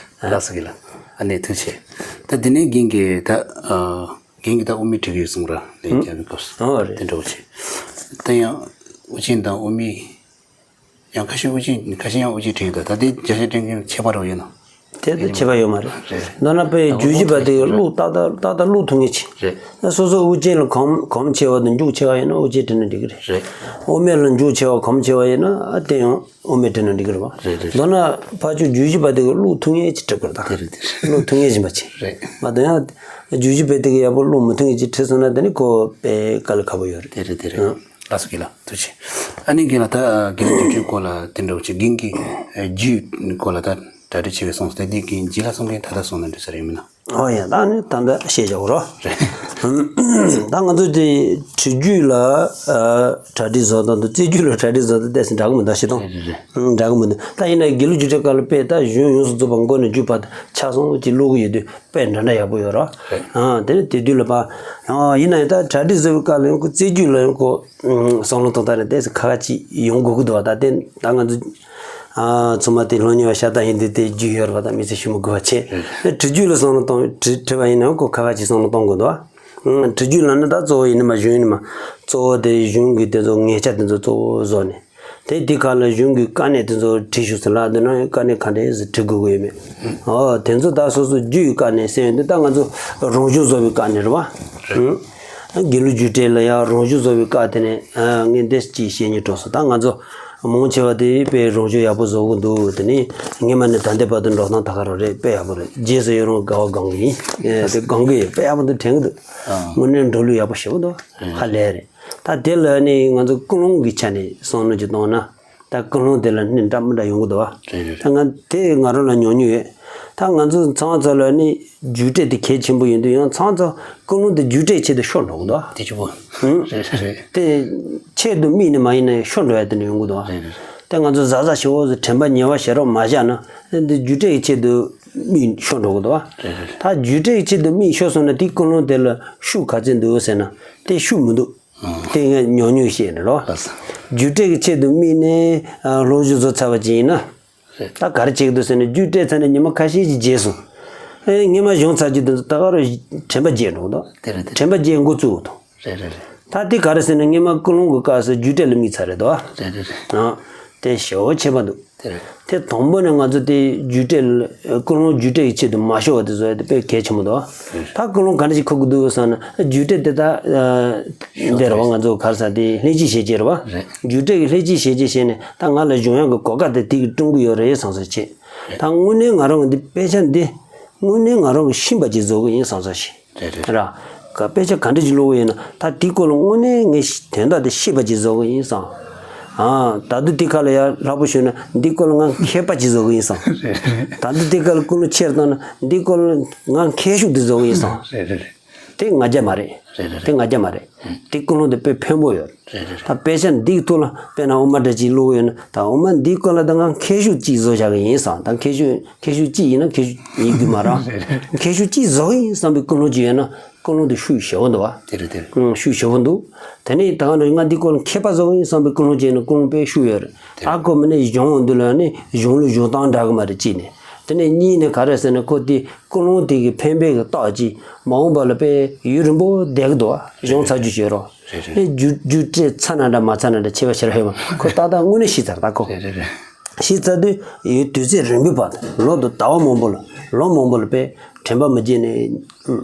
ལགས་སོ་གི་ལ། ཨ་ནེ་ཐུགས་ཆེ། ད་དེ་ནས་རྒན་གྱིས་ད། ཨ། རྒན་གྱིས་ད་དབུ་མེད་བྲིས་ཀྱི་ཡོད་གསུངས་ར་ལན་རྒྱག་པའི་སྐབས་སུ། ཨོ་རེད། དེ་འདྲ་བོ་བྱས། ད་ཡང་དབུ་ཅན་དང་དབུ་མེད། ཡང་ཁ་ཤས་དབུ་ཅན། ཁ་ཤས་ཡང་དབུ་ཅན་བྲིས་ཡོད། ད་དེ་རྒྱ་ཆེ་དྲན་མཁན་ཁྱད་པར་ཡོད་ན། དེ་ད་ཁྱད་པར་ཡོད་མ་རེད། རེད། མདོར་ན་དཔེ་ད་བརྗོད་གཞི་པ་དེ་ཀློག་ཏག་ཏག་ཏག་ཏག་ཀློག་ཐུབ་མཁན་ཅིག་རེད། སོ་སོ་དབུ་ཅན་ལ་གོམས་གོམས་ཆེ་བ་དང་འཇུག་ཆེ་བ་ཡོད་ན་དབུ་ཅན་བྲིས་ན་འགྲིག་གི་རེད། རེད། དབུ་མེད་ལ་འཇུག་ཆེ་བ་གོམས་ཆེ་བ་ཡོད་ན་ཨ་དེ་ཡང་དབུ་མེད་བྲིས་ན་འགྲིག་གི་རེད་བ། རེད་རེད། མདོར་ན་ཕར་ཕྱོགས་བརྗོད་གཞི་པ་དེ་གིས་ཀློག་ཐུབ་མཁན་ཅིག་བྲིས་དགོས་རེད་ད། དེ་རེད་དེ་རེད། ཀློག་ཐུབ་མཁན་ཅིག་མ་བྱེད། རེད། མ་གཏོགས་ཡང་བརྗོད་གཞི་པ་དེ་གིས་ཡག་པོ་ཀློག་མི་ཐུབ་མཁན་ཅིག་བྲིས་སོང་ན་དེ་ནི་ཁོ་དཔེ་དཀའ་ལས་ཁག་པོ་ཡོད་རེད། དེ་རེད་དེ་རེད། ཨང་། ལགས་སོ་རྒན་ལགས་ཐུགས་རྗེ་ཆེ། ཨ་ནི་རྒན་ལགས་ད་རྒན་ལགས་རྒྱུད་སྤྲོས་སྐོར་ལ་དེ་འདྲ་བོ་བྱས། རྒན་གྱིས་རྒྱུད་སྐོར་ལ་ད་གྲ་སྒྲིག་བྱེད་པའི་གསུངས་སོང་། དེ་དུས་རྒན་རྗེས་ལ་གསུང་མཁན་ད་ལྟ་གསུང་ན་འགྲིག་ས་རེད་མིན་ན། ཨོ་ཡ། ད་ནི་ད་ལྟ་བཤད་བཞག་རོགས། རེད། ད་ང་ཚོ་དེ་བྲིས་རྒྱུད་ལ་ཨ་གྲ་སྒྲིག་བཟོ་སྟངས་དང་རྩོད་རྒྱུད་ལ་གྲ་སྒྲིག་བཟོ་སྟངས་ཏོག་ཙམ་འདྲ་གི་མི་འདུག་བྱེད་སྟངས། རེད་རེད་རེད། ཨང་། འདྲ་གི་མི་འདུག་ད་ཡིན་ན་དགེ་ལུགས་རྒྱུད་སྤྲོས་སྐབས་ལ་དཔེ་ད་གཞུང་ཡོངས་སུ་རྫོགས་པ་མགོ་ནས་མཇུག་བར་དུ་ཆ་ཚང་ཅིག་ཀློག་གི་ཡོད་དུས་དཔེ་འདྲ་འདྲ་ཡག་པོ་ཡོད་རོགས། རེད། ཨང་། དེ་ནི་དེ་དུས་ལ་ཕར་ཡང་ཡིན་ན་ཡང་ད་གྲ་སྒྲིག་བཟོ་བའི་སྐབས་ལ་ཡང་ཁོ་རྩོད་རྒྱུད་ལ་ཡང་ཁོ་བསམ་བློ་གཏོང་སྟངས་ནི་ཏོག་ཙམ་ཁག་ཁག་ཅིག་ཡོང་དགོས་ཀྱི་འདུག་བ། ད་དེ་ད་ང་ཚོ་ཨ་ཚང་མ་དེ་སློབ་གཉེར་བ་ཤ་སྟག་ཡིན་དུས་དེ་རྒྱུས་ཡོད་རེད་བ། ད་མི་ཚེ་ཞུ་མི་དགོས་པ་བྱས། རེད། བྲིས་རྒྱུད་ལ་བསམ་བློ་གཏོང་བྲིས་བྲིས་པ་ཡིན་ན་ཁོ་ཁག་ཁག་ཅིག་བསམ་བློ་གཏོང་དགོས་འདུག་བ། བྲིས་རྒྱུད་ལ་ནི་ད་གཙོ་བོ་ཡིན་ནི་མ་གཞུང་ཡིན་ནི་མ་གཙོ་བོ་དེ་གཞུང་གི་དེ་ཚོ་ངེས་ཆ་དེ་ཚོ་གཙོ་བོ་བཟོ་ནས། དེ་དེ་ཁ་ལ་གཞུང་གི་དཀའ་གནད་དེ་ཚོ་བྲིས་ཤོག་ཟེར་ལ། འདི་ན་དཀའ་གནད་ག་འདྲ་ཟེར་བྲིས་དགོས་ཀྱི་ཡོད་མེད། ཨོ་དེ་ཚོ་ད་སོ་སོ་རྒྱུད་ཀྱི་དཀའ་གནད་ཟེར་ཡོང་དུས་ད་ང་ཚོ་རང་གཞུང་བཟོ་བའི་དཀའ་གནད་རེད་བ། རེད། ཨང་། དགེ་ལུགས་རྒྱུད་སྤྲོས་ལ་ཡང་རང་གཞུང་བཟོ་བའི་སྐབས་དེ་ནས་ཨ་ངས་འདི་ཅིག་བཤད་སྙིང་བྲོ་སོང་། ད་ང་ཚོ་མང་ཆེ་བ་དེ་དཔེ་རང་གཞུང་ཡག་པོ་བཟོ་གི་འདུག་དེ་ནས་སྔས་མ་ནས་ད་ལྟའི་བར་དུ་འགྲོ་སྟངས་ད་ག་རང་རེད། དཔེ་ཡག་པོ་རེད། རྗེས་སུ་ཡི་རང་དགའ་བ་སྒོམ་གི་ཡིན། དེ་སྒོམ་གི་ཡོད། དཔེ་ཡག་པོ་འདུག་དྲན་གི་འདུག་ཨང་། དངོས་གནས་འགྲོ་ལུགས་ཡག་པོ་ཞེ་པོ་འདུག་ཨང་། ཧ་ལས་རེད། ད་དེ་ལ་ནི་ང་ཚོ་ཀུན་སློང་གི་ཆ་ནས་བསམ་བློ་ཅིག་གཏོང་ན། ད་ཀུན་སློང་དེ་ལ་ནི་འདྲ་མི་འདྲ་ཡོང་གི་འདུག་བ། རེད་རེད། ད་ང་དེ་ང་རང་ལ་མྱོང་མྱོང་ཡོད། ད་ང་ཚོ་ཚང་མ་ཚོ་ལ་ནི་རྒྱུད་སྤྲོས་དེ་གལ་ཆེན་པོ་ཡིན་དུས་ཡང་ཚང་མ་ཚོ་ཀུན་སློང་དེ་རྒྱུད་སྤྲོས་ཆེད་དུ་ཤོར་འགྲོ་གི་འདུག་བ། དེ་ཆེན་པོ། ཨང་། རེད་རེད། དེ་ཆེད་དུ་དམིགས་ནས་མ་ཡིན་ན་ཤོར་འགྲོ་ཡ་དེ་འདྲ་ཡོང་གི་འདུག་བ། རེད་རེད། དེ་ང་ཚོ་གཟབ་གཟབ་ཞེ་པོ་ཟིག་དྲན་པ་ཉེ་བར་ཞེ་དྲག་མ་བཞག་ན་དེ་རྒྱུད་སྤྲོས་ཀྱི་ཆེད་དུ་དམིགས་ཤོར་འགྲོ་གི་འདུག་བ། རེད་རེད། ད་རྒྱུད་སྤྲོས་ཀྱི་ཆེད་དུ་དམིགས་ཤོར་སོང་ན་དེ་ཀུན་སློང་དེ་ལ་ཤུགས་ག་ཚོད་འདུག་ཟེར་ན་དེ་ཤུགས་མི་འདུག་དེ་ངས་ཉུང་ཉུང་བཤད་ནས་རོ། ལགས་སོ། རྒྱུད་སྤྲོས་ཀྱི་ཆེད་དུ་དམིགས་ནས་ཨ་སློབ་སྦྱོང་བཟོ་ཚར་བ་ཅིག་ཡིན་ན། རེད། ད་ག་རེ་བྱེད་ཀྱི་འདུག་ཟེར་ན་རྒྱུད་སྤྲོས་ཚར་ནས་ཉི་མ་ཁ་ཤས་ཅིག་བརྗེད་སོང་། ཨེ་སྔས་མ་སྦྱོང་ཚར་རྒྱུ་དེ་ཚོ་ད་ག་རང་དྲན་པ་བརྗེད་འགྲོ་གི་འདུག་དེ་རེད་དེ་རེད། དྲན་པ་བརྗེད་འགོ་བཙུགས་འདུག་རེད་རེད་རེད། ད་དེ་ག་རེ་ཟེར་ན་སྔས་མ་ཀུན་སློང་གི་སྐབས་སུ་རྒྱུ་འབྲས་ལ་དམིགས་ཚར་རེད་དོ། རེད་རེད་རེད། ཨ། དེ་ཞེ་པོ་ཁྱད་པར་འདུག། དེ་རེད། དེ་དང་པོ་ནས་ང་ཚོ་དེ་རྒྱུ་འབྲས་ལ་ཀུན་སློང་རྒྱུ་འབྲས་ཀྱི་ཆེད་དུ་མ་ཤོར་བ་དེ་བཟོ་ཡ་དེ་དཔེ་གལ་ཆེན་པོ་འདུག། རེད། ད་ཀུན་སློང་ག་འདྲ་ཞིག་འཁུར་གི་འདུག་བསམ་ན་རྒྱུ་འབྲས་དེ་དག་འདི་རེད་བ། ང་ཚོ་ག་རེ་ཟེར་དེ་ལྷན་སྐྱེས་ཤེས་བྱ་རེད་བ། རེད། རྒྱུ་འབྲས་ཀྱི་ལྷན་སྐྱེས་ཤེས་བྱ་བྱས་ནས་ད་ང་ལ་སྦྱོང་ཡག་གི་གོ་སྐབས་དེ་དེ་གིས་བསྐྲུན་གི་ཡོད་རེད་བསམ་བསམ་བྱས། རེད། ད་དངོས་གནས་ང་རང་གི་འདི་དཔེ་ཆ་འདི་དངོས་གནས་ང་རང་གིས་ཤེས་པ་ཅིག་བཟོ་གི་ཡིན་བསམ་བསམ་བྱས། རེད་རེད། ར། ཀ་དཔེ་ཆ་ག་འདྲ་ཅིག་ཀློག་གི་ཡིན་ན་ད་དེའི་སྐོར་ལ་དངོས་གནས་ངས་དོན་དག་དེ་ཤེས་པ་ཅིག་བཟོ་གི་ཡིན་བསམ། ཨ། ད་དུང་དེ་ཁ་ལ་ཡར་ལྷག་པོ་ཞུས་ན་འདིའི་སྐོར་ལ་ང་མཁས་པ་ཅིག་བཟོ་གི་ཡིན་བསམ། ད་དུང་དེ་ཁ་ལ་ཀུན་སློང་ཆེར་བཏང་ན་འདིའི་སྐོར་ལ་ང་མཁས་ཤོས་དེ་བཟོ་གི་ཡིན་བསམ། རེད་རེད་རེད། དེ་ང་རྒྱལ་མ་རེད། རེད་རེད་རེད། དེ་ང་རྒྱལ་མ་རེད། ཨུ། དེ་ཀུན་སློང་དེ་དཔེ་ཕན་པོ་ཡོད། རེད་རེད་རེད། ད་དཔེ་ཆ་འདིའི་ཐོག་ལ་དཔེར་ན་དབུ་མ་འདྲ་ཅིག་ཀློག་གི་ཡོད་ན་ད་དབུ་མ་འདིའི་སྐོར་ལ་ད་ང་མཁས་ཤོས་གཅིག་བཟོ་བཞག་གི་ཡིན་བསམ། ད་མཁས་ཤོས་མཁས་ཤོས་གཅིག་ཡིན་ན་མཁས་ཤོས་ཡིན་རྒྱུ་མ་རེད། རེད་རེད། མཁས་ཤོས་གཅིག་བཟོ་གི་ཡིན་བསམ་པའི་ཀུན་སློང་ཅིག་ཡོད་ན་ཀུན་སློང་དེ་ཤུགས་ཆེ་བོ་འདུག་བ། དེ་རེད་དེ་རེད། ཨུ། ཤུགས་ཆེ་བོ་འདུག། དེ་ནས་ད་ང་ང་འདིའི་སྐོར་ལ་མཁས་པ་བཟོ་གི་ཡིན་བསམ་པའི་ཀུན་སློང་ཅིག་ཡོད་ན་ཀུན་སློང་དཔེ་ཤུགས་ཡོད་རེད། དེ་རེད། ཨ་ཁོ་མིན་ན་གཞུང་འོང་དུས་ལ་ནི་གཞུང་ལུགས་གཞུང་སྟངས་འདྲ་གི་མ་རེད་གཅིག་ནས། དེ་ནས་གཉིས་ནས་ག་རེ་ཟེར་ན་ཁོ་དེ་ཀུན་སློང་དེ་གི་ཕན་པའི་གི་རྟགས་ཀྱིས་མ་འོངས་པ་ལ་དཔེ་ཡུན་རིང་པོ་བསྡད་གི་འདུག་བ། གཞུང་ཚར་རྒྱུ་བྱེད་རོགས། རེད་རེད། ཨེ་རྒྱུ་རྒྱུ་འབྲས་ཚ་ན་འདྲ་མ་ཚ་ན་འདྲ་ཁྱད་པར་ཞེ་དྲག་ཡོད་མ། ཁོ་ཏག་ཏག་དངོས་གནས་ཤེས་ཚར་ད་ཁོ། རེད་རེད་རེད། ཤེས་ཚར་དུས་ཡུན་དུས་ཚོད་རིང་པོའི་བར་དུ་ལོ་དུ་ཟླ་བ་མང་པོ་ལ་ལོ་མང་པོ་ལ་དཔེ་དྲན་པ་མི་བརྗེད་ནས་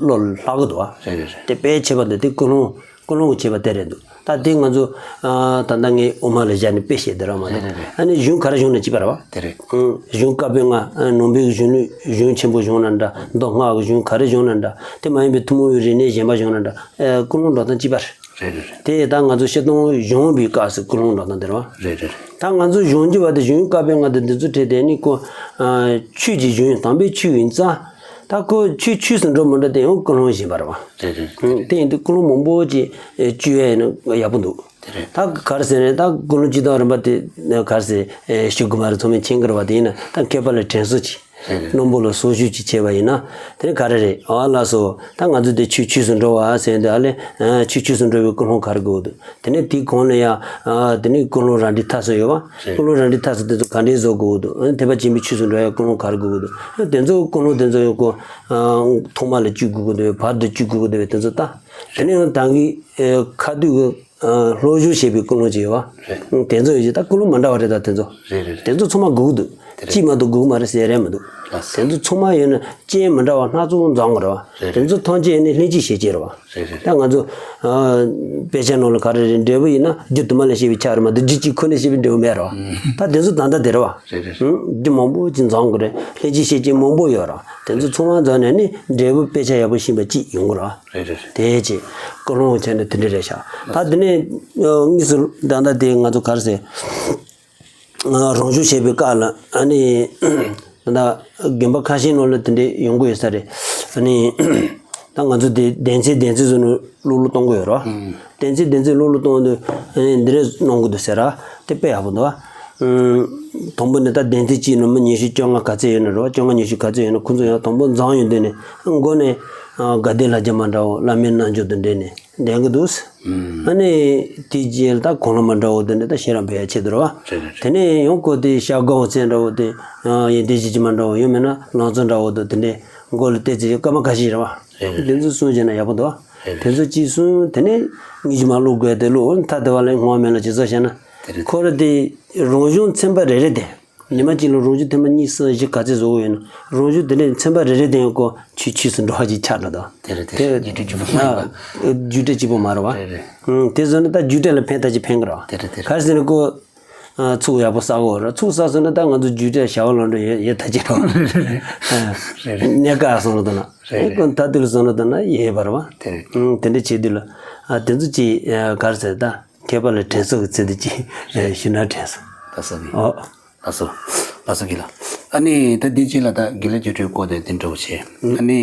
བློ་ལ་ལྷག་གི་འདུག་བ། རེད་རེད་རེད། དེ་དཔེ་ཁྱད་པར་འདུག། དེ་ཀུན་སློང་ཀུན་སློང་གི་ཁྱད་པར་དེ་རེད་འདུག། ད་དེ་ང་ཚོ་ཨ་ད་ལྟ་ངས་དབུ་མ་ལ་བཞག་ནས་དཔེ་བཤད་དེ་རང་མ་རེད། རེད་རེད་རེད། ཨ་ནི་གཞུང་ག་རེ་བྱུང་ན་གཅིག་པ་རེད་བ། དེ་རེད། ཨང་། གཞུང་བཀའ་པོད་ལྔ། ཨ། ནང་པའི་གཞུང་ལུགས་གཞུང་ཆེན་པོ་བྱུང་ན་འདྲ། མདོ་སྔགས་ཀྱི་གཞུང་ག་རེ་བྱུང་ན་འདྲ། དེ་མ་ཡིན་པའི་ཐུན་མོང་བའི་རིག་གནས་གཞན་པ་བྱུང་ན་འདྲ། ཨ། ཀུན་སློང་འགྲོ་སྟངས་གཅིག་པ་རེད། རེད་རེད་རེད། དེ་ད་ང་ཚོ་སྤྱིར་བཏང་གཞུང་པའི་སྐབས་སུ་ཀུན་སློང་འགྲོ་སྟངས་དེ་རེད་བ། རེད་རེད་རེད། ད་ང་ཚོ་གཞུང་རྒྱུ་བ་དེ་གཞུང་བཀའ་པོད་ལྔ་དེ་འདི་ཚོ་ཁྲིད་དེ་ནི་ཀོ། ཨ། ཆོས་ཀྱི་གཞུང་དམ་པའི་ཆོས་ཡིན་ཙང་། ད་ཁོ་ཆོས་ཆོས་སུ་འགྲོ་མི་འགྲོ་དེ་ཡང་ཀུན་སློང་གཞན་པ་རེད་བ། རེད་རེད། ཨང་། དེ་ཡིན་དུས་ཀུན་སློང་མང་པོ་ཅིག་ཨེ་བཅོས་ཡ་ཡིན་ན་ཡག་པོ་འདུག། དེ་རེད། ད་ག་རེ་ཟེར་ན་ད་ཀུན་སློང་སྤྱི་དང་རིམ་པ་དེ་ག་རེ་ཟེར་ཨེ་ཞུ་དགོས་མ་རེད། ཚང་མས་མཁྱེན་གི་རེད་བ། དེ་ཡིན་ན་ད་མཁས་པ་ལ་དྲན་གསོ་ཅིག། རེད་རེད། རྣོན་པོ་ལ་གསོ་བཅོས་ཅིག་བྱས་པ་ཡིན་ན་དེ་ནི་ག་རེ་རེད། ཨ་ལགས་སོ། ད་ང་ཚོ་དེ་ཆོས་ཆོས་སུ་འགྲོ་བ་ཟེར་དུས་ཨ་ལེ། ཨ། ཆོས་ཆོས་སུ་འགྲོ་བའི་ཀུན་སློང་ག་རེ་དགོས་འདུག། དེ་ནས་དེའི་གོང་ལ་ཡང་། ཨ། དེ་ནས་ཀུན་སློང་རང་འགྲེལ་ཐ་ཚིག་ཡོད་པ། རེད། ཀུན་སློང་རང་འགྲེལ་ཐ་ཚིག་དེ་ཚོ་ག་འདྲས་བཟོ་དགོས་ཀྱི་འདུག། ཨ། ཐེག་པ་ཆེན་པོའི་ཆོས་སུ་འགྲོ་ཡ་ཀུན་སློང་ག་རེ་དགོས་ཀྱི་འདུག། ཨ། དེ་ཚོ་ཀུན་སློང་དེ་ཚོ་ཡང་ཀོ། ཨ། ཐོག་མ་ལ་བཅོས་དགོས་ཀྱི་འདུག། བར་དུ་བཅོས་དགོས་ཀྱི་འདུག་དེ་ཚོ་ལྟ། དེ་ནས་ཡང་ད་གིན་ཨེ་ཁ་ཐུག་གི། ཨ། སློབ་སྦྱོང་བྱེད་པའི་ཀུན་སློང་ཅིག་ཡོད་པ། རེད། དེ་ཚོ་ཡོད་ཀྱི་ད་ཀུན་སློང་མ་འདྲ་བ་རེད། ད་དེ་ཚོ། རེད་རེད་རེད། དེ་ཚོ་ཚང་མ་དགོས་ཀྱི་འདུག། དེ་རེད། གཅིག་མ་གཏོགས་དགོས་ཀྱི་མ་རེད་ཟེར་ཡ་མི་འདུག། ལགས་སོ། དེ་ཚོ་ཚང་མ་ཡོད་ན་རྐྱེན་མི་འདྲ་བ་སྣ་ཚོགས་འཛོམས་ཀྱི་རེད་བ། རེད་རེད། དེ་ཚོ་ཐམས་ཅད་ནི་ལྷན་སྐྱེས་ཤེས་བྱ་རེད་བ། རེད་རེད། ད་ང་ཚོ། ཨ། དཔེ་ཆ་ནང་ལ་ག་རེ་རེད། འབྲས་བུ་ཡིན་ན་རྒྱུ་དུ་མ་ལ་སྐྱེས་པའི་ཆ་རེད་མ་གཏོགས་རྒྱུ་གཅིག་ཁོ་ནས་སྐྱེས་པའི་འབྲས་བུ་མེད་རེད་བ། ཨུམ། ད་དེ་ཚོ་ད་ལྟ་དེ་རེད་བ། རེད་རེད། ཨུམ། རྒྱུ་མང་པོ་ཅིག་འཛོམས་ཀྱི་རེད། ལྷན་སྐྱེས་ཤེས་བྱ་མང་པོ་ཡོད་རེད་བ། དེ་ཚོ་ཚང་མ་འཛོམས་ནས་ནི་འབྲས་བུ་དཔེ་ཆ་ཡག་པོ་ཤེས་པ་གཅིག་ཡོང་གི་རེད་བ། རེད་རེད་རེད། དེ་ཅིག་ཀུན་སློང་བྱས་ནས་དེ་འདྲ་རེད་ཤག། ད་དེ་ནས་ཨ་དངོས་སུ་ད་ལྟ་དེ་ང་ཚོ་ག་རེ་ཟེར། ཨ། རང་སྦྱོང་བྱེད་པའི་སྐབས་ལ་ཨ་ནི་ད་དགོན་པ་ཁ་ཤས་ནང་ལ་དེ་འདྲས་ཡོང་གི་ཡོད་ས་རེད། ཨ་ནི་ད་ང་ཚོ་དེ་བདེན་ཚིག་བདེན་ཚིག་བཟོས་ནས་ཀློག་ཀློག་གཏོང་གི་ཡོད་རེད་བ། ཨང་། བདེན་ཚིག་བདེན་ཚིག་ཀློག་ཀློག་གཏོང་དུས་ཨ་ནི་འདི་འདྲས་གནང་གི་འདུག་ཟེར་ར། དེ་དཔེ་ཡག་པོ་འདུག་བ། ཨང་། དང་པོ་ནས་ད་བདེན་ཚིག་གཅིག་ནང་མི་ཉི་ཤུ་བཅོ་ལྔ་ག་ཚད་ཡོད་ན་རེད་བ། བཅོ་ལྔ་ཉི་ཤུ་ག་ཚད་ཡོད་ན་ཁོང་ཚོ་ཡང་དང་པོ་འཛོམས་ཡོང་དུས་ནས་མགོ་ནས་ཨ་དགའ་ལྡན་ལྷ་བརྒྱ་མ་འདྲ་བོ། བླ་མའི་རྣལ་འབྱོར་དང་འབྲེལ་ནས། ལྡན་གྱི་འདུག། ཨུམ། ཨ་ནི་དེའི་རྗེས་ལ་ད་གོང་ལ་མ་འདྲ་བོ་དེ་འདྲ་ད་ཤེས་རབ་འཕེལ་ཡ་ཆེད་དུ་རེད་བ། རེད་རེད་རེད། དེ་ནས་ཡང་ཁོ་དེ་ཤར་སྒོ་ཚན་འདྲ་བོ་དེ། ཡོན་ཏན་ཞེ་གཅིག་མ་འདྲ་བོ་ཡང་མིན་ན་ལང་ཚོ་འདྲ་བོ་དང་དེ་འདྲས་མགོ་ལ་བལྟས་ཚེ་སྐར་མ་ཁ་ཤས་རེད་བ། རེད་རེད། དེ་ཚོ་གསུངས་བྱས་ན་ཡག་པོ་འདུག། རེད་རེད། དེ་ཚོ་གཅིག་གསུངས། དེ་ནས་ངེད་ཀྱིས་མ་ཀློག་དགོས་དེ་ཀློག། འོ་ན་ད་དེ་བ་ལས་སྔོན་མ་ལ་ཅི་ཚོད་བཤད་ན། དེ་རེད། ཁོ་ར་དེ་རང་གཞུང་ཚན་པ་རེ་རེ་དེ། ཉི་མ་གཅིག་ལ་རང་གཞུང་ཐེངས་མ་གཉིས་གསུམ་བཞི་ག་ཚད་བཟོ་གི་ཡོད་ན། རང་གཞུང་དེ་འདྲའི་ཚན་པ་རེ་རེ་དེ་ཡང་ཁོ་ཆོས་ཆོས་སུ་འགྲོ་བ་ཅིག་ཆགས་འགྲོ་དང་། དེ་རེད་དེ་དེ་རེད། རྒྱུ་འབྲས་གཅིག་པོ་མ་རེད་བ། རྒྱུ་འབྲས་གཅིག་པོ་མ་རེད་བ། རེད་རེད། ཨང་། དེ་བཟོས་ན་ད་རྒྱུ་འབྲས་ལ་ཕན་ཐོགས་ཅིག་ཕན་གི་རེད་བ། དེ་རེད་དེ་རེད། ག་རེ་ཟེར་ན་ཁོ། ཨ། ཚུགས་ཡག་པོ་བསག་དགོས་རེད། ཚུགས་བསགས་སོང་ན་ད་ང་ཚོ་རྒྱུ་འབྲས་བྱ་བ་ལམ་འགྲོ་ཡོད་ཡོད་ཐག་ཆོད་རེད་བ། རེད་རེད་རེད། གནས་སྐབས་སོང་ལ་དང་ན། རེད་རེད། ཁོ་མཐའ་དུས་ལ་སོང་ལ་དང་ན་ཡོད་པ་རེད་བ། དེ་རེད། ཨང་། དེ་འདྲ་བྱེད་དུས་ལ། ཨ། དེ་ཚོ་ཅིག་ག་རེ་ཟེར། ད་མཁས་པ་ལ་དྲན་གསོ་གི་ཚུལ་དུ་ཅིག་ཞུ་ན་དྲན་སོང་། ད་ས་བི། ཨོ། ལགས་སོ། ལགས་སོ་དགེ་ལགས། ཨ་ནི་ད་འདི་རྗེས་ལ་ད་དགེ་ལགས་ཀྱི་གྲོས་སྐོར་དེ་དེ་འདྲ་བོ་བྱས། ཨ་ནི་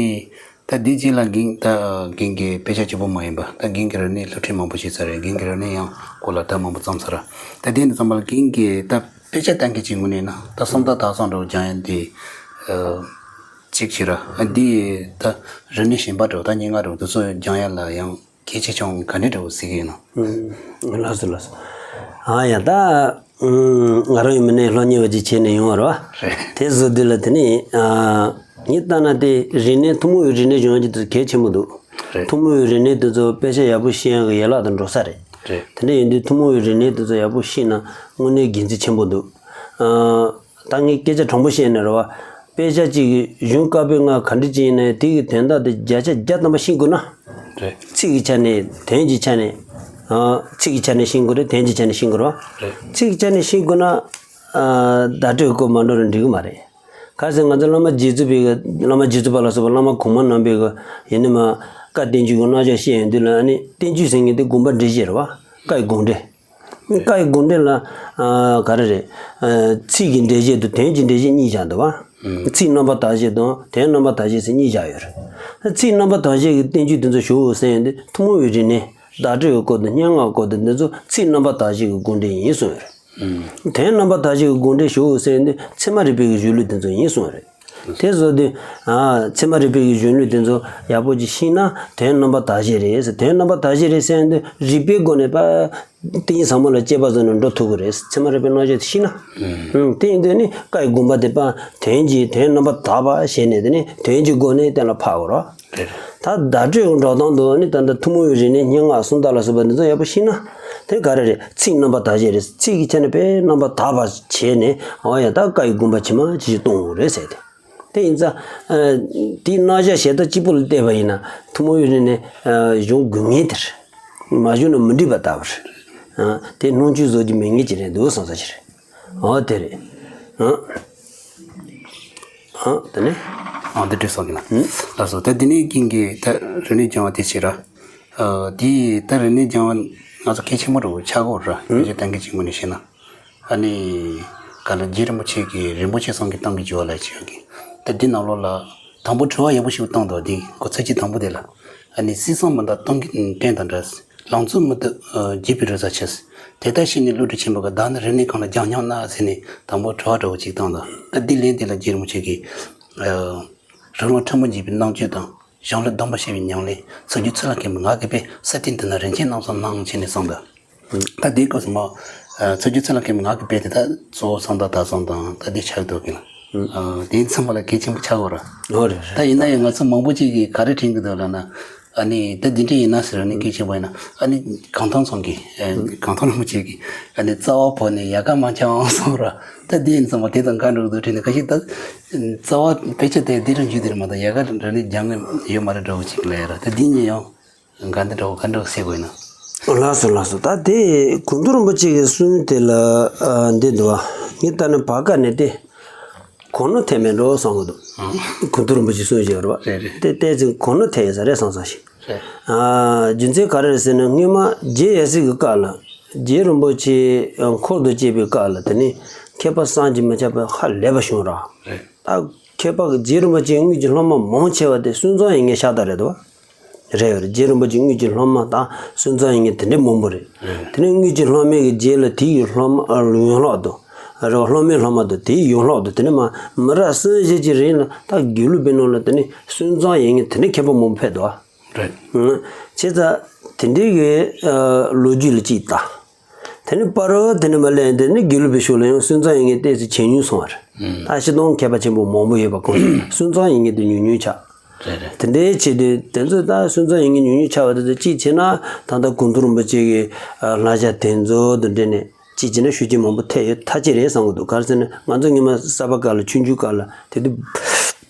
ད་འདི་རྗེས་ལ་རྒན་ད་རྒན་གྱི་དཔེ་ཆ་གཅིག་པོ་མ་ཡིན་པ་ད་རྒན་གྱི་རིག་གནས་སློབ་ཁྲིད་མང་པོ་བྱས་ཚར་རེད། རྒན་གྱི་རིག་གནས་ཡང་སྐོར་ལ་ད་མང་པོ་བརྩམས་ཚར་ར། ད་དེ་ནས་བརྩམས་པ་ལ་རྒན་གྱི་ད་དཔེ་ཆ་ལྟ་མཁན་གྱི་ངོས་ནས་ན་ད་སུམ་རྟགས་དག་བཟང་འདྲ་བོ་སྦྱང་ཡ་འདི་གཅིག་བྱས་ར། འདི་ད་རིག་གནས་གཞན་པ་འདྲ་བོ་ད་སྙན་ངག་འདྲ་བོ་དེ་ཚོ་སྦྱང་ཡ་ལ་ཡང་གལ་ཆེ་ཆུང་ག་འདྲ་འདྲ་བོ་གཟིགས་ཀྱི་ཡིན་ནམ། ཨུམ། ལགས་སོ་ལགས་སོ། ཨ་ཡ་ད། ཨུམ། ང་རང་ཡང་མི་སྣའི་སློབ་གཉེར་བ་ཅིག་བྱས་ནས་ཡོང་བ་རེད་བ། རེད། དེ་བཟོ་དུས་ལ་དེ་ནི། ཨ། ངས་ལྟ་ན་དེ་རིག་གནས་ཐུན་མོང་བའི་རིག་གནས་སྦྱོང་རྒྱུ་དེ་གལ་ཆེན་པོ་འདུག། རེད། ཐུན་མོང་བའི་རིག་གནས་དེ་ཚོ་དཔེ་ཆ་ཡག་པོ་ཤེས་ཡག་གི་ཡན་ལག་དང་འགྲོ་ས་རེད། རེད། དེ་འདྲ་ཡིན་དུས་ཐུན་མོང་བའི་རིག་གནས་དེ་ཚོ་ཡག་པོ་ཤེས་ན་དངོས་གནས་དགེ་མཚན་ཆེན་པོ་འདུག་ཨ། ད་ངས་སྐད་ཆ་དྲང་པོ་བཤད་ནས་རེད་བ། དཔེ་ཆ་གཅིག་གི་གཞུང་བཀའ་པོད་ལྔ་ག་འདྲ་ཅིག་ཡིན་ནའི་དེ་གི་དོན་དག་དེ་བརྒྱ་ཆ་བརྒྱ་ཐམ་པ་ཤེས་དགོས་ན། རེད། ཚིག་གི་ཆ་ནས་དོན་གྱི་ཆ་ནས། ཨ། ཚིག་གི་ཆ་ནས་ཤེས་དགོས་རེད། དོན་གྱི་ཆ་ནས་ཤེས་དགོས་རེད་བ། རེད། ཚིག་གི་ཆ་ནས་ཤེས་དགོས་ན། ཨ། བརྡ་སྤྲོད་སྐོར་མ་འགྲོ་རུ་འགྲིག་གི་མ་རེད། གལ་སྲིད་ང་ཚོ་བླ་མ་རྗེ་བཙུན་པའི་གི་བླ་མ་རྗེ་བཙུན་པ་ལ་སོགས་པ་བླ་མ་གོང་མ་རྣམ་པའི་གི་ཡིན་ནི་མ། བཀའ་བསྟན་བཅོས་ཀྱི་རྣམ་གཞག་བཤད་ཡོང་དུས་ལ་ཨ་ནི་བསྟན་བཅོས་ཟེར་མཁན་དེ་དགོངས་པ་འགྲེལ་བཤད་རེད་བ། བཀའ་ཡི་དགོངས་འགྲེལ། བཀའ་ཡི་དགོངས་འགྲེལ་ལ། ཨ། ག་རེ་རེད། ཨ། ཚིག་གི་འགྲེལ་བཤད་དང་དོན་གྱི་འགྲེལ་བཤད་གཉིས་བཞག་འདུག་བ། ཚིག་རྣམ་པར་དག་བྱེད་དང་དོན་རྣམ་པར་དག་བྱེད་ཟེར་གཉིས་བཞག་ཡོད་རེད། ཚིག་རྣམ་པར་དག་བྱེད་ཀྱི་བསྟན་བཅོས་དེ་ཚོ་ཞུ་འོ་ཟེར་ཡོང་དུས་ཐུན་མོང་བའི་རིག་གནས་བརྡ་སྤྲོད་ཀྱི་སྐོར་དང་སྙན་ངག་སྐོར་དང་འདི་ཚོ་ཚིག་རྣམ་པར་དག་བྱེད་ཀྱི་དགོངས་འགྲེལ་ཡིན་གསུངས་ཡོད་རེད། དོན་རྣམ་པར་དག་བྱེད་ཀྱི་དགོངས་འགྲེལ་ཞུ་འོ་ཟེར་ཡོང་དུས་ཚད་མ་རིག་པའི་གི་གཞུང་ལུགས་དེ་ཚོ་ཡིན་གསུངས་ཡོད་རེད། དེ་བཟོ་དུས། ཨ། ཚད་མ་རིག་པའི་གི་གཞུང་ལུགས་དེ་ཚོ་ཡག་པོ་ཅིག་ཤེས་ན་དོན་རྣམ་པར་དག་བྱེད་རེད་ཟེར། དོན་རྣམ་པར་དག་བྱེད་རེད་ཟེར་ཡོང་དུས་རིགས་པའི་སྒོ་ནས་པ། ཏིང་ངེ་འཛིན་ཟབ་མོ་ལ་དཔྱད་པ་བཟོས་ནས་འགྲོ་ཐུབ་ཀྱི་རེད། ཚད་མ་རིག་པའི་རྣམ་གཞག་དེ་ཤེས་ན། ཨུམ། དེ་ཡིན་དུས་ནི་བཀའ་ཡི་དགོངས་པ་དེ་པ་དོན་གྱི་དོན་རྣམ་པར་དག་པ་བྱས་ནས་དེ་ནི་དོན་གྱི་སྒོ་ནས་གཏན་ལ་ཕབ་དགོས་རེད། རེད། ད་བརྡ་སྤྲོད་ཀྱི་འགྲོ་སྟངས་དུ་ནི་ད་ལྟ་ཐུན་མོང་བའི་རིག་གནས་སྙན་ངག་སུམ་རྟགས་ལ་སོགས་པ་འདི་ཚོ་ཡག་པོ་ཤེས་ན། དེ་ག་རེ་རེད། ཚིག་རྣམ་པར་དག་བྱེད་རེད། ཚིག་གི་ཆ་ནས་དཔེ་རྣམ་པར་དག་པ་བྱས་ནས་འོ་ཡ་ད་བཀའ་ཡི་དགོངས་པ་ཇི་མ་ཇི་བཞིན་གཏོང་དགོས་རེད་ཟེར་ཏེ། དེ་ཡིན་ཙང་། ཨ། དེའི་རྣམ་གཞག་གཞལ་བྱ་གཅིག་པུ་ལ་བལྟས་པ་ཡིན་ན་ཐུན་མོང་བའི་རིག་གནས། ཨ། གཞུང་དགོས་ངེས་དེར། མ་བཞུགས་ན་མི་འགྲིག་པ་ལྟ་བུར། ཨ། དེ་སྣང་ཆུང་བཟོ་རྒྱུ་མེད་ངེས་ཀྱི་རེད་འདུག་བསམ་ས་ཞིག་རེད། འོ་དེ་རེད། ཨ། ཨ། དེ་ནས། ཨ། འདི་འདྲ་སོང་གི་ན། ཨུ། ལགས་སོ། ད་འདི་ནས་ཀིང་གི་ད་རིག་གནས་སྦྱང་བ་དེ་བྱེད་ར། ཨ། དེ་ད་རིག་གནས་སྦྱང་བ་ང་ཚོ་གལ་ཆེན་པོ་འདྲ་བོ་ཆགས་ཀྱི་ཡོད་ར། ཨུ། བོད་ཀྱི་ད་གིན་གྱི་ངོས་ནས་བཤད་ན། ཨ་ནི། ག་ལ་རྗེ་རིན་པོ་ཆེ་གིས་རིན་པོ་ཆེ་གསུམ་གྱི་གཏམ་གྱི་རྒྱུ་བ་ལ་བྱེད་ཡོད་ཀིང་། ད་འདི་ནང་ལོགས་ལ། དང་པོ་དྲི་བ་ཡག་པོ་ཞིག་བཏང་འདུག་འདི་འགོ་ཚུགས་ཀྱི་དང་པོ་དེ་ལ། ཨ་ནི་སྲིད་གསུམ་མི་འདའ་སྟོང་གི་སྤྲིན་དང་འདྲ། ལང་ཚོ་མི་འདའ་རྒྱས་པའི་རི་རྩེར་ཆགས། དེ་ལྟར་ཤེས་ནས་བློ་གྲོས་ཆེན་པོ་གིས། བདག་ནི་རིག་གནས་གང་ལ་སྦྱང་སྙམ་ན་ཟེར་ནས་དང་པོ་དྲི་བ་འདྲ་བོ་ཅིག་བཏང་འདུག་ད་འདི་ལན་དེ་ལ་རྗེ་རིན་པོ་ཆེ་གིས། ཨ། རིགས་ལམ་ཕྲ་མོ་འབྱེད་པའི་རྣམ་དཔྱོད་དང་། གཞུང་ལུགས་སྡོམ་པར་བྱེད་པའི་ཉམས་ལེན། ཚུལ་འཆོས་ཚུལ་ལ་མཁས་པའི་ངག་གི་དཔལ། སྲིད་དེ་འདི་ན་རིན་ཆེན་རྣམ་གསུམ་སྣང་ཟེར་ནས་གསུངས་འདུག་ད་དེའི་སྐབས་སུ་མ། ཨ། ཚུལ་འཆོས་ཚུལ་ལ་མཁས་པའི་ངག་གི་དཔལ་དེ་ད་གཙོ་བོ་གསང་བདག་དག་གསུམ་དང་ད་དེ་ཆགས་འདུག་གི་ལ། ཨ། དེ་ཚང་མ་ལ་གལ་ཆེན་པོ་ཆགས་ཡོད་ར། ཨོ་རེད་རེད། ད་ཡིན་ན་ཡང་ང་ཚོ་མང་པོ་ཅིག་གིས་ག་རེ་དྲན་གྱི་འདུག་ལབ་ན། ཨ་ནི་ད་འདི་འདྲ་ཡིན་ན་ཟེར་ནས་སྐད་ཆ་བཤད་པ་ཡིན་ན། ཨ་ནི་གངས་ཐང་ཚང་གིས། ཨ། གངས་ཐང་རིན་པོ་ཆེ་གིས། ཨ་ནི་རྩ་བ་བོར་ནས་ཡལ་ག་མ་འཆང་གསུངས་ར། ད་འདི་ཡིན་ཙང་མ་དེ་དང་འགལ་འགྲོ་གི་འདུག་དྲན་ནས། ཁ་ཤས་ད་རྩ་བ་དཔེ་ཆ་དེ་འདི་རང་རྒྱུད་དེར་མ་གཏོགས་ཡལ་ག་རང་ནས་སྦྱང་གི་ཡོད་མ་རེད་འདྲ་བོ་ཅིག་ལབ་ཡ་ར། ད་འདི་གཉིས་ཡང་འགལ་འདུ་འདྲ་བོ་ག་འདྲ་བོ་སེལ་དགོས་ན། ལགས་སོ་ལགས་སོ། ད་དེ་གུང་ཐང་རིན་པོ་ཆེ་གི་གསུང་དེ་ལ། ཨ། འདི་འདུག་བ། ངས་ལྟ་ན་བར་སྐབས་ནས་དེ་གོ་ནོར་ཐེབས་མེད་འགྲོ་བསམ་གྱི་འདུག་ཨང་། གུང་ཐང་རིན་པོ་ཆེ་གསུང་བཞག་རེད་བ། རེད་རེད། དེ་ཏོག་ཙམ་གོ་ནོར་ཐེབས་ཡོད་ས་རེད་བསམ་བསམ་ཞིག་རེད། ཨ། རྒྱུ་མཚན་ག་རེ་རེད་ཟེར་ན་སྔོན་མ་རྗེ་ཡབ་སྲས་ཀྱི་སྐབས་ལ། རྗེ་རིན་པོ་ཆེ་འཁོར་དུ་བཅས་པའི་སྐབས་ལ་དེ་ནས་མཁས་པ་བསམ་གྱིས་མི་ཁྱབ་པ་ཧ་ལས་པ་བྱུང་ར། རེད། ད་མཁས་པ་གི་རྗེ་རིན་པོ་ཆེའི་དངོས་ཀྱི་སློབ་མ་མང་ཆེ་བ་དེ་སུན་ཙང་ཡིན་མཁན་ཤ་སྟག་རེད་དོ། རེད་རེད། རྗེ་རིན་པོ་ཆེའི་དངོས་ཀྱི་སློབ་མ་དང་སུན་ཙང་ཡིན་མཁན་དེ་འདྲའི་མང་པོ་རེད། རེད། དེ་ནས་དངོས་ཀྱི་སློབ་མའི་གི་རྗེས་ལ་དེའི་སློབ་མ་ཡོན་ལྷག་ཏུ། རེད། སློབ་མའི་སློབ་མ་དང་དེའི་ཡོན་ལྷག་ཏུ་དེ་ནས་མ་མི་རབས་གསུམ་བཞི་གི་རིང་ལ་ད་དགེ་ལུགས་པའི་ནང་ལ་དེ་ནས་སུན་ཙང་ཡིན་མཁན་དེ་འདྲའི་མཁས་པ་མང་པོ་ཕེབས་འདུག་ཨ། རེད། བྱས་ཙང་དེ་འདྲའི་གི་ལོ་རྒྱུས་ལ་ཅིག་ལྟ། དེ་ནས་པར་དེ་ནས་མ་ལས་དེ་ནས་དགེ་ལུགས་པའི་ཕྱོགས་ལ་ཡང་སུན་ཙང་ཡིན་མཁན་ཏོག་ཙམ་ཇེ་ཉུང་སོང་བ་རེད། ད་སྤྱིར་བཏང་མཁས་པ་ཆེན་པོ་མང་པོ་ཡོད་པ་གོ། སུན་ཙང་ཡིན་མཁན་དེ་ཉུང་ཉུང་ཆགས། རེད་རེད། དེ་འདྲའི་ཆེད་དུ་དེ་ཚོ་ད་སུན་ཙང་ཡིན་མཁན་ཉུང་ཉུང་ཆགས་པ་དེ་ཚོ་གཅིག་བྱས་ན་ད་ལྟ་གུང་ཐང་རིན་པོ་ཆེ་གི་བསླབ་བྱ་དེ་ཚོ་དང་འབྲེལ་ནས་གཅིག་བྱས་ན་ཤུགས་རྐྱེན་མང་པོ་ཐེབས་ཡོད་ཐག་ཆོད་རེད་བསམ་གི་འདུག་ག་རེ་ཟེར་ན་ང་ཚོ་སྔོན་མ་གསར་པ་སྐབས་ལ་ཆུང་ཆུང་སྐབས་ལ་དེ་དུས།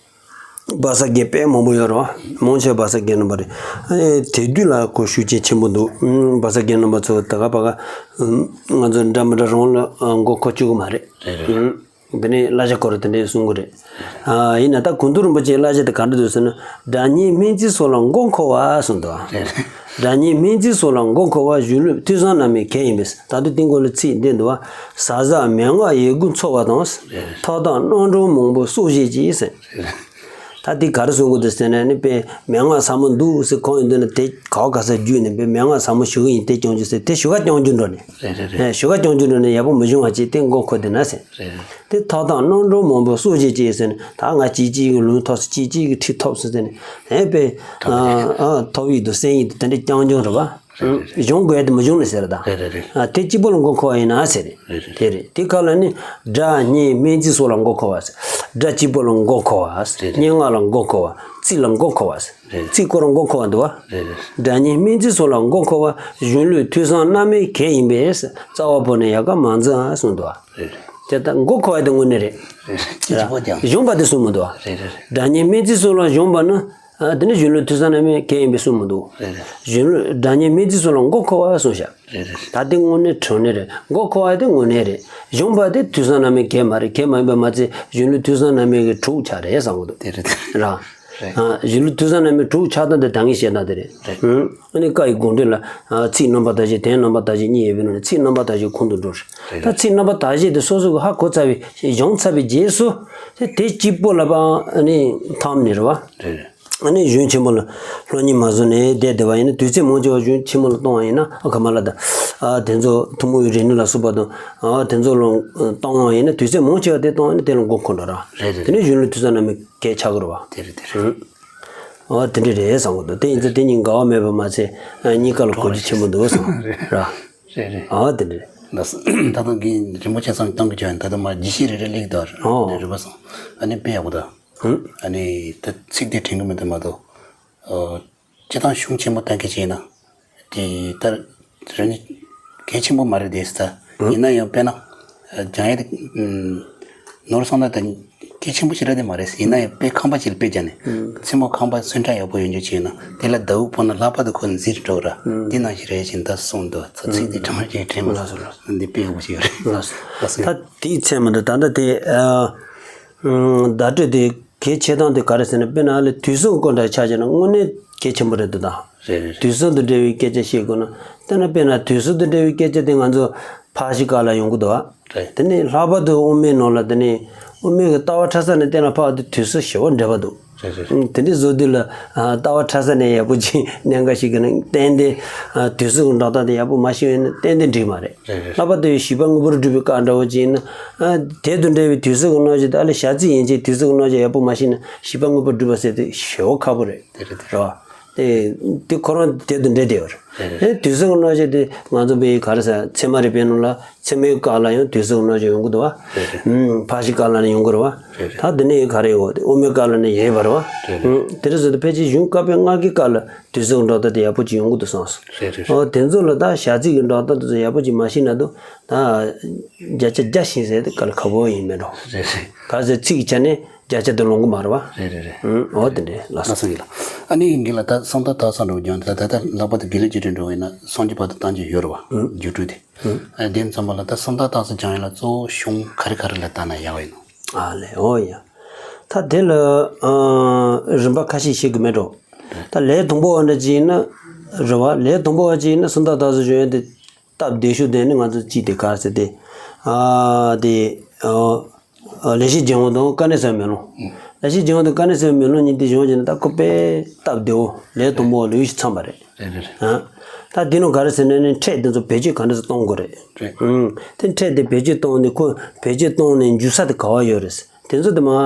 བ་ས་དགེ་དཔེ་མང་པོ་ཡོད་རེད་བ། མང་ཆེ་བ་ས་དགེ་རྣམ་པ་རེད། ཨེ། དེ་དུས་ལ་ཁོ་ཤུགས་རྐྱེན་ཆེན་པོ་འདུག་ཨུམ། བ་ས་དགེ་རྣམ་པ་ཚོ་ད་ག་པ་ག་ཨུམ། ང་ཚོ་འདྲ་མི་འདྲ་རང་ལ་ཨ། མགོ་འཁོར་བཅུག་གི་མ་རེད། རེད་རེད། ཨུམ། འདི་ནས་བསླབ་བྱ་སྐོར་དེ་འདྲས་གསུང་གི་རེད། ཨ། ཡིན་ན་ད་གུང་ཐང་རིན་པོ་ཆེའི་བསླབ་བྱ་དེ་ག་འདྲ་འདུག་ཟེར་ན། སྒྲ་སྙན་སྨྲེ་མཛད་སོགས་ལ་མགོ་འཁོར་བ་གསུངས་འདུག་རེད་རེད། སྒྲ་སྙན་སྨྲེ་མཛད་སོགས་ལ་མགོ་འཁོར་བ་གཞུང་ལུགས་ཐོས་བསམ་རྣམ་སྨིན་གལ་ཡིན་པས། ད་དུང་དེ་སྐོར་ལ་ཚིག་འདི་འདུག་བ། ཟབ་ཟབ་མན་ངག་ཡི་གུ་འཚོལ་བ་དང་། ཐོག་དང་རྣམ་གྲངས་མང་པོ་སྲོག་བཅད་ཅིང་ཟེར། ད་འདི་ག་རེ་གསུང་གི་འདུག་ཟེར་ན་ནི་དཔེ་མན་ངག་ཟབ་མོ་འདུག་ཟེར་གང་ཡིན་འདུག་ན་དེ་ག་བ་ག་ས་བརྒྱུད་ནས་དཔེ་མན་ངག་ཟབ་མོ་ཞུ་གི་ཡིན་དེ་སྐྱོང་རྒྱུ་ཟེར་དེ་ཞུ་ག་སྐྱོང་རྒྱུ་འགྲོ་ནས། རེད་རེད་རེད། ཞུ་ག་སྐྱོང་རྒྱུ་འགྲོ་ནས་ཡག་པོ་མི་བྱུང་བ་ཅིག་དེ་མགོ་འཁོར་དེ་ན་ཟེར། རེད་རེད། དེ་ཐོག་དང་རྣམ་གྲངས་མང་པོ་སྲོག་བཅད་ཅིང་ཟེར་ནས་ད་ང་གཅིག་གཅིག་གི་ལུང་ཐོབ་སོང་གཅིག་གཅིག་གི་ཁྲིད་ཐོབ་སོང་ཟེར་ནས་ཨེ་དཔེ། ཐོབ་རེད། ཨ། ཐོབ་ཡིག་དང་གསན་ཡིག་དང་དེ་འདྲ་རྐྱང་རྐྱང་རེད་བ། རེད་རེད་རེད། གཞུང་དགོས་ཡ་དེ་མི་གཞུང་ནས་ཟེར་ད། རེད་རེད་རེད། ཨ་དེ་གཅིག་པོ་ལ་མགོ་འཁོར་བ་ཡིན་ན་ཟེར། རེད་རེད། དེ་རེད། དེ་ཁ་ལ་ནི་སྒྲ་སྙན་སྨན་རྩིས་སོགས་ལ་མགོ་འཁོར་བ་ཟེར། སྒྲ་གཅིག་པོ་ལ་མགོ་འཁོར་བ་ཟེར། རེད་རེད། སྙན་ངག་ལ་མགོ་འཁོར་བ། རྩིས་ལ་མགོ་འཁོར་བ་ཟེར། རེད། རྩིས་སྐོར་ལ་མགོ་འཁོར་བ་འདུག་བ། རེད་རེད། སྒྲ་སྙན་སྨན་རྩིས་སོགས་ལ་མགོ་འཁོར་བ། གཞོན་ལུས་ཐོས་བསམ་རྣལ་མའི་གེགས་ཡིན་པས། རྩ་བ་བོར་ནས་ཡལ་ག་མ་འཛིན་ཨ་གསུངས་འདུག་བ། རེད་རེད། དེ་ལྟར་མགོ་འཁོར་བ་དེ་དངོས་གནས་རེད། རེད་རེད། གཅིག་པོ་ཀྱང་། གཞུང་པ་དེ་གསུངས་མི་འདུག་བ། རེད་རེད། སྒྲ་སྙན་སྨན་རྩིས་སོགས་ལ་གཞུང་པ་ནི། ཨ་དེ་ནི་གཞོན་ལུས་ཐོས་བསམ་རྣལ་མའི་གེགས་ཡིན་པས་གསུངས་མི་འདུག། རེད་རེད། གཞོན་ལུས་སྒྲ་སྙན་སྨན་རྩིས་སོགས་ལ་མགོ་འཁོར་བ་གསུངས་ཤག། རེད་རེད། ད་དེ་དངོས་གནས་དྲང་གནས་རེད། མགོ་འཁོར་བ་དེ་དངོས་གནས་རེད། གཞུང་པ་དེ་ཐོས་བསམ་རྣལ་མའི་གེགས་མ་རེད། གེགས་མ་ཡིན་པ་མ་ཚད་གཞོན་ལུས་ཐོས་བསམ་རྣལ་མའི་གི་དྲུག་ཆགས་རེད་བསམ་གི་འདུག། དེ་རེད་དེ། ར། རེད། ཨ་གཞོན་ལུས་ཐོས་བསམ་རྣལ་མའི་དྲུག་ཆགས་སྟངས་དེ་ད་ངས་བཤད་སྟངས་དེ་རེད། རེད། ཨང་། ཨ་ནི་བཀའ་ཡི་དགོངས་དོན་ལ། ཨ་ཚིག་རྣམ་པ་དག་བཞི། དོན་རྣམ་པ་དག་བཞི་གཉིས་ཡོད་པའི་ནང་ནས་ཚིག་རྣམ་པ་དག་བཞི་ཁོང་དུ་འགྲོ་རེད། རེད་ད་རེད། ཚིག་རྣམ་པ་དག་བཞི་དེ་སོ་སོ་གི་ཧ་གོ་ཚར་བའི་སྦྱངས་ཚར་བའི་རྗེས་སུ། དེ་དེ་གཅིག་པོ་ལ་པའང་ཨ་ནི་ཐམས་ནི་རེད་བ། རེད་རེད། ཨ་ནི་གཞུང་ཆེན་མོ་ལ་སློབ་གཉེར་མ་བཟུང་ནས་བསྡད་བསྡད་པ་ཡིན་ན། དུས་ཚོད་མང་ཆེ་བ་གཞུང་ཆེན་མོ་ལ་གཏོང་བ་ཡིན་ན། ཨ་ག་མ་ལ་ད། ཨ་དེ་ཚོ་ཐུན་མོང་བའི་རིག་གནས་ལ་སོགས་པ་དང་། ཨ་དེ་ཚོ་ལ་གཏོང་བ་ཡིན་ན། དུས་ཚོད་མང་ཆེ་བ་དེ་གཏོང་བ་ཡིན་ན་དེ་ལ་མགོ་འཁོར་འགྲོ་ར། རེད་རེད། དེ་ནས་གཞོན་ལུས་ཐོས་བསམ་རྣལ་མའི་གེགས་ཆགས་ཀྱི་རེད་བ། དེ་རེད་དེ་རེད། ཨ་དེ་འདྲ་རེད་བསམ་གི་འདུག། དེ་ཡིན་ཙང་དེ་གཉིས་འགལ་བ་མེད་པ་མ་ཚད། ཨ་གཉིས་ཀ་ལ་གོ་རྒྱུ་ཆེན་པོ་འདུག་བསམ། ར། རེད་རེད། ཨ་དེ་འདྲ་རེད། ལགས་སོ། ད་དུང་གི་རིན་པོ་ཆེ་ཚང་གི་གཏོང་གི་བྱོན། ད་དུང་མ་ཇི་ཞིག་རེ་རེ་ལེགས་འདུག། ཨོ། རེད་པ་སོང་། ཨ་ནི་དཔེ་ཡག་པོ་འདུག། ཨ་ནི་ད་ཚིག་དེ་དྲན་གི་མི་འདུག་མ་གཏོགས། སྤྱི་བཏང་གཞུང་ཆེན་མོ་གཏན་འཁེལ་བྱས་ན། དེ་ལྟར་རེ་ནི་གལ་ཆེན་པོ་མ་རེད་དེ་ཟེར། ཡིན་ན་ཡང་དཔེར་ན། སྦྱང་ཡས་དེ་ནོར་སོང་ན་ད་གལ་ཆེན་པོ་ཞིག་རེད་དེ་མ་རེད། ཡིན་ན་ཡང་དཔེ་ཁང་པ་ཞིག་ལ་དཔེ་བརྒྱབ་ནས། མཚན་མོ་ཁང་པ་ཚོན་ཁྲ་ཡག་པོ་ཡོད་རྒྱུ་བྱས་ན་དེ་ལ་ཟླ་འུག་ཕོག་ན་ལྷག་པར་དུ་ཁོ་འཛིན་འགྲོ་ར། དེ་ནང་བཞིན་རེད་ཅེས་ད་གསུངས་འདུག། ཚ་ཚིག་དེ་དྲང་བར་བྱས་དྲན་མ་སོང་། འདི་དཔེ་ཡག་པོ་ཞིག་ཡོད་རེད། ལགས་སོ། ལགས་སོ། ད་དེའི་ཚད་མ་འདི་ད་ལྟ་དེ། བརྡ་སྤྲོད་དེ་གལ་ཆེ་སྟངས་དེ་ག་རེ་ཟེར་ན། དཔེར་ན་ཨ་ལས་དུས་གསུམ་སྐོར་འདྲ་ཆ་བཞག་ན་དངོས་གནས་གལ་ཆེན་པོ་རེད་འདུག་ད། རེད་རེད། དུས་གསུམ་དང་འབྲེལ་བའི་སྐད་ཆ་བཤད་དགོས་ན། དེ་ན་དཔེར་ན་དུས་གསུམ་དང་འབྲེལ་བའི་སྐད་ཆ་དེ་ང་ཚོ་ཕར་ཞིག་ཀ་ལ་ཡོང་གི་འདུག་བ། རེད། དེ་ནས་ལྷག་པར་དུ་དབུ་མའི་ནང་ལ། དེ་ནས་དབུ་མའི་གི་ལྟ་བ་འཕྲལ་སེལ་ནས་བལྟས་ན་ཕར་དུ་དུས་གསུམ་ཞེ་པོ་འབྲེལ་བ་འདུག། རེད་རེད་རེད། དེ་འདྲའི་བཟོ་དུས་ལ་ལྟ་བ་འཕྲལ་སེལ་ནས་ཡག་པོ་ཅིག་གནད་འགག་ཞིག་གི་ནང་ཏན་ཏན་དུས་གསུམ་གྱི་འགྲོ་སྟངས་དེ་ཡག་པོ་མ་ཤེས་པ་ཡིན་ན་ཏན་ཏན་འགྲིག་མ་རེད། རེད་རེད། ལྷག་པར་དུ་བྱིས་པ་དངོས་པོར་སྒྲུབ་པའི་སྐབས་འདྲ་བོ་ཅིག་ཡིན་ན། དེ་དང་འབྲེལ་བའི་དུས་གསུམ་གྱི་རྣམ་གཞག་དེ། ཨ་ལས་བྱ་ཚིག་ཡན་ཆད་དུས་གསུམ་གྱི་རྣམ་གཞག་ཡག་པོ་མ་ཤེས་ན་བྱིས་པ་དངོས་པོར་སྒྲུབ་པ་ཟེར་དེ་ཞེ་པོ་ཁག་པོ་རེད། དེ་རེད་དེ་རེད། རེད་བ། དེ་དེ་ཁོ་རང་དེ་དང་འབྲེལ་བསྡད་ཡོད་རེད། རེད་རེད། དེ་དུས་གསུམ་གྱི་རྣམ་གཞག་དེ་ང་ཚོ་བའི་ག་རེ་ཟེར། ཚད་མ་རིག་པའི་ནང་ལ་ཚད་མའི་སྐབས་ལ་ཡང་དུས་གསུམ་གྱི་རྣམ་གཞག་ཡོང་གི་འདུག་བ། རེད་རེད། ཕར་ཞིག་ཀ་ལ་ནི་ཡོང་གི་རེད་བ། རེད་རེད། ད་དེ་ནས་ག་རེ་ཡོད། དེ་དབུ་མའི་སྐབས་ལ་ནི་ཡོད་པ་རེད་བ། རེད་རེད། དེ་རེད་ཟེར་དུས་ཕལ་ཆེར་གཞུང་བཀའ་པོད་ལྔ་གི་སྐབས་ལ་དུས་གསུམ་གྱི་འགྲོ་སྟངས་དེ་ཡག་པོ་ཅིག་ཡོང་གི་འདུག་བསམ་སོང་། རེད་རེད། ཨོ་དེ་ཚོ་ལ་ད་བྱ་ཚིག་གི་འགྲོ་སྟངས་དེ་ཚོ་ཡག་པོ་ཅིག་མ་ཤེས་ན་འདུག། ད་བརྒྱ་ཆ་བརྒྱ་ཤེས་ཟེར་དེ་དཀའ་ལས་ཁག་པོ་ཡིན་མེད་འགྲོ། རེད་རེད། ག་ཟེར་ཚིག་གི་ཆ་ནས་བརྒྱ་ཆ་དེ་ལོངས་གི་མ་རེད་བ། རེད་རེད་རེད། ཨོ་དེ་འདྲས་ལགས་སོ། ལགས་སོ་ཡིན་ལ། ཨ་ནི་ཡིན་གྱི་ལ། ད་སུམ་རྟགས་སྟག་ཚང་འགྲོ་རྒྱུ་ད་ད་ལྷག་པར་དུ་དགེ་ལེགས་བརྒྱད་ཁྲི་འགྲོ་བས་ན་སངས་རྒྱས་བར་དུ་བཏང་རྒྱུ་ཡོད་རེད་བ། རྒྱུ་འབྲས་དེ། ཨ་དེ་ཙམ་པ་ལ་ད་སུམ་རྟགས་སྟག་ཚང་སྦྱང་ཡ་ལ་གཙོ་བོ་གཞུང་ག་རེ་ག་རེ་ལ་བལྟས་ན་ཡག་པ་ཡིན་ནམ། ཨ་ལས། ཨོ་ཡ། ད་དེ་ལ་ཨ་རིམ་པ་ཁ་ཤས་ཤིག་གི་མེད་འགྲོ། ད་ལས་དང་པོ་བ་འདྲ་ཅིག་ཡིན་ན་རེད་བ། ལས་དང་པོ་བ་ཅིག་ཡིན་ན་སུམ་རྟགས་སྟག་ཚང་སྦྱོང་ཡ་དེ་སྟབས་བདེ་ཤོས་དེ་ནི་ང་ཚོ་གཅིག་དེ་ག་རེ་ཟེར་དེ། ཨ་དེ་ཨ་ལེགས་བཤད་ལྗོན་དབང་དང་དཀའ་གནད་གསལ་བའི་མེ་ལོང་། ལེགས་བཤད་ལྗོན་དབང་དང་དཀའ་གནད་གསལ་བའི་མེ་ལོང་གཉིས་དེ་སྦྱོང་བྱས་ན་ད་ཁོ་དཔེ་སྟབས་བདེ་བོ། ལས་དང་པོ་བ་ལ་ཡུལ་ཞིག་འཚམས་པ་རེད། རེད་རེད་རེད། ཨ། ད་འདི་ནང་ག་རེ་ཟེར་ན་ནི་ཕྲད་དེ་ཚོ་བེད་སྤྱོད་ག་འདྲ་ཞིག་གཏོང་དགོས་རེད། རེད། ཨང་། དེ་ཕྲད་དེ་བེད་སྤྱོད་གཏོང་ནས་ཁོ་བེད་སྤྱོད་གཏོང་ནས་འཇུ་ས་དེ་ག་བ་ཡོད་རེད། དེ་ཚོ་དེ་མ་ཨ་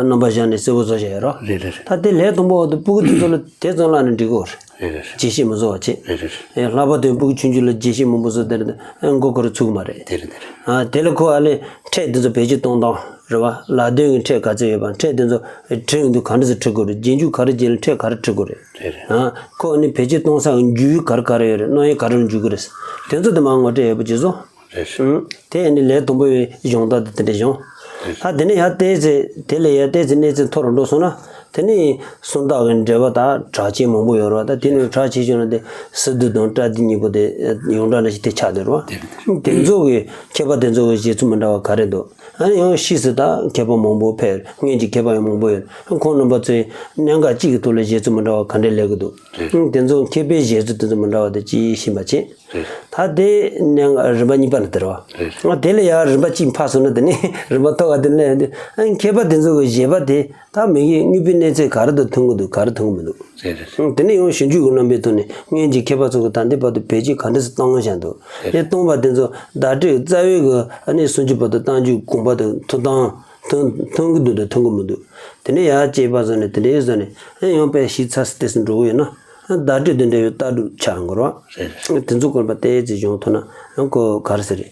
རྣམ་པ་བཞག་ནས་གསལ་པོ་བཟོ་བྱས་ཡོད་རོ། རེད་རེད་རེད། ད་དེ་ལས་དང་པོ་བ་དེ་སྤུ་གུ་དེ་ཚོ་ལ་དེ་ཙམ་བསླབ་ནས་འགྲིག་གོ་རེད། རེད་རེད་རེད། རྗེས་ཤེས་མི་བཟོ་བ་བྱེད། རེད་རེད་རེད། ཨེ་ལྷག་པར་དུ་སྤུ་གུ་ཆུང་ཆུང་ལ་རྗེས་ཤེས་མང་པོ་བཟོ་དེ་རེད། ཨ་མགོ་འཁོར་ཚུགས་མ་རེད། དེ་རེད་དེ་རེད། ཨ་དེ་ལ་ཁོ་ཨ་ལས་ཕྲད་དེ་ཚོ་བེད་སྤྱོད་གཏོང་སྟངས་རེད་བ། ལ་དོན་གྱི་ཕྲད་ག་ཚོད་ཡོད་པ། ཕྲད་དེ་ཚོ་ཁྲིད་ཡོང་དུས་ག་འདྲ་ཞིག་ཁྲིད་དགོས་རེད། རྗེས་འཇུག་ག་རེ་བྱས་ལ་ཕྲད་ག་རེ་ཁྲིད་དགོས་རེད། རེད་རེད། ཨ་ཁོ་ཨ་ནི་བེད་སྤྱོད་གཏོང་ས་འཇུག་ཡུལ་ག་རེ་ག་རེ་ཡོད་རེད། གནང་ཡུལ་ག་རེ་ལ་འཇུག་གི་རེད། དེ་ཚོ་དེ་མ་ངོ་སྤྲོད་ཡག་པོ་བྱས་སོང་། རེད་རེད། ཨང་། དེ་ཨ་ནི་ལས་དང་པོ་བའི་སྦྱོང་སྟངས་དེ་དེ་འདྲ་སྦྱོང་། རེད། ད་དེ་ནས་ཡར་བལྟས་ཚེ་དེ་ལས་ཡར་བལྟས་ཚེ་གནས་ཚད་མཐོ་རུ་འགྲོ་སོང་ན། དེ་ནས་སུམ་རྟགས་ཀྱི་འགྲེལ་པ་དང་གྲགས་ཆེན་མང་པོ་ཡོད་རེད་བ། ད་དེ་ནས་གྲགས་ཆེ་ཤོས་ན་དེ་སི་ཏུ་དང་པྲ་ཏི་གཉིས་པོ་དེ་ཡོངས་གྲགས་ནང་བཞིན་དེ་ཆགས་བསྡད་རེད་བ། དེ་ཚོ་གི་མཁས་པ་དེ་ཚོ་གི་བཞེད་ཚུལ་མི་འདྲ་བ་ག་རེ་འདུག། ཨ་ནི་ཡང་ཕྱིས་སུ་ད་མཁས་པ་མང་པོ་ཕེབས། སྔོན་གྱི་མཁས་པ་ཡང་མང་པོ་ཡོད། ཁོང་རྣམ་པ་ཚོས་གནད་འགག་གཅིག་གི་ཐོག་ལ་བཞེད་ཚུལ་མི་འདྲ་བ་ག་འདྲས་སླེབས་ཀྱི་འདུག། རེད། དེ་ཚོ་མཁས་པའི་བཞེད་ཚུལ་དེ་ཚོ་མི་འདྲ་བ་དེ་ཅིག་ཤེས་པ་བྱེད། རེད། ད་དེ་གནད་འགག་རིམ་པ་གཉིས་པ་ནི་དེ་རེད་བ། རེད། ང་དེ་ལས་ཡང་རིམ་པ་གཅིག་ཕར་སོང་ན་དེ་ནས་རིམ་པ་ཐོག་ག་དེ་ལས་ཡང་དེ། ཨ་ནི་མཁས་པ་དེ་ཚོ་གི་བཞེད་པ་དེ་ད་མི་གི་དངོས་པོའི་གནས་ཚད་ག་རེ་དང་མཐུན་གྱི་འདུག། ག་རེ་མཐུན་གྱི་མི་འདུག། རེད་རེད། དེ་ནས་ཡང་ཞིབ་འཇུག་གི་རྣམ་པའི་ཐོག་ནས་སྔོན་གྱི་མཁས་པ་ཚོ་གིས་ད་ལྟའི་བར་དུ་བེད་སྤྱོད་ག་འདྲ་ཞིག་བཏང་བཞག་འདུག། རེད། དེ་བཏང་བ་དེ་ཚོ་བརྡ་སྤྲོད་རྩ་བའི་གི་ཨ་ནི་སུམ་ཅུ་པ་དང་རྟགས་འཇུག་དགོངས་པ་དང་མཐུན་དང་མཐུན་མཐུན་གྱི་འདུག་དང་མཐུན་གྱི་མི་འདུག། དེ་ནས་ཡར་དཔྱད་པ་བཟོ་ནས་དེ་འདྲའི་བཟོ་ནས་ཨ་ཡང་དཔེ་ཞིབ་ཚགས་སུ་ཏོག་ཙམ་འགྲོ་གི་ཡོད་ན། བརྡ་སྤྲོད་དང་འབྲེལ་བའི་ལྟ་གྲུབ་ཆགས་ཡོང་གི་རེད་བ། རེད་རེད། དེ་ཚོ་དགོངས་པ་ཏོག་ཙམ་བྱུང་ཐུབ་ན་ཡང་ཁོ་ག་རེ་ཟེར་རེད།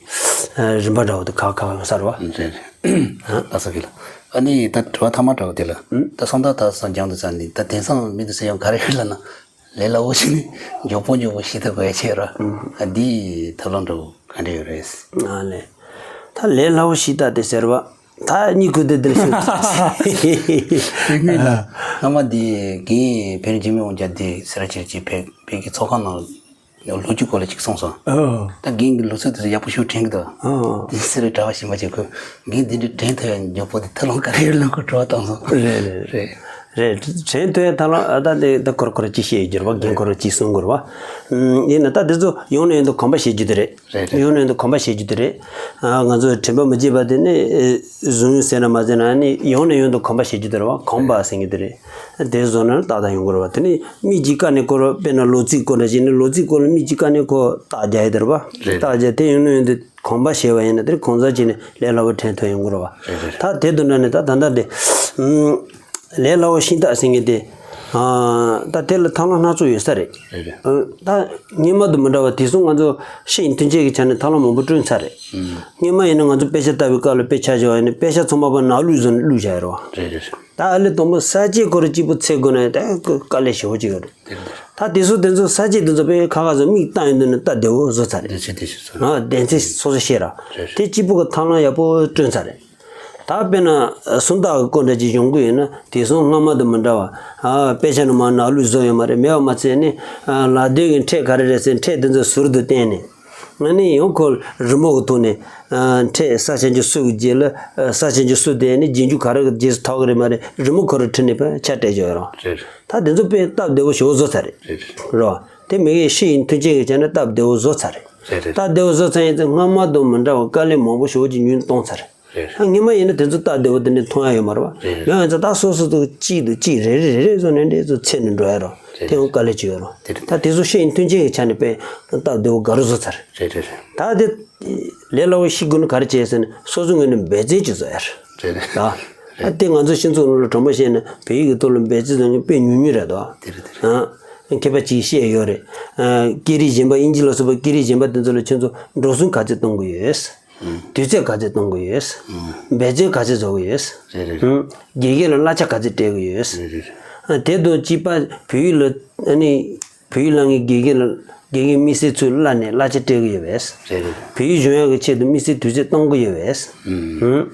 རིམ་པ་འདྲ་བོ་དེ་ཁག་ཁག་ཡོང་ས་རེད་བ། རེད་རེད། ལགས་སོ་རྒན་ལགས། ཨ་ནི་ད་དྲི་བ་ཐ་མ་འདྲ་བོ་དེ་ལ། ད་སང་ད་ད་སང་རྒྱང་དུ་ཙམ་ནི་ད་དེང་སང་མི་དེ་ཚོ་ཡང་ག་རེ་ཡོད་ལབ་ན། ལས་སླ་བོ་ཞིག་ནི་མགྱོགས་པོ་མགྱོགས་པོ་ཤེས་ཐུབ་དགོས་ཡ་ཆེ་ར། ཨ་འདིའི་ཐབས་ལམ་འདྲ་བོ་ག་འདྲ་ཡོད་རེད། ཨ་ལས། ད་ལས་སླ་བོ་ཤེས་ཐབས་དེ་ཟེར་བ། ད་གཉིད་ཁུག་དེ་འདིར་ཤོད། སྔ་མ་འདི་རྒན་བེ་རི་འཇིགས་མེད་དབང་རྒྱལ་འདི་སེ་ར་བྱེས་ཀྱི་བོད་བོད་ཀྱི་ཚོགས་ཁང་ནང་ལོ་རྒྱུས་སྐོར་ལ་ཅིག་གསུངས་སོང་། ཨོ། ད་རྒན་གྱི་ལོ་ཚོད་དེ་ཚོ་ཡག་པོ་ཞིག་དྲན་གི་འདུག་ཨོ། དེ་སེ་ར་གྲྭ་པ་གཞན་པ་ཅིག་གིས་རྒན་འདི་འདྲ་དྲན་ཐུབ་ཡ་མགྱོགས་པོ་དེ་ཐབས་ལམ་ག་རེ་ཡོད་ལབ་ཁོས་དྲི་བ་བཏང་སོང་། རེད་རེད། རེད། རེད། དྲན་ཐུབ་ཡ་ཐབས་ལམ་ཨ་ད་དེ་ད་ཁོ་རང་ཁོ་རང་ཅིག་བཤད་ཡོད་རྒྱུ་རེད་བ། རྒན་ཁོ་རང་ཅིག་གསུང་གི་རེད་བ། ཨུམ། ཡིན་ན་ད་དེ་ཚོ་ཡོང་ནས་ཡོང་དུ་གོམས་པ་བྱེད་རྒྱུ་དེ་རེད། རེད་རེད། ཡོང་ནས་ཡོང་དུ་གོམས་པ་བྱེད་རྒྱུ་དེ་རེད། ཨ་ང་ཚོ་དྲན་པ་མི་བརྗེད་པ་དེ་ནི་ཨེ་བཟུང་ཡོད་ཟེར་ན་མ་ཟེར་ན་ནི་ཡོང་ནས་ཡོང་དུ་གོམས་པ་བྱེད་རྒྱུ་དེ་རེད་བ། གོམས་པ་ཟེར་མཁན་དེ་རེད། དེ་བཟོ་ན་ནི་ཏག་ཏག་ཡོང་གི་རེད་བ། དེ་ནི་མི་གཅིག་བཀའ་ནས་སྐོར་བ། དཔེར་ན་ལོ་ཚིགས་སྐོར་འདྲ་ཞིག་ནི་ལོ་ཚིགས་སྐོར་ལ་མི་གཅིག་བཀའ་ནས་ཁོ་རྟགས་རྒྱག་ཡ་དེ་རེད་བ། རེད། རྟགས་རྒྱག་དེ་ཡོང་ནས་ཡོང་དུ་གོམས་པ་བྱས་པ་ཡིན་ན་དེ་གོང་ས་ཅིག་ནས་ལས་སླ་བོ་དྲན་ཐུབ་ཡོང་གི་རེད་བ། རེད་རེད། ད་དེ་དུ་འདྲ་ནི་ད་ད་ལྟ་དེ་ཨུམ། ལས་སླ་བོ་ཤེས་ཐབས་ཟེར་མཁན་དེ། ཨ། ད་དེ་ལ་ཐབས་ལམ་སྣ་ཚོགས་ཡོད་ས་རེད། རེད་རེད། ཨ། ད་སྔོན་མ་དང་མི་འདྲ་བ་དེང་སང་ང་ཚོ་ཤེས་ཡོན་ཐོན་སྐྱེད་ཀྱི་ཆ་ནས་ཐབས་ལམ་མང་པོ་བསྐྲུན་ཚར་རེད། ཨུམ། སྔོན་མ་ཡིན་ན་ང་ཚོ་དཔེ་ཆ་ལྟ་བའི་སྐབས་ལ་དཔེ་ཆ་བཞག་ཡིན་ན་དཔེ་ཆ་ཚང་མ་པ་ནང་བླུགས་བཟོ་ནས་བླུགས་བཞག་ཡོད་རེད་བ། རེད་རེད་རེད། ད་ཨ་ལས་དང་པོ་ས་བཅད་སྐོར་གཅིག་པུ་འཚོལ་དགོས་ན་ཡང་ད་དཀའ་ལས་ཞེ་པོ་ཅིག་ཡོད་རེད། རེད་རེད། ད་དེ་ཚོ་དེ་ཚོ་ས་བཅད་དེ་ཚོ་དཔེ་ཁ་ཁ་བཟོ་མིག་བཏང་ཡོང་དུས་ནི་སྟབས་བདེ་བོ་བཟོ་ཚར་རེད། བདེན་ཚིག་བདེན་ཚིག་བཟོ་རེད། ཨ། བདེན་ཚིག་སོ་སོ་ཤེས་ར། རེད་རེད། དེ་གཅིག་པུ་གི་ཐབས་ལམ་ཡག་པོ་བསྐྲུན་ཚར་རེད། ད་དཔེར་ན་སུམ་རྟགས་ཀྱི་སྐོར་འདྲ་ཅིག་སྦྱོང་གི་ཡོད་ན་དེང་སང་སྔ་མ་དང་མི་འདྲ་བ། ཨ། དཔེ་ཆ་ནང་མར་ནང་བླུགས་བཟོ་ཡོད་མ་རེད། མེད་པ་མ་ཚད་ནི། ཨ། ལ་དོན་གྱི་ཕྲད་ག་རེ་རེད་ཟེར་ཕྲད་དེ་ཚོ་ཟུར་དུ་བསྟན་ནས། ང་ནི་ཡང་ཁོ་རི་མོ་གི་ཐོག་ནས། ཨ། ཕྲད་ས་ཆ་འཇོག་སུ་གི་རྗེས་ལ། ཨ། ས་ཆ་འཇོག་སུ་དེ་ནི་རྗེས་འཇུག་ག་རེ་གི་རྗེས་སུ་ཐོགས་གི་རེད་མ་རེད། རི་མོ་ཁོ་རང་བྲིས་ནས་ཕར་ཆ་སྤྲད་ཆོག་ཡོད་རང་། རེད། ད་དེ་ཚོ་དཔེ་སྟབས་བདེ་བོ་ཞེ་པོ་བཟོ་ཚར་རེད། རེད་རེད། རེད་བ། དེ་མི་གའི་ཤེས་ཡོན་ཐོན་སྐྱེད་ཀྱི་ཆ་ནས་སྟབས་བདེ་བོ་བཟོ་ཚར་རེད། རེད་རེད། སྟབས་བདེ་བོ་བཟོ་ཚར་ཡིན་ཙང་སྔ་མ་དང་མི་འདྲ་བ་དཀའ་ལས་མང་པོ་ཞེ་པོ་ཅིག་ཉུང་གཏོང་ཚར་རེད། རེད། ད་སྔོན་མ་ཡིན་ན་དེ་ཚོ་སྟབས་བདེ་བོ་དེ་འདྲ་མཐོང་ཡ་ཡོད་མ་རེད་བ། རེད་རེད། ཡང་ཡིན་ཙང་ད་སོ་སོ་ཚོ་གཅིག་དང་གཅིག་རེ་རེ་རེ་རེ་བཟོ་ནས་འདྲ་ཚོ་ཚེ་ནས་འགྲོ་ཡ་རོ། རེད། དེ་ཡང་དཀའ་ལས་ཅིག་ཡོད་རོ། རེད་རེད། ད་དེ་ཚོ་ཤེས་ཡོན་ཐོན་སྐྱེད་ཀྱི་ཆ་ནས་དཔེ་སྟབས་བདེ་བོ་དགའ་རུ་བཟོ་ཚར། རེད་རེད་རེད། ད་དེ་ལས་སླ་བོ་ཤེས་དགོས་ན་ག་རེ་བྱས་ཟེར་ན་སོ་སོ་ངོས་ནས་འབད་བརྩོན་ཅིག་བཟོ་ཡ་རེད། རེད་རེད། ད་ཨ་དེ་ང་ཚོ་སྤྱི་ཚོགས་ནང་ལ་དྲང་པོ་བཤད་ན་བོད་ཡིག་གི་ཐོག་ལ་འབད་བརྩོན་བཟོ་མཁན་དཔེ་ཉུང་ཉུང་རེད་དོ། དེ་རེད་དེ་རེད། ཨ་མཁས་པ་ཅིག་བཤད་ཡོད་རེད། ཨ་སྐད་རིགས་གཞན་པ་དབྱིན་ཇི་ལ་སོགས་པ་སྐད་རིགས་གཞན་པ་དེ་ཚོ་ལ་ཁྱོད་ཚོ་འགྲོ་སོང་ག་ཚད་གཏོང་གི་ཡོད། ཨུམ། དུས་ཚོད་ག་ཚད་གཏོང་གི་ཡོད། ཨུམ། འབད་བརྩོན་ག་ཚད་བཟོ་གི་ཡོད། རེད་རེད། ཨུམ། དགེ་རྒན་ལ་གླ་ཆ་ག་ཚད་སྤྲད་གི་ཡོད། རེད་རེད། ཨ་དེ་དང་གཅིག་པ་བོད་ཡིག་ལ་ཨ་ནི་བོད་ཡིག་བསླབ་མཁན་དགེ་རྒན་ལ་དགེ་རྒན་དམིགས་བསལ་ཚུར་གླ་ནས་གླ་ཆ་སྤྲད་གི་ཡོད་པས། རེད་རེད། བོད་ཡིག་སྦྱོང་ཡག་གི་ཆེད་དུ་དམིགས་བསལ་དུས་ཚོད་གཏོང་གི་ཡོད་པས། ཨུམ།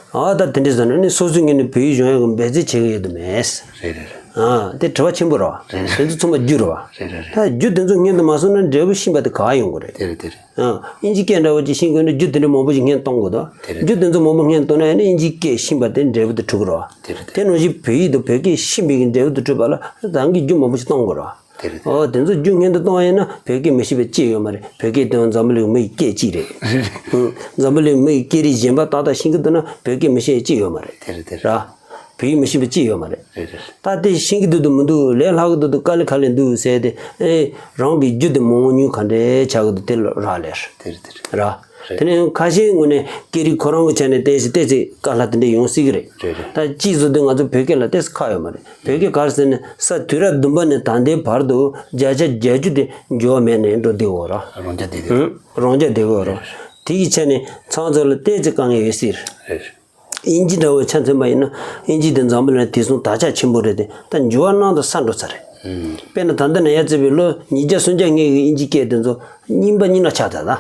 ཨ་ད་དེ་འདྲ་ཟེར་ན་ནི་སོ་སོའི་ངོས་ནས་བོད་ཡིག་སྦྱོང་ཡག་གི་འབད་བརྩོན་བྱེད་ཀྱི་ཡོད་དམ་མེད། རེད་རེད། ཨ་དེ་དྲི་བ་ཆེན་པོ་རེད་བ། རེད་རེད། དེ་ཚོ་ཚང་མ་རྒྱུ་རེད་བ། རེད་རེད་རེད། ད་རྒྱུ་དེ་ཚོ་སྔོན་དུ་མ་སོང་ན་འབྲས་བུ་ཤེས་པ་དེ་ག་ཡོང་གི་རེད། དེ་རེད་དེ་རེད། ཨ་དབྱིན་ཇི་སྐད་འདྲ་བོ་ཅིག་ཤེས་དགོས་ན་རྒྱུ་དེ་འདྲ་མང་པོ་ཞིག་སྔོན་གཏོང་དགོས་དོ། དེ་རེད་དེ་རེད། རྒྱུ་དེ་ཚོ་མང་པོ་སྔོན་གཏོང་ན་ཡང་ན་དབྱིན་ཇིའི་སྐད་ཤེས་པ་དེ་འབྲས་བུ་དེ་འགྲུབ་ཀྱི་རེད་བ། དེ་རེད་དེ། དེ་ནང་བཞིན་བོད་ཡིག་དང་བོད་སྐད་ཤེས་པའི་གི་འབྲས་བུ་དེ་འགྲུབ་པ་ལ་རང་གིས་རྒྱུ་མང་པོ་ཞིག་གཏོང་དགོས་རེད་བ། དེ་རེད་དེ། ཨོ་དེ་ཚོ་རྒྱུ་སྔོན་དུ་གཏོང་བ་ཡིན་ན་བོད་སྐད་མི་ཤེས་པ་ཅི་ཡོད་མ་རེད། བོད་སྐད་དེ་འཛམ་བུ་གླིང་མི་ཡི་སྐད་གཅིག་རེད། རེད་རེད། ཨང་། འཛམ་བུ་གླིང་མི་ཡི་སྐད་རིགས་གཞན་པ་ཏག་ཏག་ཤེས་ཀྱི་འདུག་ན་བོད་སྐད་མི་ཤེས་ཅི་ཡོད་མ་རེད། དེ་རེད་དེ་རེད། ར། བོད་ཡིག་མི་ཤེས་པ་ཅི་ཡོད་མ་རེད། རེད་རེད། ད་དེ་ཤེས་ཀྱི་འདུག་འདུག་མི་འདུག་ལས་སླ་གི་འདུག་འདུག་དཀའ་ལས་ཁག་ལས་འདུག་ཟེར་ཏེ་ཨེ་རང་གི་རྒྱུ་དེ་མང་ཉུང་ག་འདྲས་ཆགས་ཀྱི་འདུག་དེ་ལ་རག་ལས། དེ་རེད་དེ་རེད། ར། རེད། དེ་ནས་ཁ་ཤས་ངོས་ནས་སྐད་རིགས་ཁོ་རང་གི་ཆ་ནས་ཏོག་ཙམ་ཏོག་ཙམ་དཀའ་སླ་དེ་འདྲ་ཡོང་སྲིད་ཀྱི་རེད། རེད་རེད། ད་གཅིག་བཟོ་དུས་ང་ཚོ་བོད་སྐད་ལ་ཏོག་ཙམ་ཁག་ཡོད་མ་རེད། བོད་སྐད་ག་རེ་ཟེར་ན་ས་དུས་རབས་བདུན་པ་ནས་ད་ལྟའི་བར་དུ་བརྒྱ་ཆ་བརྒྱད་ཅུ་དེ་འགྱུར་བ་མེད་ནས་འགྲོ་བསྡད་ཡོད་རེད། རང་རྐྱ་བསྡད་བསྡད། ཨང་། རང་རྐྱ་བསྡད་ཡོད་རེད། རེད། དེ་ཡི་ཆ་ནས་ཚང་ཚོ་ལ་ཏོག་ཙམ་དཀའ་ངལ་ཡོད་སྲིད། རེད། དབྱིན་ཇི་འདྲ་བོ་ཆ་མཚོན་པ་ཡིན་ན་དབྱིན་ཇི་དེ་འཛམ་བུ་གླིང་དེང་སང་དར་ཁྱབ་ཆེན་པོ་རེད་དེ་ད་འགྱུར་བ་གནང་དང་ས་འགྲོ་ཚར་རེད། ཨང་། དཔེར་ན་ད་ལྟ་ནས་ཡར་བརྩིས་པའི་ལོ་ཉིས་བརྒྱ་སུམ་བརྒྱ་སྔོན་གྱི་དབྱིན་ཇི་སྐད་དེ་ཚོ་རྙིང་པ་རྙིང་ལ་ཆགས་ཚར་ད།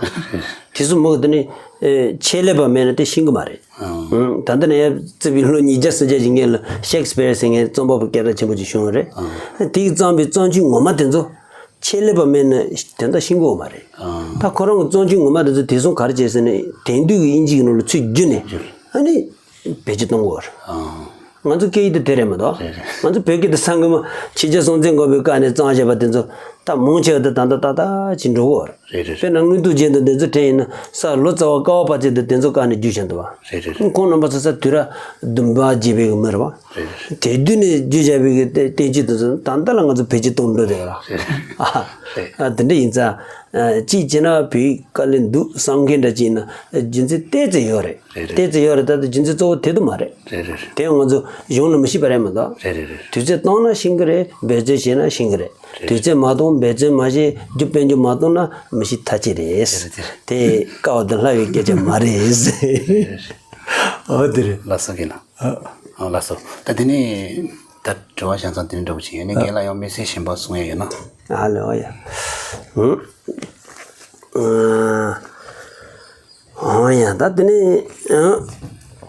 དེ་ཚོ་མོ་གི་དེ་ནི་ཨེ་ཆེད་ལས་པ་མེད་ན་དེ་ཤེས་གི་མ་རེད། ཨང་། ཨང་། ད་ལྟ་ནས་ཡར་བརྩིས་པའི་ལོ་ཉིས་བརྒྱ་སུམ་བརྒྱ་ཞིག་སྔོན་ལ་ཤེག་སི་པེར་ཟེར་མཁན་རྩོམ་པ་པོ་སྐད་གྲགས་ཆེན་པོ་ཅིག་བྱུང་བ་རེད། ཨང་། དེས་བརྩམས་པའི་རྩོམ་ཆོས་ངོ་མ་དེ་ཚོ་ཆེད་ལས་པ་མེད་ན་དོན་དག་ཤེས་གི་ཡོད་མ་རེད། ཨང་། ད་ཁོ་རང་གི་རྩོམ་ཆོས་ངོ་མ་དེ་ཚོ་དེང་སང་ག་རེ་བྱས་ཟེར་ན་དེང་དུས་ཀྱི་དབྱིན་ཇི་གི་ནང་ལ་ཚུར་བསྒྱུར་ནས་བསྒྱུར། ཨ་ནི་བེད་སྤྱོད་གཏོང་གི་ཡོད་རེད། ཨང་། ང་ཚོ་སྐད་ཡིག་དེ་དེ་རེད་མ་གཏོགས། རེད་རེད། ང་ཚོ་བོད་སྐད་དེ་སང་གི་མ་ཕྱི་རྒྱལ་སྲུང་བརྩི་དགོས་པའི་བཀའ་ནས་བརྩམས་བཞག་པ་དེ་ཚོ་ད་མང་ཆེ་བ་དེ་ད་ལྟ་ཏག་ཏག་ཅིག་འགྲོ་གི་ཡོད་རེད། རེད་རེད། དཔེར་ན་དངོས་ཐོག་རྒྱན་དང་དེ་ཚོ་དྲན་ཡིན་ན་ས་ལོ་ཙཱ་བ་ཀ་བ་པ་ཙི་དང་དེ་ཚོ་བཀག་ནས་བརྒྱུད་བཞིན་འདུག་བ། རེད་རེད། ཁོང་རྣམ་པ་ཚོ་ས་དུས་རབས་བདུན་པ་བརྒྱད་པའི་གི་མི་རེད་བ། རེད་རེད། དེ་དུས་ནས་བརྒྱུད་བཞག་པའི་གི་བསྟན་བསྟན་བཅོས་དེ་ཚོ་ད་ལྟ་ལ་ང་ཚོ་བེད་སྤྱོད་གཏོང་འགྲོ་བསྡད་ཡོད་ར། རེད་རེད། ཨ་ཨ་དེ་འདྲ་ཡིན་ཙང་། ཨ་གཅིག་བྱས་ན་བོད་ཡིག་དཀའ་ལས་འདུག་བསམ་མཁན་འདྲ་ཅིག་ཡིན་ན་རྒྱུ་མཚན་ཏོག་ཙམ་ཡོད་རེད། རེད་རེད། ཏོག་ཙམ་ཡོད་རེད། ད་ལྟ་རྒྱུ་མཚན་གཙོ་བོ་དེ་དུ་མ་རེད། རེད་རེད། དེ་ང་ཚོ་གཞུང་ལ་མི་ཤེས་པ་རེད་མ་གཏོགས། རེད་རེད་རེད། དུས་ཚོད་བཏང་ན་ཤེས་ཀྱི་རེད། འབད་བརྩོན་བྱས་ན་ཤེས་ཀྱི་རེད། རེད། དུས་ཚོད་མ་བཏང་འབད་བརྩོན་མ་བྱས་རྒྱུ་དཔལ་འབྱོར་མ་བཏང་ན་མི་ཤེས་ཐག་ཆོད་རེད། རེད་རེད། དེ་དཀའ་བ་དང་སླ་བའི་སྐད་ཆ་མ་རེད། རེད་རེད། འོ་དེ་རེད། ལགས་སོ་རྒན་ལགས། ཨ་ལགས་སོ། ད་དེ་ནས་ད་དྲི་བ་བྱང་ཙང་དེ་འདྲ་པོ་ཅིག་ཡོད་ན་རྒན་ལགས་ཡང་དམིགས་བསལ་གཞན་པ་གསུང་ཡ་ཡོད་ན། ཨ་ལེ་ཨོ་ཡ། ཨ། ཨོ་ཡ་ད་དེ་ནས་ཨ།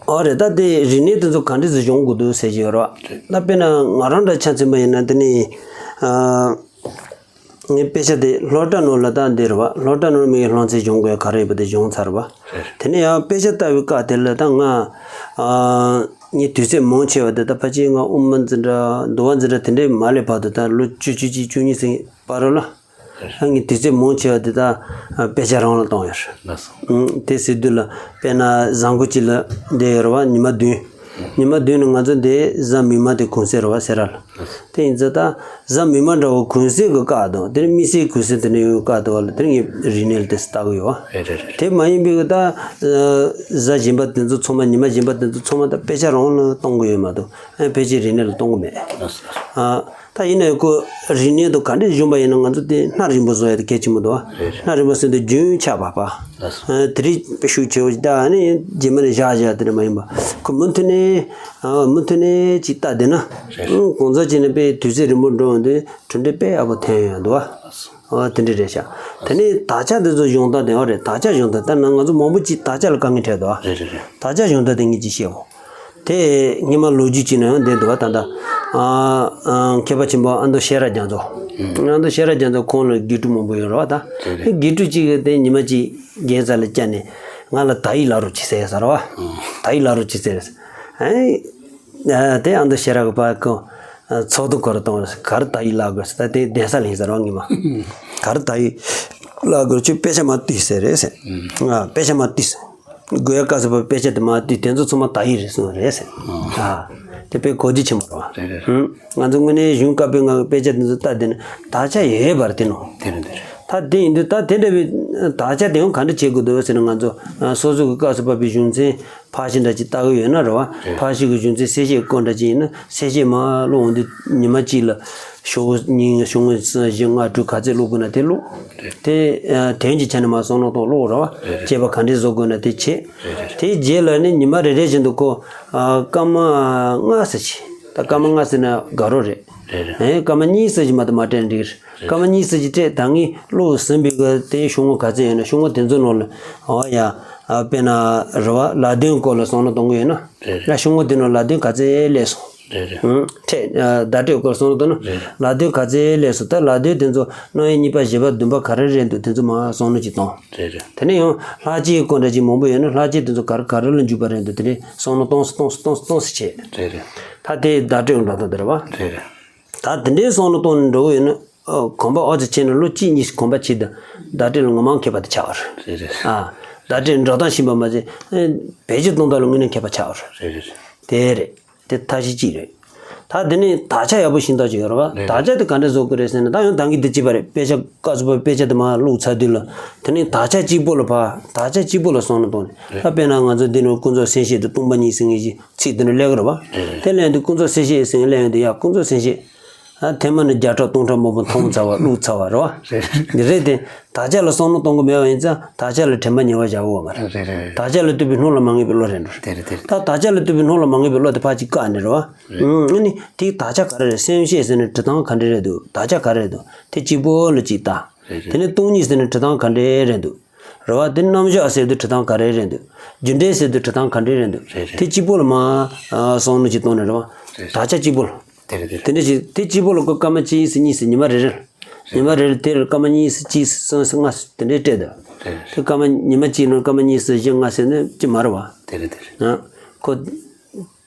ཨོ་རེད། ད་དེ་རིག་གནས་དེ་ཚོ་ག་འདྲ་ཞིག་སྦྱོང་དགོས་འདུག་ཟེར་གྱི་ཡོད་རེད་བ། ད་དཔེར་ན་ང་རང་འདྲ་ཆ་མཚོན་པ་ཡིན་ན་དེ་ནས་ཨ། ངའི་དཔེ་ཆ་དེ་སློབ་གྲྭ་ནང་ལ་ད་འདིར་བ་སློབ་གྲྭ་ནང་མི་སློབ་ཚན་སྦྱོང་དགོས་ག་རེ་ཡོད་པ་དེ་སྦྱོང་ཚར་བ། རེད། དེ་ནས་ཡང་དཔེ་ཆ་ལྟ་བའི་སྐབས་དེ་ལ་ད་ང་ཨ་ངའི་དུས་ཚོད་མང་ཆེ་བ་དེ་ད་ཕལ་ཆེར་ང་དབུ་མ་འཛིན་གྲྭ་མདོ་བ་འཛིན་གྲྭ་དེ་འདྲའི་མ་སླེབས་བར་དུ་ད་ལོ་བཅུ་བཅུ་གཅིག་བཅུ་གཉིས་ཟིན་བར་རོ་ལ། རེད། ཨ་ངའི་དུས་ཚོད་མང་ཆེ་བ་དེ་ད་དཔེ་ཆ་རང་ལ་གཏོང་ཡོད། ལགས་སོ། ཨང་དེ་ཟེར་དུས་ལ་དཔེར་ན་བཟང་པོ་གཅིག་ལ་བསྡད་ཡོད་རེད་བ། ཉི་མ་བདུན། ཉི་མ་བདུན་ནི་ང་ཚོ་འདི་གཟའ་མིག་དམར་དེ་གུང་སེང་རེད་བ་སེ་ར་ལ། དེ་ཡིན་ཙང་ད་གཟའ་མིག་དམར་འདྲ་བོ་གུང་སེང་གི་སྐབས་དང་དེ་ནས་དམིགས་བསལ་གུང་སེང་དེ་འདྲ་ཡོད་སྐབས་དུ་བ་ལ་དེ་ནས་ངས་རིག་གནས་ལ་དེ་ལྟ་གི་ཡོད་བ། རེད་རེད་རེད། དེ་མ་ཡིན་པའི་གི་ད་གཟའ་གཞན་པ་དེ་ཚོ་ཚང་མ་ཉི་མ་གཞན་པ་དེ་ཚོ་ཚང་མ་ད་དཔེ་ཆ་རང་ལ་གཏོང་གི་ཡོད་མ་གཏོགས་ཨ་ཕལ་ཆེར་རིག་གནས་ལ་གཏོང་གི་མེད། ལགས་སོ་ལགས་སོ། ཨ། ད་ཡིན་ན་ཡང་ཁོ་རིག་གནས་དང་ག་འདྲས་སྦྱོང་པ་ཡིན་ན་ང་ཚོ་དེ་སྣ་རིང་པོ་བཟོ་ཡ་དེ་གལ་ཆེན་པོ་འདུག་བ། རེད་རེད། སྣ་རིང་པོ་ཟེར་དུས་རྒྱུན་ཆགས་པ་པ། ལགས་སོ། ཨ་དེ་རིགས་དཔེ་ཤུགས་ཆེ་བོ་ཞིག་ད་ཨ་ནི་རྗེས་མ་ནས་བཞག་བཞག་དེ་འདྲ་མ་ཡིན་པ་ཁོ་མུ་མཐུད་ནས་ཨ་མུ་མཐུད་ནས་ཅིག་ལྟ་བསྡད་ན། རེད་རེད། ཨང་གང་ཚ་ཅིག་ནས་དཔེ་དུས་ཚོད་རིང་པོ་འགྲོ་ཡོང་དུས་གྲུབ་འབྲས་དཔེ་ཡག་པོ་ཐོན་ཡོང་འདུག་བ། ལགས་སོ། ཨ་དེ་འདྲས་རེད་ཤག་དེ་ནས་དག་ཆ་དེ་ཚོ་སྦྱོང་སྟངས་དེ་ཨ་རེད། དག་ཆ་སྦྱོང་སྟངས་ད་ནང་ང་ཚོ་མང་པོ་ཅིག་དག་ཆ་ལ་དཀའ་ངལ་འཕྲད་འདུག་བ། རེད་རེད་རེད། དག་ཆ་སྦྱོང་སྟངས་དེ་ངས་ཅིག་བཤད་འོ། དེ་སྔོན་མ་ལོ་རྒྱུས་ཅིག་ནང་ཡང་བསྡད་འདུག་བ། ད་ལྟ་ཨ་ཨ་མཁས་པ་ཆེན་པོ་ཨ་མདོ་ཤེས་རབ་རྒྱ་མཚོ། ཨ་མདོ་ཤེས་རབ་རྒྱ་མཚོ་ཁོང་ལ་དགེ་ཕྲུག་མང་པོ་ཡོད་རེད་བ་ད། རེད་རེད། དགེ་ཕྲུག་ཅིག་གིས་དེ་ཉི་མ་གཅིག་རྒན་རྩ་ལ་བཅར་ནས་ང་ལ་དག་ཡིག་བསླབ་རོགས་གྱིས་ཟེར་ཟེར་བ། ཨ་དག་ཡིག་བསླབ་རོགས་གྱིས་ཟེར། ཨེ་ཨ་དེ་ཨ་མདོ་ཤེས་རབ་གི་ཕར་ཁོ་ཚོགས་འདུ་སྐོར་གཏོང་རེད། ག་རེ་དག་ཡིག་བསླབ་དགོས་ཟེར། ད་དེ་གདན་ས་ལ་ཡིན་ཟེར་བ་ངེས་མ། ག་རེ་དག་ཡིག་བསླབ་དགོས། ཁྱོད་དཔེ་ཆ་མར་བཏུས་ཟེར་རེད་ཟེར། ཨ་དཔེ་ཆ་མར་བཏུས་ཟེར། དགོས་ཡ་སྐབས་སུ་བབ་པའི་དཔེ་ཆ་དེ་མར་བཏུས། དེ་ཚོ་ཚང་མ་དག་ཡིག་རེད་གསུངས་རེད་ཟེར། ཨ་དེ་དཔེ་གོ་རྒྱུ་ཆེན་པོ་རེད་བ། རེད་རེད། ཧུམ། ང་ཚོ་དངོས་གནས་གཞུང་བཀའ་པོད་ལྔ་གི་དཔེ་ཆ་དེ་ཚོ་ལྟ་བསྡད་ན་དག་ཆ་ཡོད་པ་རེད་དེ་ནོ། དེ་རེད་དེ་རེད། ད་དེ་ཡིན་དུས་ད་དེ་འདྲ་བའི་དག་ཆ་དེ་ཡང་ག་འདྲ་བྱེད་དགོས་འདུག་ཟེར་ན་ང་ཚོ་ཨ་སོ་སོ་གི་སྐབས་སུ་བབ་པའི་གཞུང་ཚན་ཕར་ཕྱིན་འདྲ་ཅིག་ལྟ་གི་ཡོད་ན་རེད་བ། རེད། ཕར་ཕྱིན་གྱི་གཞུང་ཚན་གསལ་བཤད་སྐོར་འདྲ་ཅིག་ཡིན་ན་གསལ་བཤད་མར་ཀློག་འོང་དུས་ཉི་མ་གཅིག་ལ་ཤོག་བུ་གཉིས་ཤོག་ངོས་གསུམ་བཞི་ལྔ་དྲུག་ག་ཚད་ཀློག་དགོས་ན་དེ་ཀློག་རེད། དེ་ཨ་དོན་གྱི་ཆ་ནས་མར་བསམ་བློ་གཏོང་ཀློག་རེད་བ། རེད་རེད། དཔྱད་པ་ག་འདྲས་བཟོ་དགོས་ན་དེ་བྱེད། རེད་རེད། དེའི་རྗེས་ལ་ནི་ཉི་མ་རེ་རེ་བཞིན་དུ་ཁོ་ཨ་སྐར་མ་ལྔ་ཙམ་བྱེད། ད་སྐར་མ་ལྔ་ཟེར་ན་དགའ་རོགས་རེད། རེད་རེད། ཨེ་སྐར་མ་གཉིས་ཙམ་ཞིག་མ་གཏོགས་མ་སྤྲད་འགྲིག་རེད། སྐར་མ་གཉིས་ཙམ་ཞིག་སྤྲད། ད་ངས་ཀློག་ཟིན་པའི་གི་དེའི་ཤོག་ངོས་ག་ཚད་ཡོད་ན་ཤོག་ངོས་དེ་ཚོ་ནང་ལ་ཨོ་ཡ་ཨ་དཔེར་ན་རེད་བ་ལ་དོན་སྐོར་ལ་བསམ་བློ་གཏོང་གི་ཡོད་ན། རེད་རེད། ཡ་ཤོག་ངོས་དེ་ནང་ལ་དོན་ག་ཚད་སླེབས་སོང་། རེད་རེད། ཨང་། ཕྲད་ཨ་བརྡ་སྤྲོད་སྐོར་བསམ་བློ་གཏོང་ན། རེད། ལ་དོན་ག་ཚད་སླེབས་སོང་། ད་ལ་དོན་དེ་ཚོ་རྣམ་དབྱེ་གཉིས་པ་བཞི་པ་བདུན་པ་ག་རེ་རེད་འདུག་དེ་ཚོ་མར་བསམ་བློ་ཅིག་གཏོང་། རེད་རེད། དེ་ནས་ཡང་ལྷག་བཅས་སྐོར་འདྲ་ཅིག་མང་པོ་ཡོད་ན་ལྷག་བཅས་དེ་ཚོ་ག་རེ་ག་རེ་ལ་འཇུག་པ་རེད་འདུག་དེ་འདྲའི་བསམ་བློ་གཏོང་སུ་གཏོང་སུ་གཏོང་སུ་གཏོང་སུ་བྱེད། རེད་རེད། ད་དེ་བརྡ་སྤྲོད་འགྲོ་སྟངས་དེ་རེད་བ། རེད་རེད། ད་དེ་འདྲའི་བསམ་བློ་གཏོང་ནས་འགྲོ་གི་ཡོད་ན་ཨ་གོམ་པ་ཨོ་ཙི་ཕྱིན་ན་ལོ་གཅིག་གཉིས་གོམ་པ་ཕྱིན་དུས་བརྡ་སྤྲོད་ལ་ངོ་མ་མཁས་པ་དེ་ཆགས་པ་རེད། རེད་རེད། ཨ་བརྡ་སྤྲོད་འགྲོ་སྟངས་ཤེས་པ་མ་ཟད་ཨ་བེད་སྤྱོད་གཏོང་སྟངས་ལ་དངོས་གནས་མཁས་པ་ཆགས་པ་རེད། རེད་རེད། དེ་རེད། དེ་ཐབས་ཤེས་གཅིག་རེད། ད་དེ་ནས་དག་ཆ་ཡག་པོ་ཤེས་སྟངས་ཅིག་ཡོད་རེད་བ། རེད། དག་ཆ་དེ་ག་འདྲ་བཟོ་དགོས་རེད་ཟེར་ན་ད་ཡང་ད་གིན་དེ་གཅིག་པ་རེད། དཔེ་ཆ་སྐབས་སུ་བབ་པའི་དཔེ་ཆ་དེ་མར་བླུགས་ཚར་དུས་ལ་དེ་ནས་དག་ཆ་གཅིག་པོ་ལ་ཕར་དག་ཆ་གཅིག་པོ་ལ་བསམ་བློ་གཏོང་ནས། རེད། ད་དཔེར་ན་ང་ཚོ་འདི་ནས་ཀུན་རྫོབ་སེམས་བསྐྱེད་དང་སྟོང་པ་ཉིད་ཟེར་མཁན་ཞིག་ཚིག་དེ་འདྲ་སླེབས་ཀྱི་རེད་བ། རེད་རེད། དེ་སླེབས་དུས་ཀུན་རྫོབ་སེམས་བསྐྱེད་ཟེར་མཁན་སླེབས་ཡོང་དུས་ཡ་ཀུན་རྫོབ་སེམས་བསྐྱེད་ཨ་ཐེངས་མ་ནས་བརྒྱ་ཕྲག་སྟོང་ཕྲག་མང་པོ་མཐོང་ཚར་བ་བླུགས་ཚར་བ་རེད་བ། རེད་རེད། འདི་རེད་དེ། དག་ཆ་ལ་བསམ་བློ་གཏོང་གི་མེད་པ་ཡིན་ཙང་དག་ཆ་ལ་དྲན་པ་ཉེ་བར་བཞག་དགོས་པ་མ་རེད། རེད་རེད་རེད། དག་ཆ་ལ་ལྟོས་པའི་སྣང་ལ་མ་ངེས་པའི་བློ་རེད་འགྲོ། རེད་རེད་རེད། ད་དག་ཆ་ལ་ལྟོས་པའི་སྣང་ལ་མ་ངེས་པའི་བློ་དེ་ཕར་ཅིག་བཀག་ནས་རེད་བ། རེད། ཨ་ནི་དེའི་དག་ཆ་ག་རེ་རེད། སེམས་བསྐྱེད་ཟེར་ནས་འབྲི་སྟངས་ག་འདྲ་རེད་འདུག་དག་ཆ་ག་རེ་རེད་འདུག་དེ་གཅིག་པོ་ལ་གཅིག་ལྟ། རེད་རེད། དེ་ནས་སྟོང་ཉིད་ཟེར་ནས་འབྲི་སྟངས་ག་འདྲ་རེད་འདུག་རེད་བ། དེ་རྣམ་གཞག་ཟེར་དུས་འབྲི་སྟངས་ག་རེ་རེད་འདུག་རྒྱུ་འབྲས་ཟེར་དུས་འབྲི་སྟངས་ག་འདྲ་རེད་འདུག་རེད་རེད། དེ་གཅིག་པོ་ལ་མར་ཨ་བསམ་བློ་ཅིག་གཏོང་ནས་རེད་བ། རེད། དག་ཆ་གཅིག་པོ་ལ། དེ་རེད་དེ་དེ་རེད། འདྲ་ཞིག་དེ་གཅིག་པོ་ལ་ཁོ་སྐར་མ་གཅིག་ཙམ་གཉིས་ཙམ་ཉི་མ་རེ་རེ་ལ། ཉི་མ་རེ་རེ་དེ་ལ་སྐར་མ་གཉིས་ཙམ་གཅིག་ཙམ་གསུམ་ཙམ་ལྔ་ཙམ་དེ་འདྲའི་སྤྲད་འདུག་རེད་རེད། དེ་སྐར་མ་ཉི་མ་གཅིག་ནང་སྐར་མ་གཉིས་ཙམ་བཞི་ལྔ་ཙམ་ནི་ཅི་མ་རེད་བ། དེ་རེད་དེ་རེད། ཨ་ཁོ་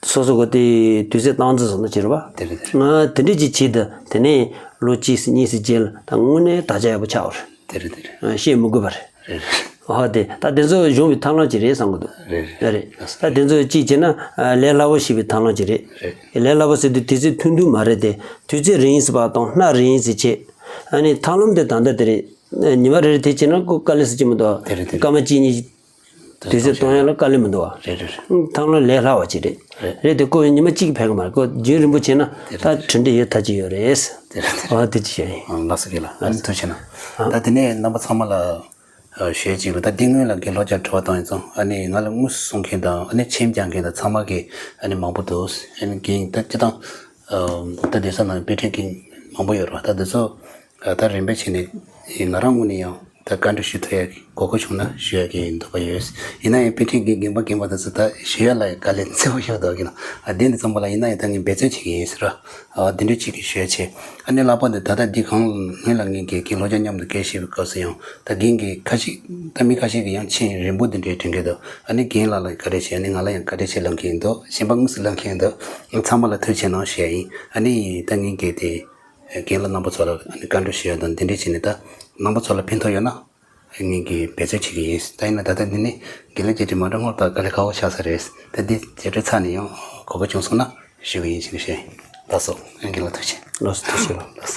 སོ་སོ་གོ་དེ་དུས་ཚོད་བཏང་ཚོད་བཟོ་ན་ཅི་རེད་བ། དེ་རེད་དེ་རེད། ང་དེ་འདྲས་ཅིག་བྱེད་དུ་དེ་ནས་ལོ་གཅིག་ཙམ་གཉིས་ཙམ་རྗེས་ལ་ད་དངོས་གནས་དག་ཆ་ཡག་པོ་ཆགས་པ་རེད། དེ་རེད་དེ་རེད། ཨ། བཤད་མི་དགོས་པ་རེད། རེད་རེད། ཨ། དེ་ད་དེ་ཚོ་གཞུང་གི་ཐབས་ལམ་ཅིག་རེད་བསམ་གི་འདུག་རེད་རེད། རེད་རེད། ད་དེ་ཚོ་གཅིག་བྱས་ན། ཨ། ལས་སླ་པོ་ཞིག་པའི་ཐབས་ལམ་ཅིག་རེད། རེད། ལས་སླ་པོ་ཟེར་དུས་དུས་ཚོད་ཐུང་ཐུང་མ་རེད་དེ། དུས་ཚོད་རིང་ཟེར་བ་དང་སྣ་རིང་ཟེར་བྱས། ཨ་ནི་ཐབས་ལམ་དེ་ད་ལྟ་དེ་རེད། ཉི་མ་རེ་རེ་དེ་བྱས་ན་ཁོ་དཀའ་ལས་ཟེར་གྱི་མི་འདུག་དེ་རེད་དེ་རེད། སྐར་མ་གཅིག་གཉིས་དུས་ཚོད་གཏོང་ཡ་ལ་དཀའ་ལས་མི་འདུག་བ། རེད་རེད་རེད། ཐབས་ལམ་ལས་སླ་བ་ཅིག་རེད། རེད། རེད་དེ་ཁོ་ཉི་མ་གཅིག་ཕན་གི་མ་རེད། ཁོ་རྒྱུན་རིང་པོ་བྱས་ན་དེ་ད་རེད་དེ་གྲུབ་འབྲས་ཡོད་ཐག་ཆོད་ཡོད་རེད། དེ་རེད་དེ་རེད། ཨ། དེ་ཅི་བྱས་ཡིན། ཨ། ལགས་སོ། རྒན་ལགས། ཨ་ནི་ཐུགས་རྗེ་གནང་། ཨ། ད་དེ་ནས་རྣམ་པ་ཚང་མ་ལ་ཨ། ཞུ་ཡ་ཅིག་ལ། ད་འདི་སྔོན་ལ་རྒན་ལྷོ་བྱ་དྲི་བ་བཏང་ཡིན་ཙང་། ཨ་ནི་ང་ལ་དངོས་སུ་གསུང་མཁན་དང་། ཨ་ནི་མཆན་རྒྱག་མཁན་དང་ཚང་མ་གི་ཨ་ནི་མང་པོ་འདུག་ཨ་ནི་རྒན་ད་སྤྱིར་བཏང་ཨ། ད་སྡོད་ས་ནང་དཔེ་ཁྲིད་མཁན་མང་པོ་ཡོད་རེད་བ། ད་འདི་ཚོ་ད་རིམ་པས་བྱས་ནས་ང་རང་ངོས་ནས་ཡང་ད་བཀའ་འདྲི་ཞུ་ཐུབ་ཡ་གི་གོ་སྐབས་བྱུང་ན་ཞུ་ཡ་གི་འདོད་པ་ཡོད། ཡིན་ན་ཡང་དཔེ་ཁྲིད་མཁན་རྒན་པ་རྒན་མ་དེ་ཚོ་ད་ཞུ་ཡ་ལ་དཀའ་ལས་ཚ་པོ་ཞིག་འདུག་གི་ན། ཨ། འདི་འདི་ཚང་མ་ལ་ཡིན་ན་ཡང་ད་ངས་འབད་བརྩོན་བྱེད་ཀྱི་ཡིན་ཟེར་བ། ཨ། འདི་འདྲ་ཅིག་གི་ཞུ་ཡ་བྱས། ཨ་ནི་ལྷག་པར་དུ་ད་ལྟ་འདི་གང་སྔོན་ལ་ངས་རྒན་རྒན་ལྷོ་བྱ་མཉམ་དུ་སྐད་བཤད་པའི་སྐབས་སུ་ཡང་ད་རྒན་གྱིས་ཁ་ཤས། ད་མི་ཁ་ཤས་ཀྱིས་ཡང་མཆན་རིང་པོ་འདི་འདྲའི་འབྲི་མཁན་འདུག་ཨ་ནི་རྒན་ལགས་ལ་བཀའ་དྲིན་ཆེ། ཨ་ནི་ང་ལ་ཡང་བཀའ་དྲིན་ཆེ་ལབ་མཁན་འདུག་གཞན་པ་དངོས་སུ་ལབ་མཁན་འདུག་ཚང་མ་ལ་ཐུགས་རྗེ་གནང་ཞུ་ཡ་ཡིན། ཨ་ནི་ད་ངས་རྒན་དེ་རྒན་ལགས་རྣམ་པ་ཚོ་ལ་ཨ་ནི་བཀའ་འདྲི་ཞུ་ཡ་དང་འདི་འདྲ་བྱས་ནས་ད་རྣམ་པ་ཚོ་ལ་ཕན་ཐོགས་ཡོད་ན། ངས་ཀྱི་འབད་བརྩོན་བྱེད་ཀྱི་ཡིན། ད་ཡིན་ན་ད་ལྟ་འདི་ནི་རྒན་ལགས་ཀྱི་དྲི་མ་འདྲ་སྔོན་ལ་དཀའ་ལས་ཁག་པོ་ཆགས་ས་རེད། ད་འདི་དེ་འདྲ་ཚར་ནས་ཡང་གོ་སྐབས་བྱུང་སོང་ན་ཞུ་གི་ཡིན་ཞེས་བཤད། ལགས་སོ། རྒན་ལགས་ཐུགས་རྗེ་ཆེ། ལགས་སོ། ཐུགས་རྗེ་ཆེ། ལགས་སོ།